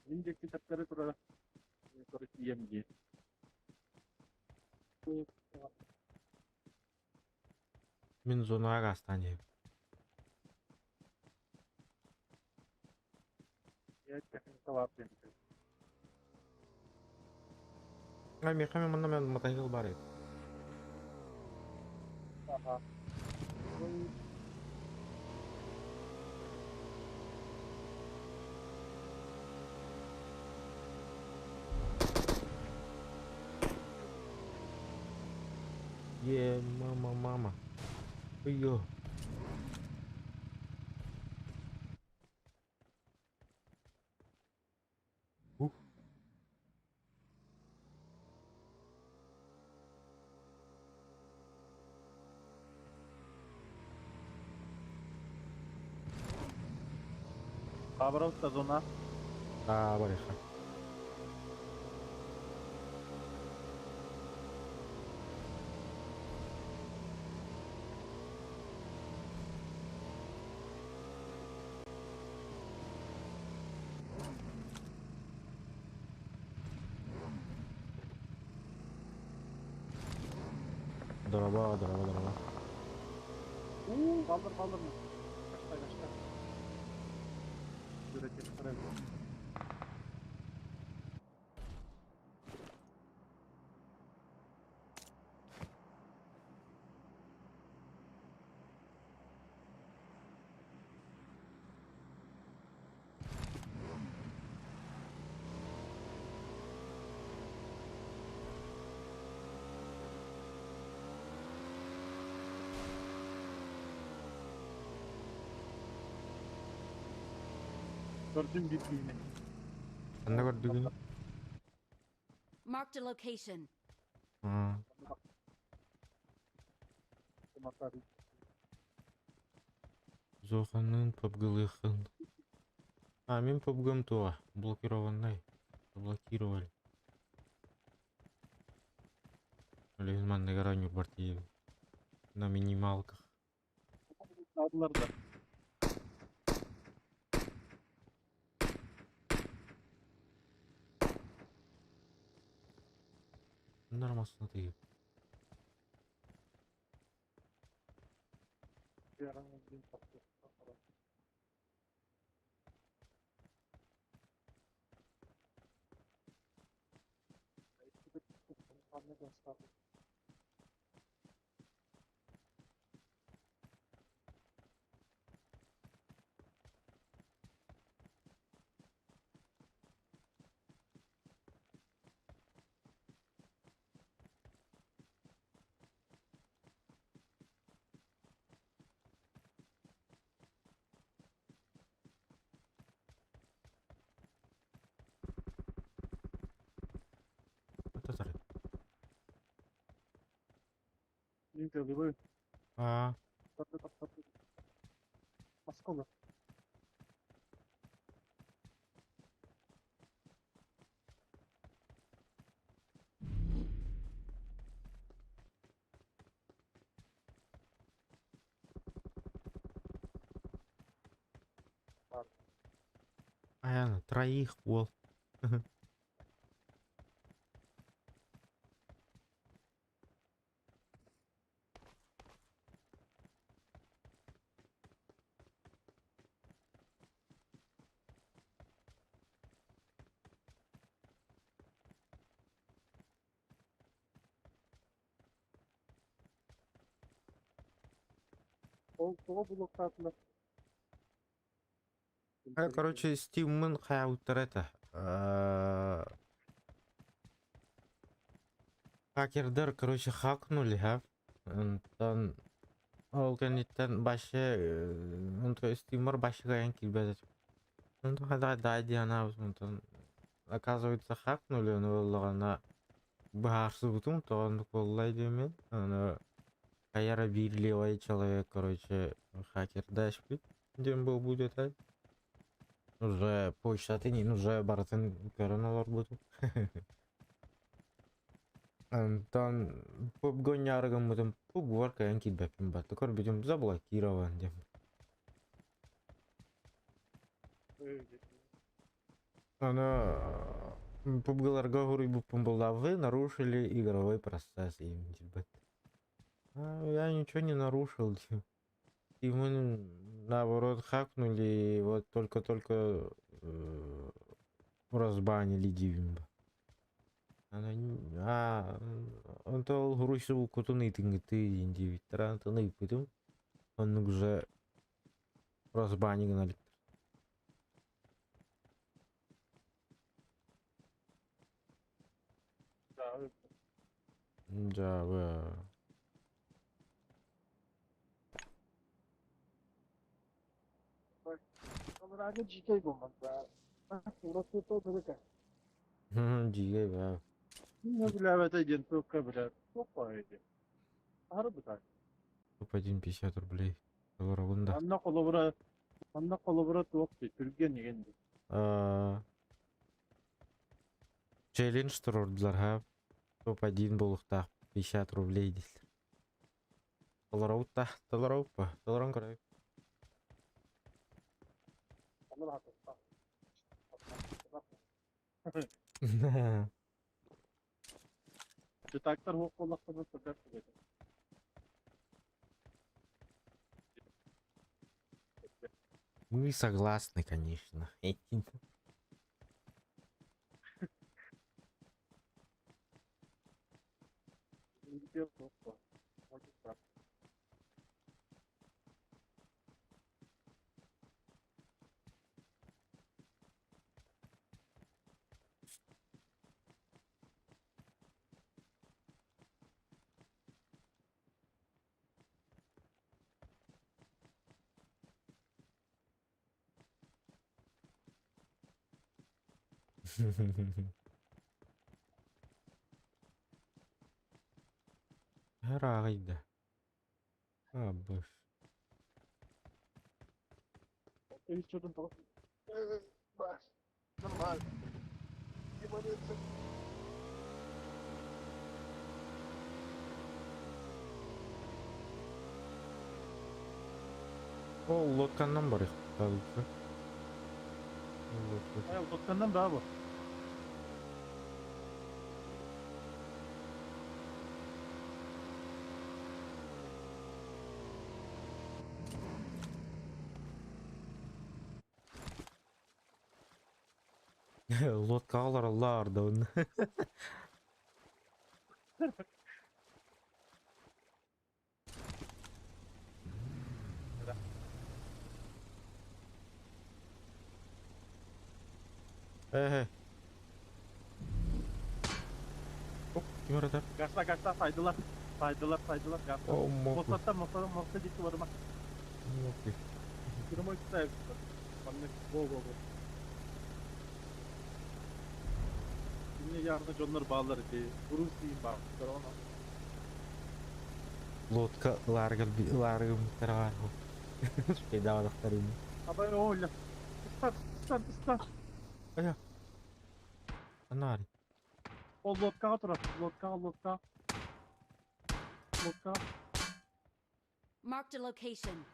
Speaker 10: Мин диэки таптары турара. Короче, ийэм дии.
Speaker 1: Мин зонаҕа гаастаан иһэбин.
Speaker 10: Я техникалаах диэн.
Speaker 1: А миэхэ мен манна мен мотоцикл баар эбит.
Speaker 10: Аха.
Speaker 1: Е, мама, мама. Ой-ё. Ух.
Speaker 10: Хабаровка зона.
Speaker 1: А, барыха. Дорога, дорога, дорога.
Speaker 10: Уу, kaldır kaldırma. Kaçta kaçta. Üretim Gördüm bir
Speaker 1: Ханна көрдүгүн?
Speaker 11: Marked a location.
Speaker 1: Аа. Зоханын пабгылыхын. А, мин пабгым туа. Блокированный. Заблокировали. Блин, манна гараню бартиев. На минималках.
Speaker 10: Aldılar da.
Speaker 1: Нормально ты. Это А,
Speaker 10: Осколок.
Speaker 1: а троих уол.
Speaker 10: Ол тоҕо булуохтаатылар?
Speaker 1: Короче, Steam'ын хайауттар это. Хакердер, короче, хакнули, ха. Онтон ол кэнниттэн башы онто Steam'ар башыгайан килбэт. Онтон хада да диана онтон оказывается хакнули, но боллаҕына быһаарсыбытым тоҕоннук буоллай диэмин. Аны хайара биир левый человек, короче, хакер дашпит диэн буолбут этэ. Уже почтатын уже барытын көрөн олорбутум. Антон пубгоняргаммытым пубгар кайан килбэппин батты көрбүтүм заблокирован диэн. Аны пубгаларга суруйбуппун буолла, вы нарушили игровой процесс им диэбит. А, я ничего не нарушил. И мы наоборот хакнули, и вот только-только разбанили диибин. А, онтон ол суруйсубуккутун ыытыҥҥытыы диэн диэбиттэр, онтон ыыппытым. Оннук уже разбани гына иликтэр. Дьаабы. Дьиикэй баа. Топ-1 50 рублей. Толоробун да.
Speaker 10: Анна холобура, манна холобура туох дии, түргэн игин дии.
Speaker 1: Челлендж туруордулар ха. Топ-1 буолуохтаах 50 рублей дииллэр. Толоробут да, толоробут па, толорон көрөбүт.
Speaker 10: Детектор суох буоллахтарына сылдьар түгэтэ.
Speaker 1: Мы согласны, конечно. Ыраҕыйда. Абыш.
Speaker 10: Нормально.
Speaker 1: Ол лодканнан барыахтаах. Лодка.
Speaker 10: Лодканнан баа бу.
Speaker 1: Лодкаҕа олороллор да онно. Ээ. Оп, ким ырытар?
Speaker 10: Гашла гашла сайдылар. Сайдылар сайдылар гашла.
Speaker 1: О, моку.
Speaker 10: Мостаттан мостаттан моста диэки барыма.
Speaker 1: Моку.
Speaker 10: Прямой кусай. Маннык го го го. Кинини ярны дьоннор бааллар ити. Грузия баар. Корона.
Speaker 1: Лодка ылаарыгар ылаарыгыммыттара баар. Успейдаабатахтар ини.
Speaker 10: Абай оля. Ыстан, ыстан, ыстан.
Speaker 1: Айа. Анари.
Speaker 10: Ол лодкаҕа турар. Лодкаҕа, лодкаҕа. Лодкаҕа.
Speaker 11: Marked a location.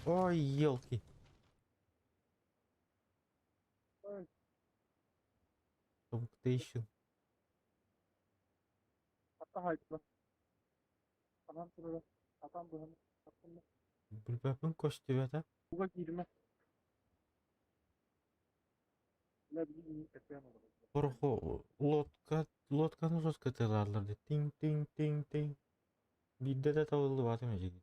Speaker 1: Ой, елки.
Speaker 10: Ой.
Speaker 1: Тыщен.
Speaker 10: Хата хайдылар. Анан турар. Атан быһан.
Speaker 1: Билбэппин көстүбэтэ.
Speaker 10: Уга киирмэ.
Speaker 1: Пороху лодка лодканы жестко тылааллар дии. Тиҥ тиҥ тиҥ тиҥ. Биирдэ да табыллыбатым эдьиий.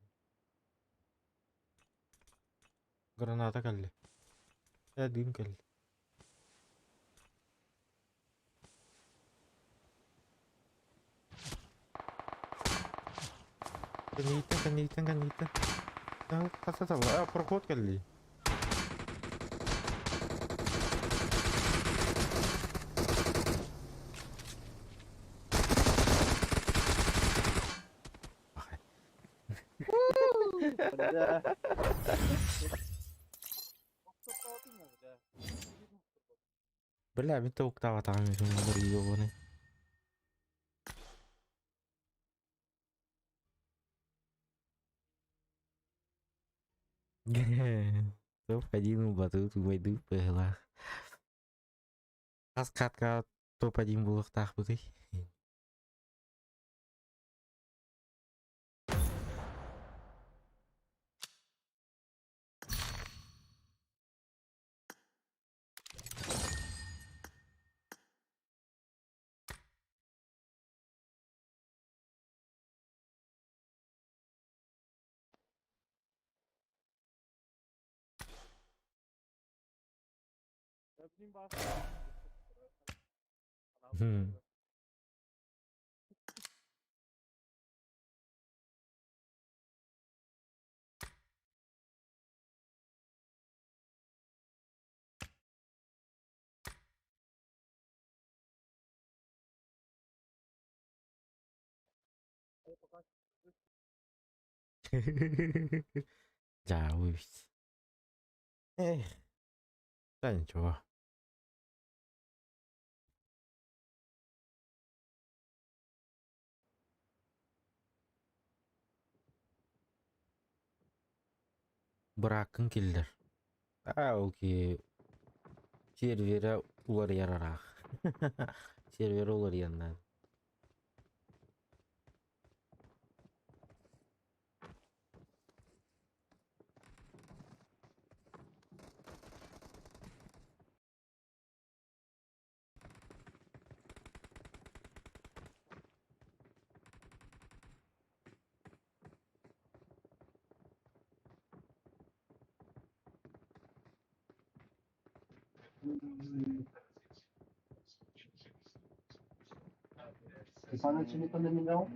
Speaker 1: Граната кэллэ. Ээ дым кэллэ. Кэннииттэн кэннииттэн кэннииттэн. Хаса талла. Проход кэлли. Бля, мин тобуктаабатаҕым ёбаный. Топ-1 ылбатыбыт убайдыыбыт быһыылаах. Хас катка топ-1 буолуохтаахпытый? Дьаабы эбит. Эх, да ничего. Бырааккын киллэр. Аа, ол киһи серверэ уларыйар ыраах. Серверэ уларыйан наада.
Speaker 5: Степанович не поменял?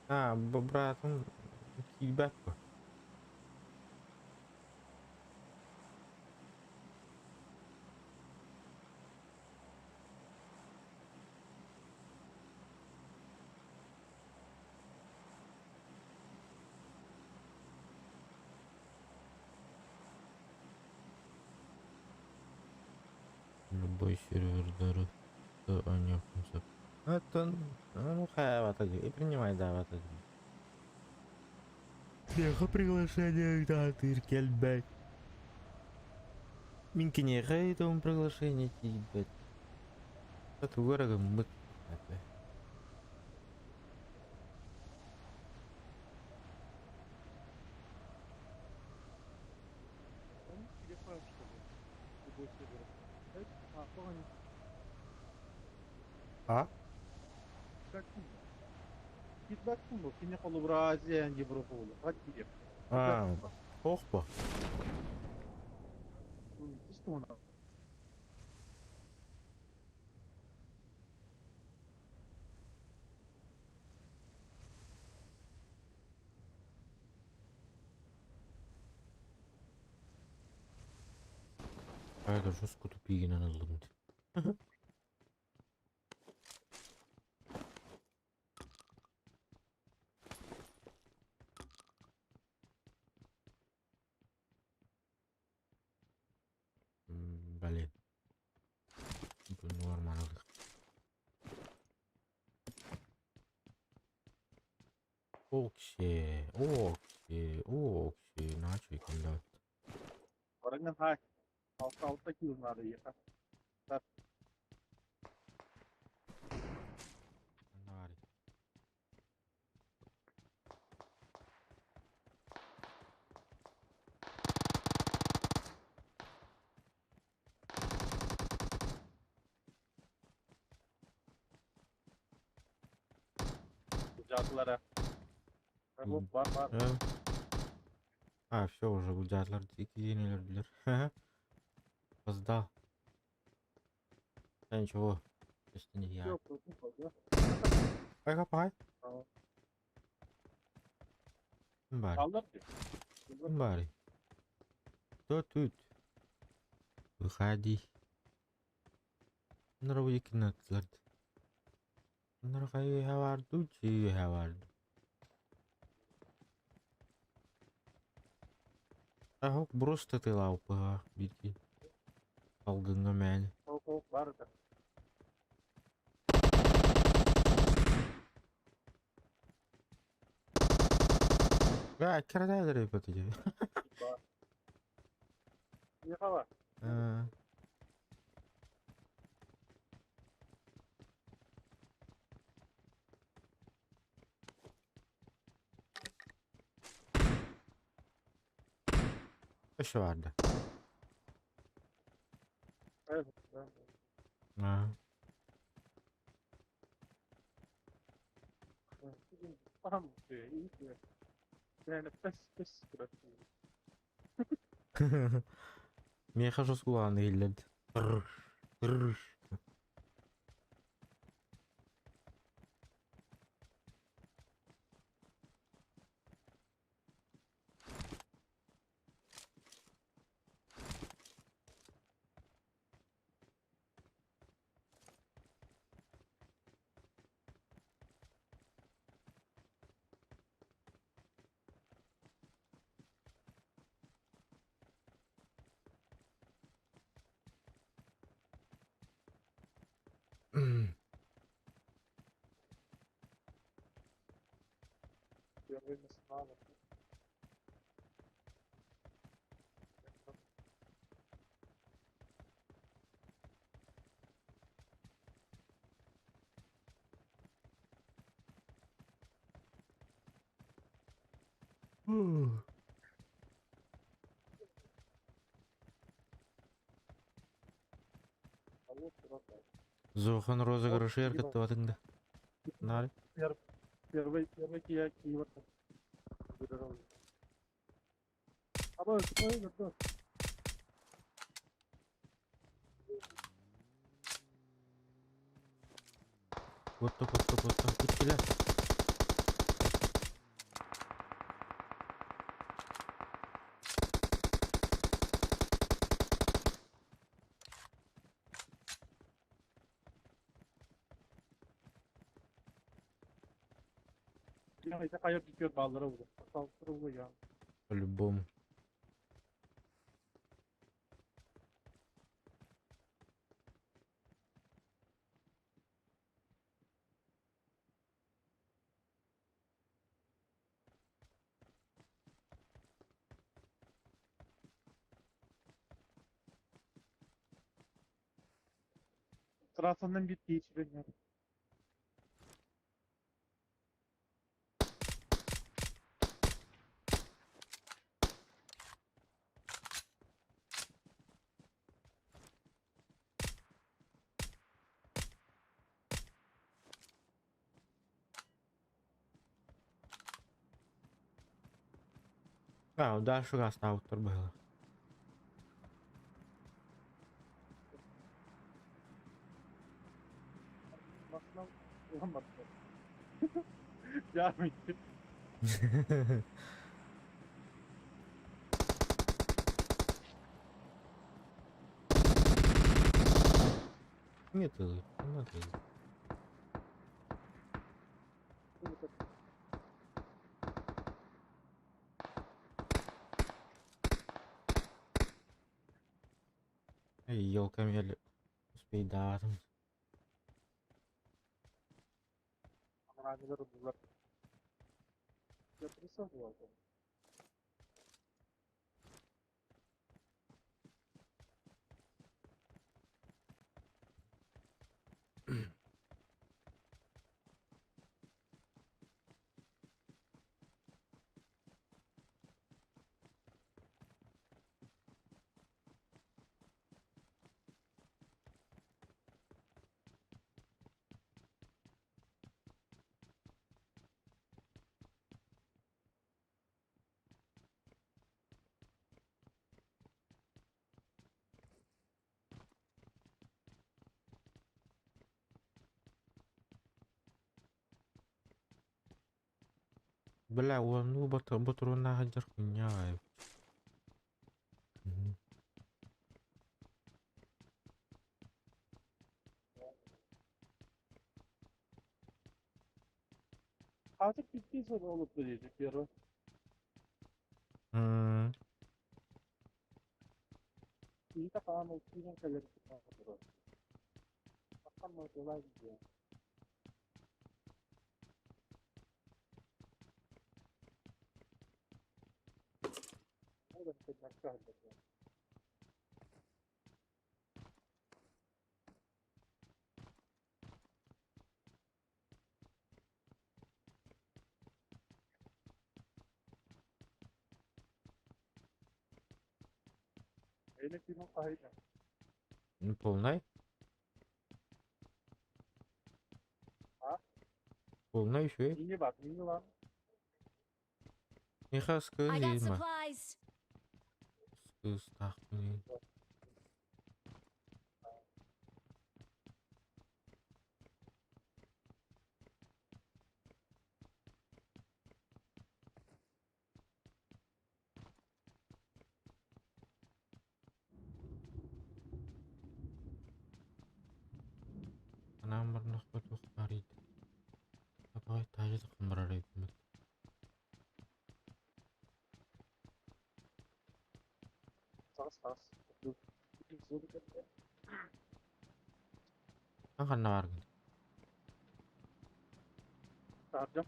Speaker 1: А, братым киирбэт дуо? Любой сервердары оонньуохпун сөп. Оттон ну хайаабата дии, и принимайдаабата дии. Миэхэ приглашение ыытаатыыр кэлбэт. Мин киниэхэ ыытабын приглашение тиийбэт. Тугу эрэ гыммыт этэ. А? А, ох Хайда жестко тупигинэн ыллым дии. Блин. Нормально. Окси, окси, окси, начали когда. А, все уже гудятлар иккиэнилэр билэр. Опоздал. Да ничего, это не я. Пай-пай. Бари. Бари. Кто тут? Выходи. Нравы кинотлар. Хайы баар дуу, дьиэ баар дуу. Аһок просто тылаупыга бити. Алгыңа мән.
Speaker 10: Ол бар да.
Speaker 1: Га, кирдәдер бит.
Speaker 10: Ехала.
Speaker 1: Еще vardı.
Speaker 10: Evet.
Speaker 1: Ha.
Speaker 10: Yani pes pes
Speaker 1: Меха жосуланы иллерди. Рыш.
Speaker 10: Первый национал.
Speaker 1: Зохан розыгрышы эркетти батыңда. Нары.
Speaker 10: Первый, первый кия киев. Аба, ой, готов.
Speaker 1: Котто, котто, котто. Иккиле.
Speaker 10: Я это хайыр дикер баллары уже. Салдыры я.
Speaker 1: По-любому.
Speaker 10: Трассанын бит geçirin.
Speaker 1: А, дальше раз на автор было.
Speaker 10: Masına ulan Ya
Speaker 1: Не ты, не ты. Эй, елка мели. Успей да там.
Speaker 10: Я присутствовал.
Speaker 1: Бля, ну батруна хаджар хуйня.
Speaker 10: Хатык підписан olup dedi первый. Киһитэ хаан ол киирэн кэлэр турар. Таххан модулай диэн. Ол да кэлбэккэ Эйне кимон хаһыйда.
Speaker 1: Полный?
Speaker 10: А?
Speaker 1: Полный еще?
Speaker 10: Мини бар, мини бар.
Speaker 1: Миха
Speaker 11: I got
Speaker 1: скажи, ма.
Speaker 11: supplies.
Speaker 1: Скыз тахпын. Анам бар нохпат барид. Апай тажы кымбарар эбит.
Speaker 10: Саас саас.
Speaker 1: Ханна баргын.
Speaker 10: Tarcam.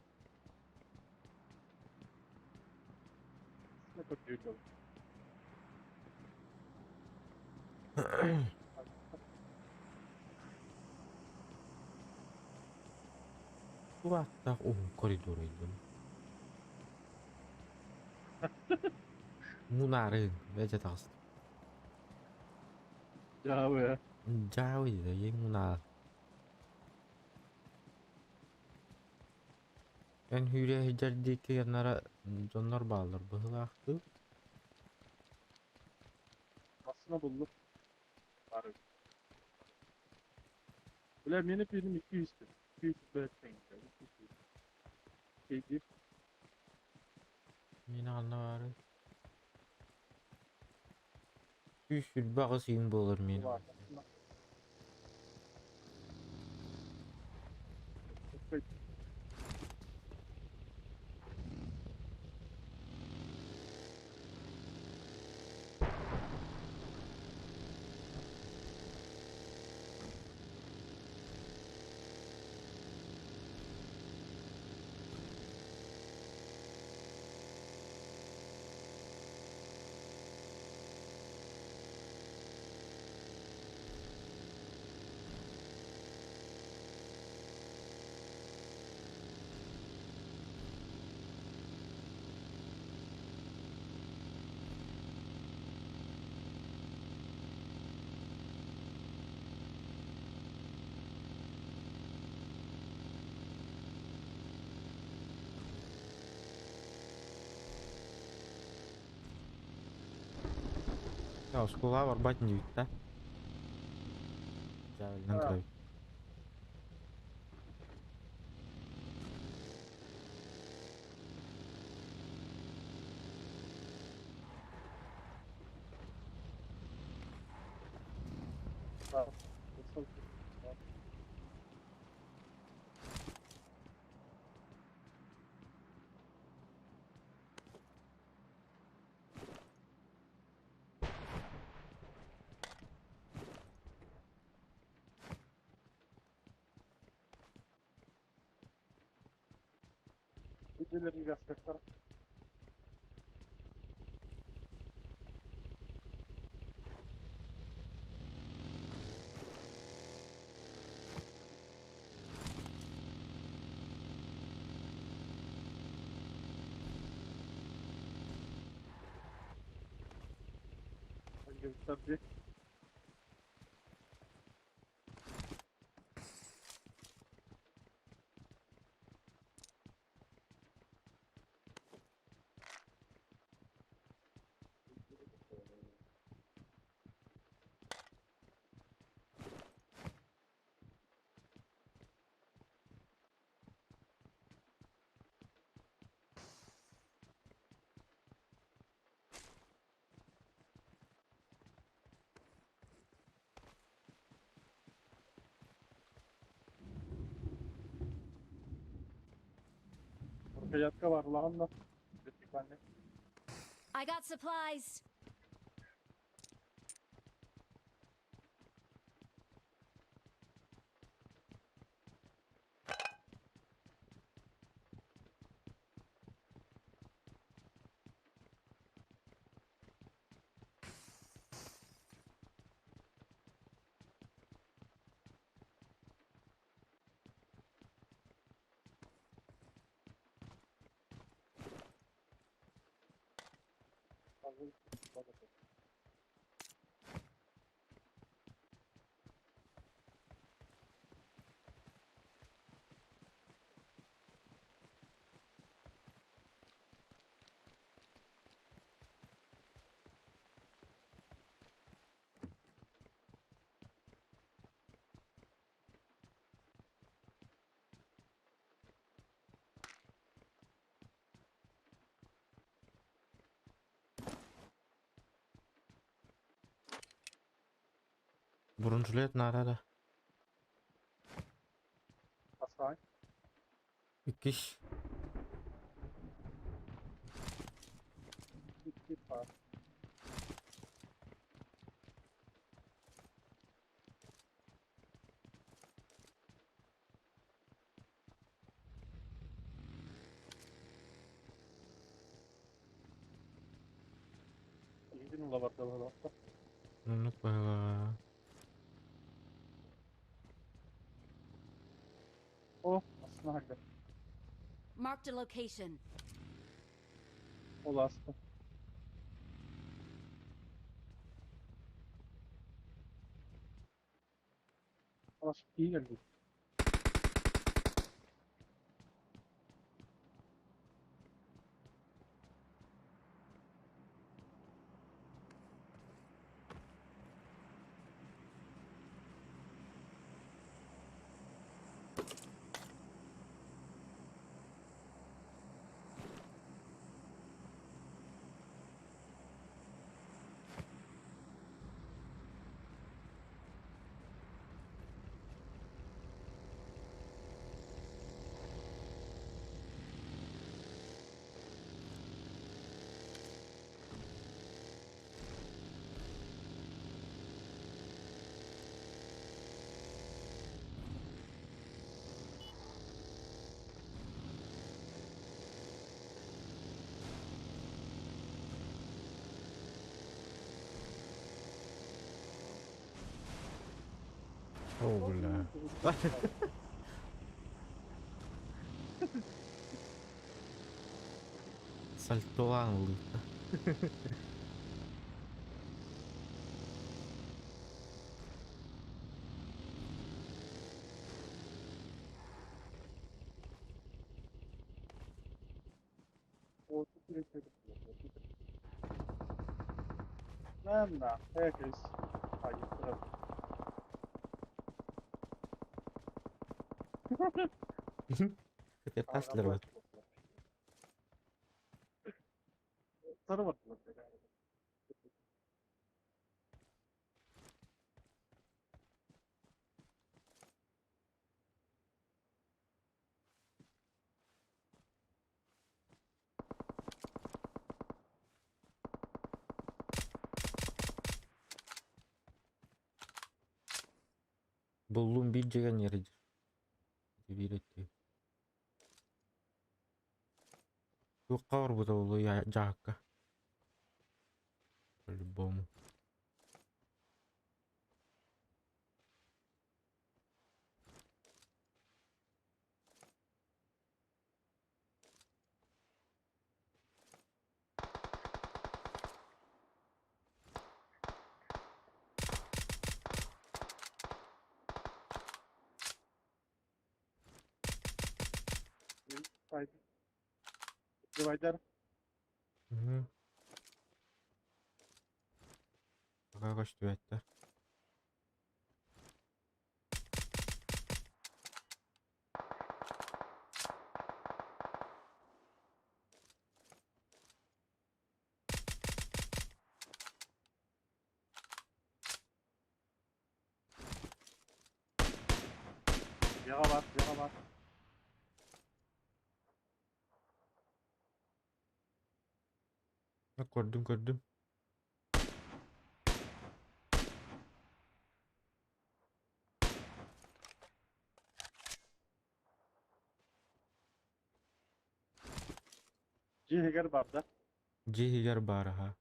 Speaker 10: Ne kötü
Speaker 1: Туаттах уһун коридор ыйдым. Мунарын бәҗә тагыс.
Speaker 10: Жабы.
Speaker 1: Жабы да ең мунар. Эн хүрэ хиджардики яннара дьоннор баалар быһылаахты.
Speaker 10: Aslında bulduk. Var. Бля, мени пиним 200. 200 бәттен. 200.
Speaker 1: Мин анна бары. Үш сүрбэ сыйын болар мен. Я оскула барбат не да? Жабылдан кырабит.
Speaker 10: Gecelerini gazetler. Gösterdi. Перчатка бар улахан да. Вертикальный.
Speaker 11: I got supplies.
Speaker 1: Бурунжулет наада.
Speaker 10: Асай.
Speaker 1: Иккис.
Speaker 10: Икки бар. Иһитин ыла бардылар.
Speaker 1: Ну, поняла.
Speaker 10: О, астына хагдар.
Speaker 11: Marked a location.
Speaker 10: Ол аста. Алаш iyi geldi.
Speaker 1: О, бля. Сальтолан улыбка.
Speaker 10: Нэнна, Эгрис. А,
Speaker 1: Это Таслер вот. Буллум бир жеген ери. Бир Туохха барбыта буолуо дьаһакка. По-любому.
Speaker 10: Divider.
Speaker 1: Мгм. Пока көстүбэттэр.
Speaker 10: Яга бар, яга бар.
Speaker 1: Көрдүм, көрдүм.
Speaker 10: Дьиэ иһигэр баар да?
Speaker 1: Дьиэ иһигэр баар аха.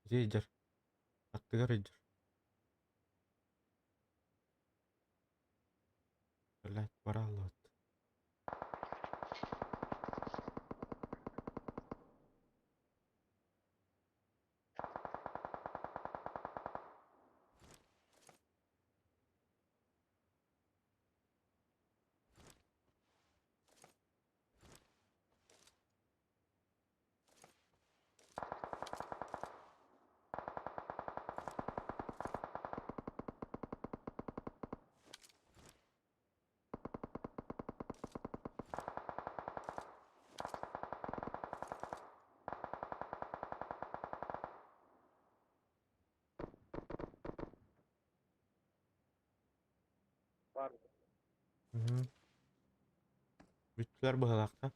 Speaker 1: Дьиэ иһигэр. Аттыгар иһигэр. Блядь, бараллыбыт.
Speaker 10: Баар.
Speaker 1: Мгм. Бүттүлэр быһалаахта.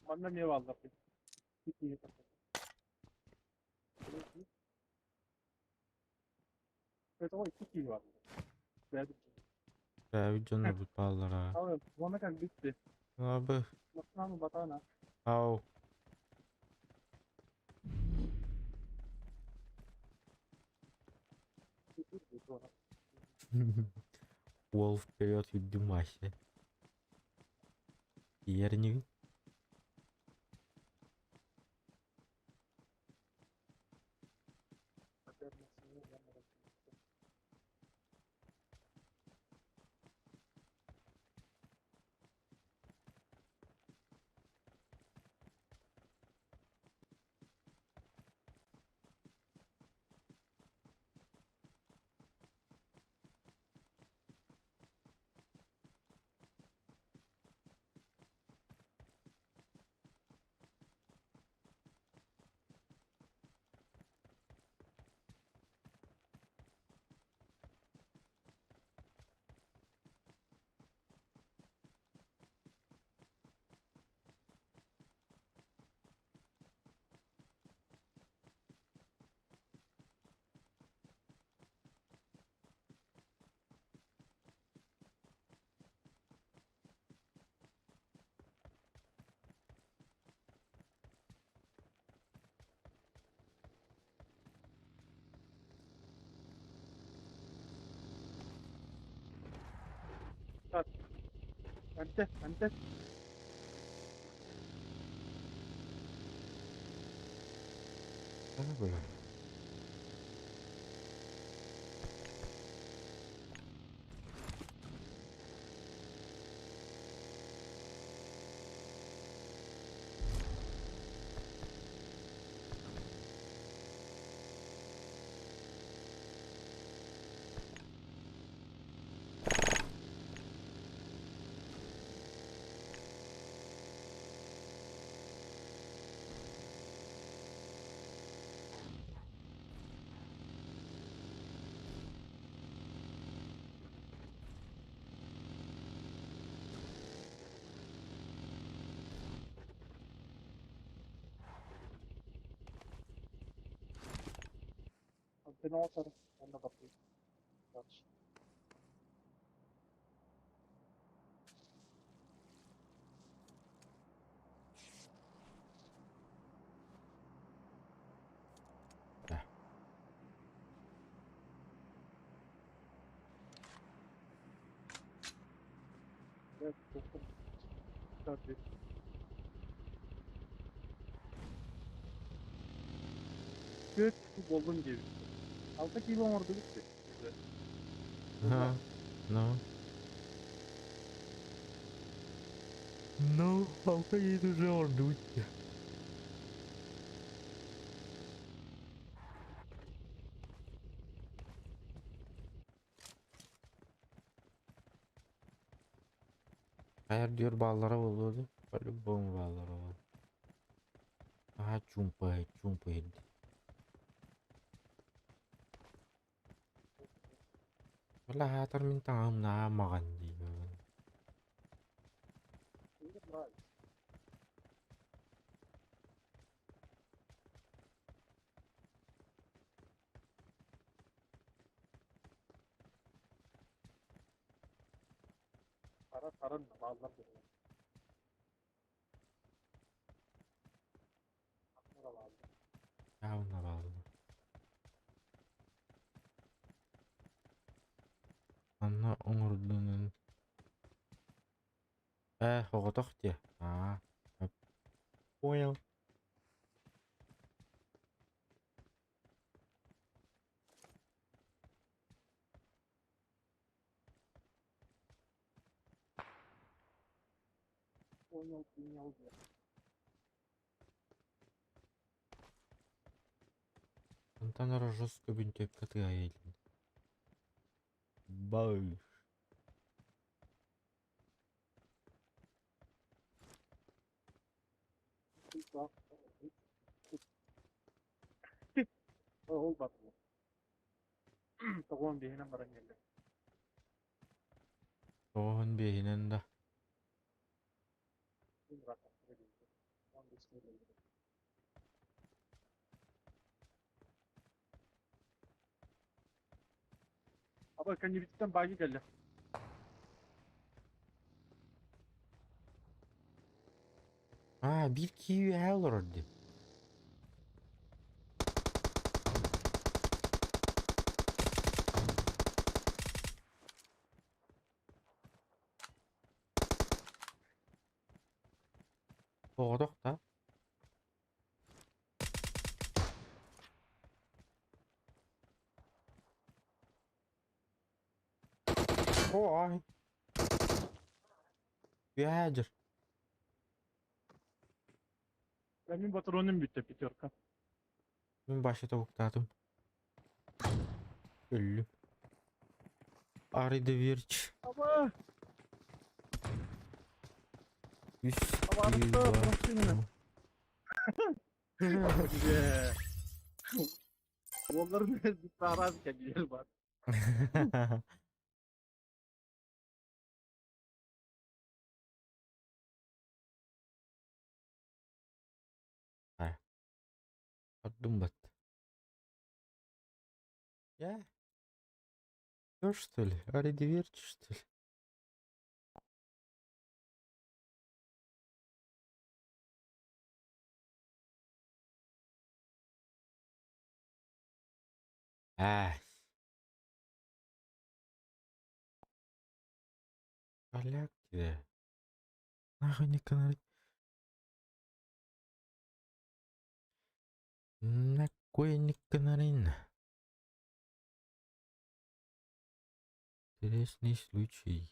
Speaker 10: Манна эмиэ бааллар. Тоҕо икки киһи баар. Бэйэбит
Speaker 1: Бэйэбит дьоннорбут бааллара.
Speaker 10: Уонна кэлбит.
Speaker 1: Абы.
Speaker 10: Массыынаны батаана.
Speaker 1: Ау. Уол вперед үрдүм вообще. Тиийэр инигин?
Speaker 10: Анте, анте.
Speaker 1: А, бля.
Speaker 10: Антенотор. Онно баппыт.
Speaker 1: Да.
Speaker 10: Түөрт буоллун диэбит. Алта киилэ оҥордубут дии.
Speaker 1: Ага. Ну. Ну, алта киһи уже ордубут. Хайар диир бааллара буолуо дуу? По-любому бааллара буолуо. Наһаа чуумпу чуумпу иһирдэ. Бала аһаатар мин таҥаһым наһаа маҕан дии
Speaker 10: Хара сарын бааллар буолуо.
Speaker 1: Явно бааллар. Онно оҥордунун Ээ, оҕотох диэ. Аа, понял.
Speaker 10: Понял, принял диэн.
Speaker 1: Онтон эрэ жестко бинтиэпкэ тыаһа Бай.
Speaker 10: Ол батыл. Тоҕуон биһинэн баран кэллэ.
Speaker 1: Тоҕуһун биэһинэн да.
Speaker 10: Аба кэннибититтэн баайы кэллэ.
Speaker 1: Аа, биир киһи үөһэ олорор дии. Оҕотох да? Ой. Үөһэ дьыр.
Speaker 10: Мин патроным бүттэ пятерка.
Speaker 1: Мин баша тобуктаатым. Өллүм. Арый да верч.
Speaker 10: Аба!
Speaker 1: Үс
Speaker 10: Абарытта машина. Уолларын араас кэлиэл бар.
Speaker 1: Ордум бат. Я? Всё, что ли? Ари что ли? Ай. Поляк тебе. Нахуй не канали. Нахуй не канарин. Интересный случай.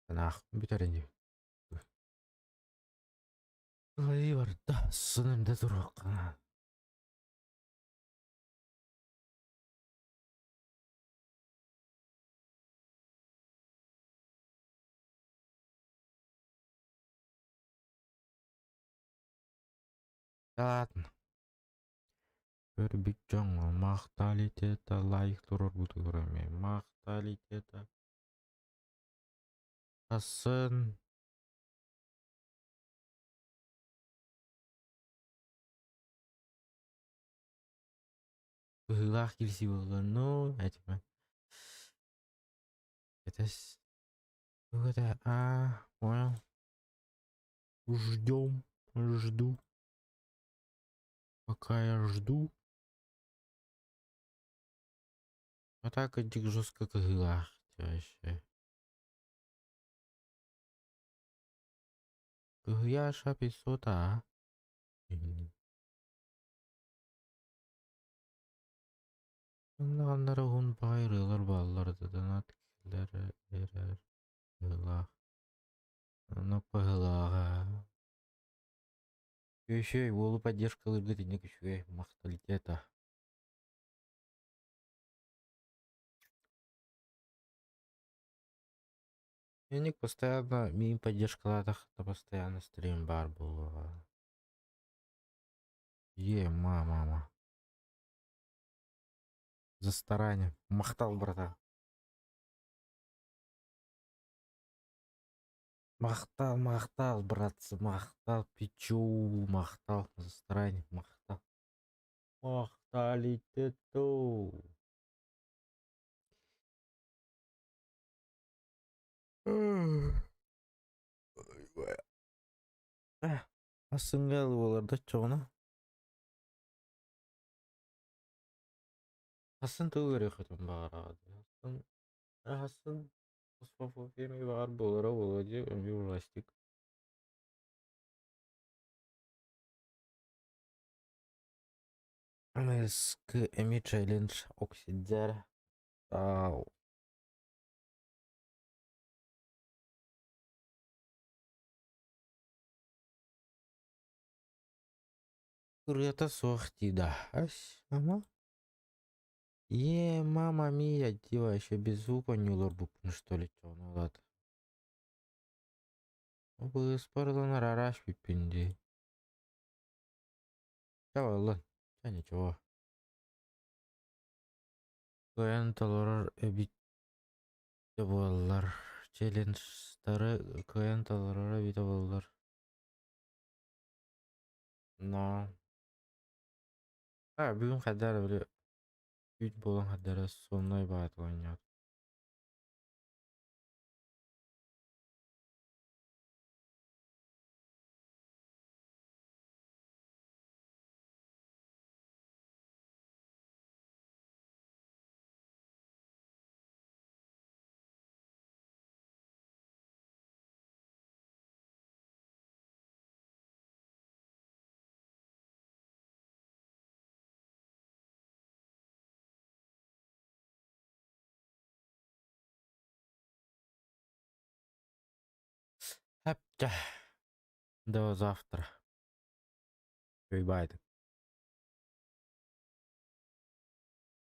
Speaker 1: Нах, бүтэр ини. Ай барда, сынымда туруохха. Ладно. Көрбүт дьоҥҥо махталитета лайк туруорбутугар эмиэ махталитета. Сарсын быһыылаах киирсии буолла ну этимэ. Кэтэс. Это а, понял. Ждем, жду. Пока я жду. А так этих жестко кыһыылаах вообще. Кыһыйаша 500 а. Оннооҕор уһун баҕайы ырыалар бааллар да донат киллэрэр быһыылаах. Оннук быһыылааҕа. Үчүгэй уолу поддержкалыыргыт инник үчүгэй махталитета. Инник постоянно миин поддержкалаатаххына постоянно стрим баар буолуоҕа. Е, мама. За старание. Махтал, братан. Махтал, махтал, братцы, махтал, пичу, махтал, за старание, махтал. Махталитету. Асынгал буолар да оччоҕуна. Хасын тыл көрүөххүтүн баҕараҕыт. Хасын, хасын эмиэ баҕар буолара буолуо дии, эмиэ ужастик. МСК эми челлендж оксидер. Ау. Ырыата суох дии да. Ась, ама. Е, мама мия, дива, еще без звука не олорбуппун что ли, чону ылат. Быспарылан араш бүппүн дии. Чэ чэ ничего. Кыайан толорор эбит да буоллар. Челленджтары кыайан толорор эбитэ буоллар. Но. А, бүгүн хайдах эрэ били үүт буолан хайдах эрэ соннай баҕайытык оонньоото. До завтра. Бай.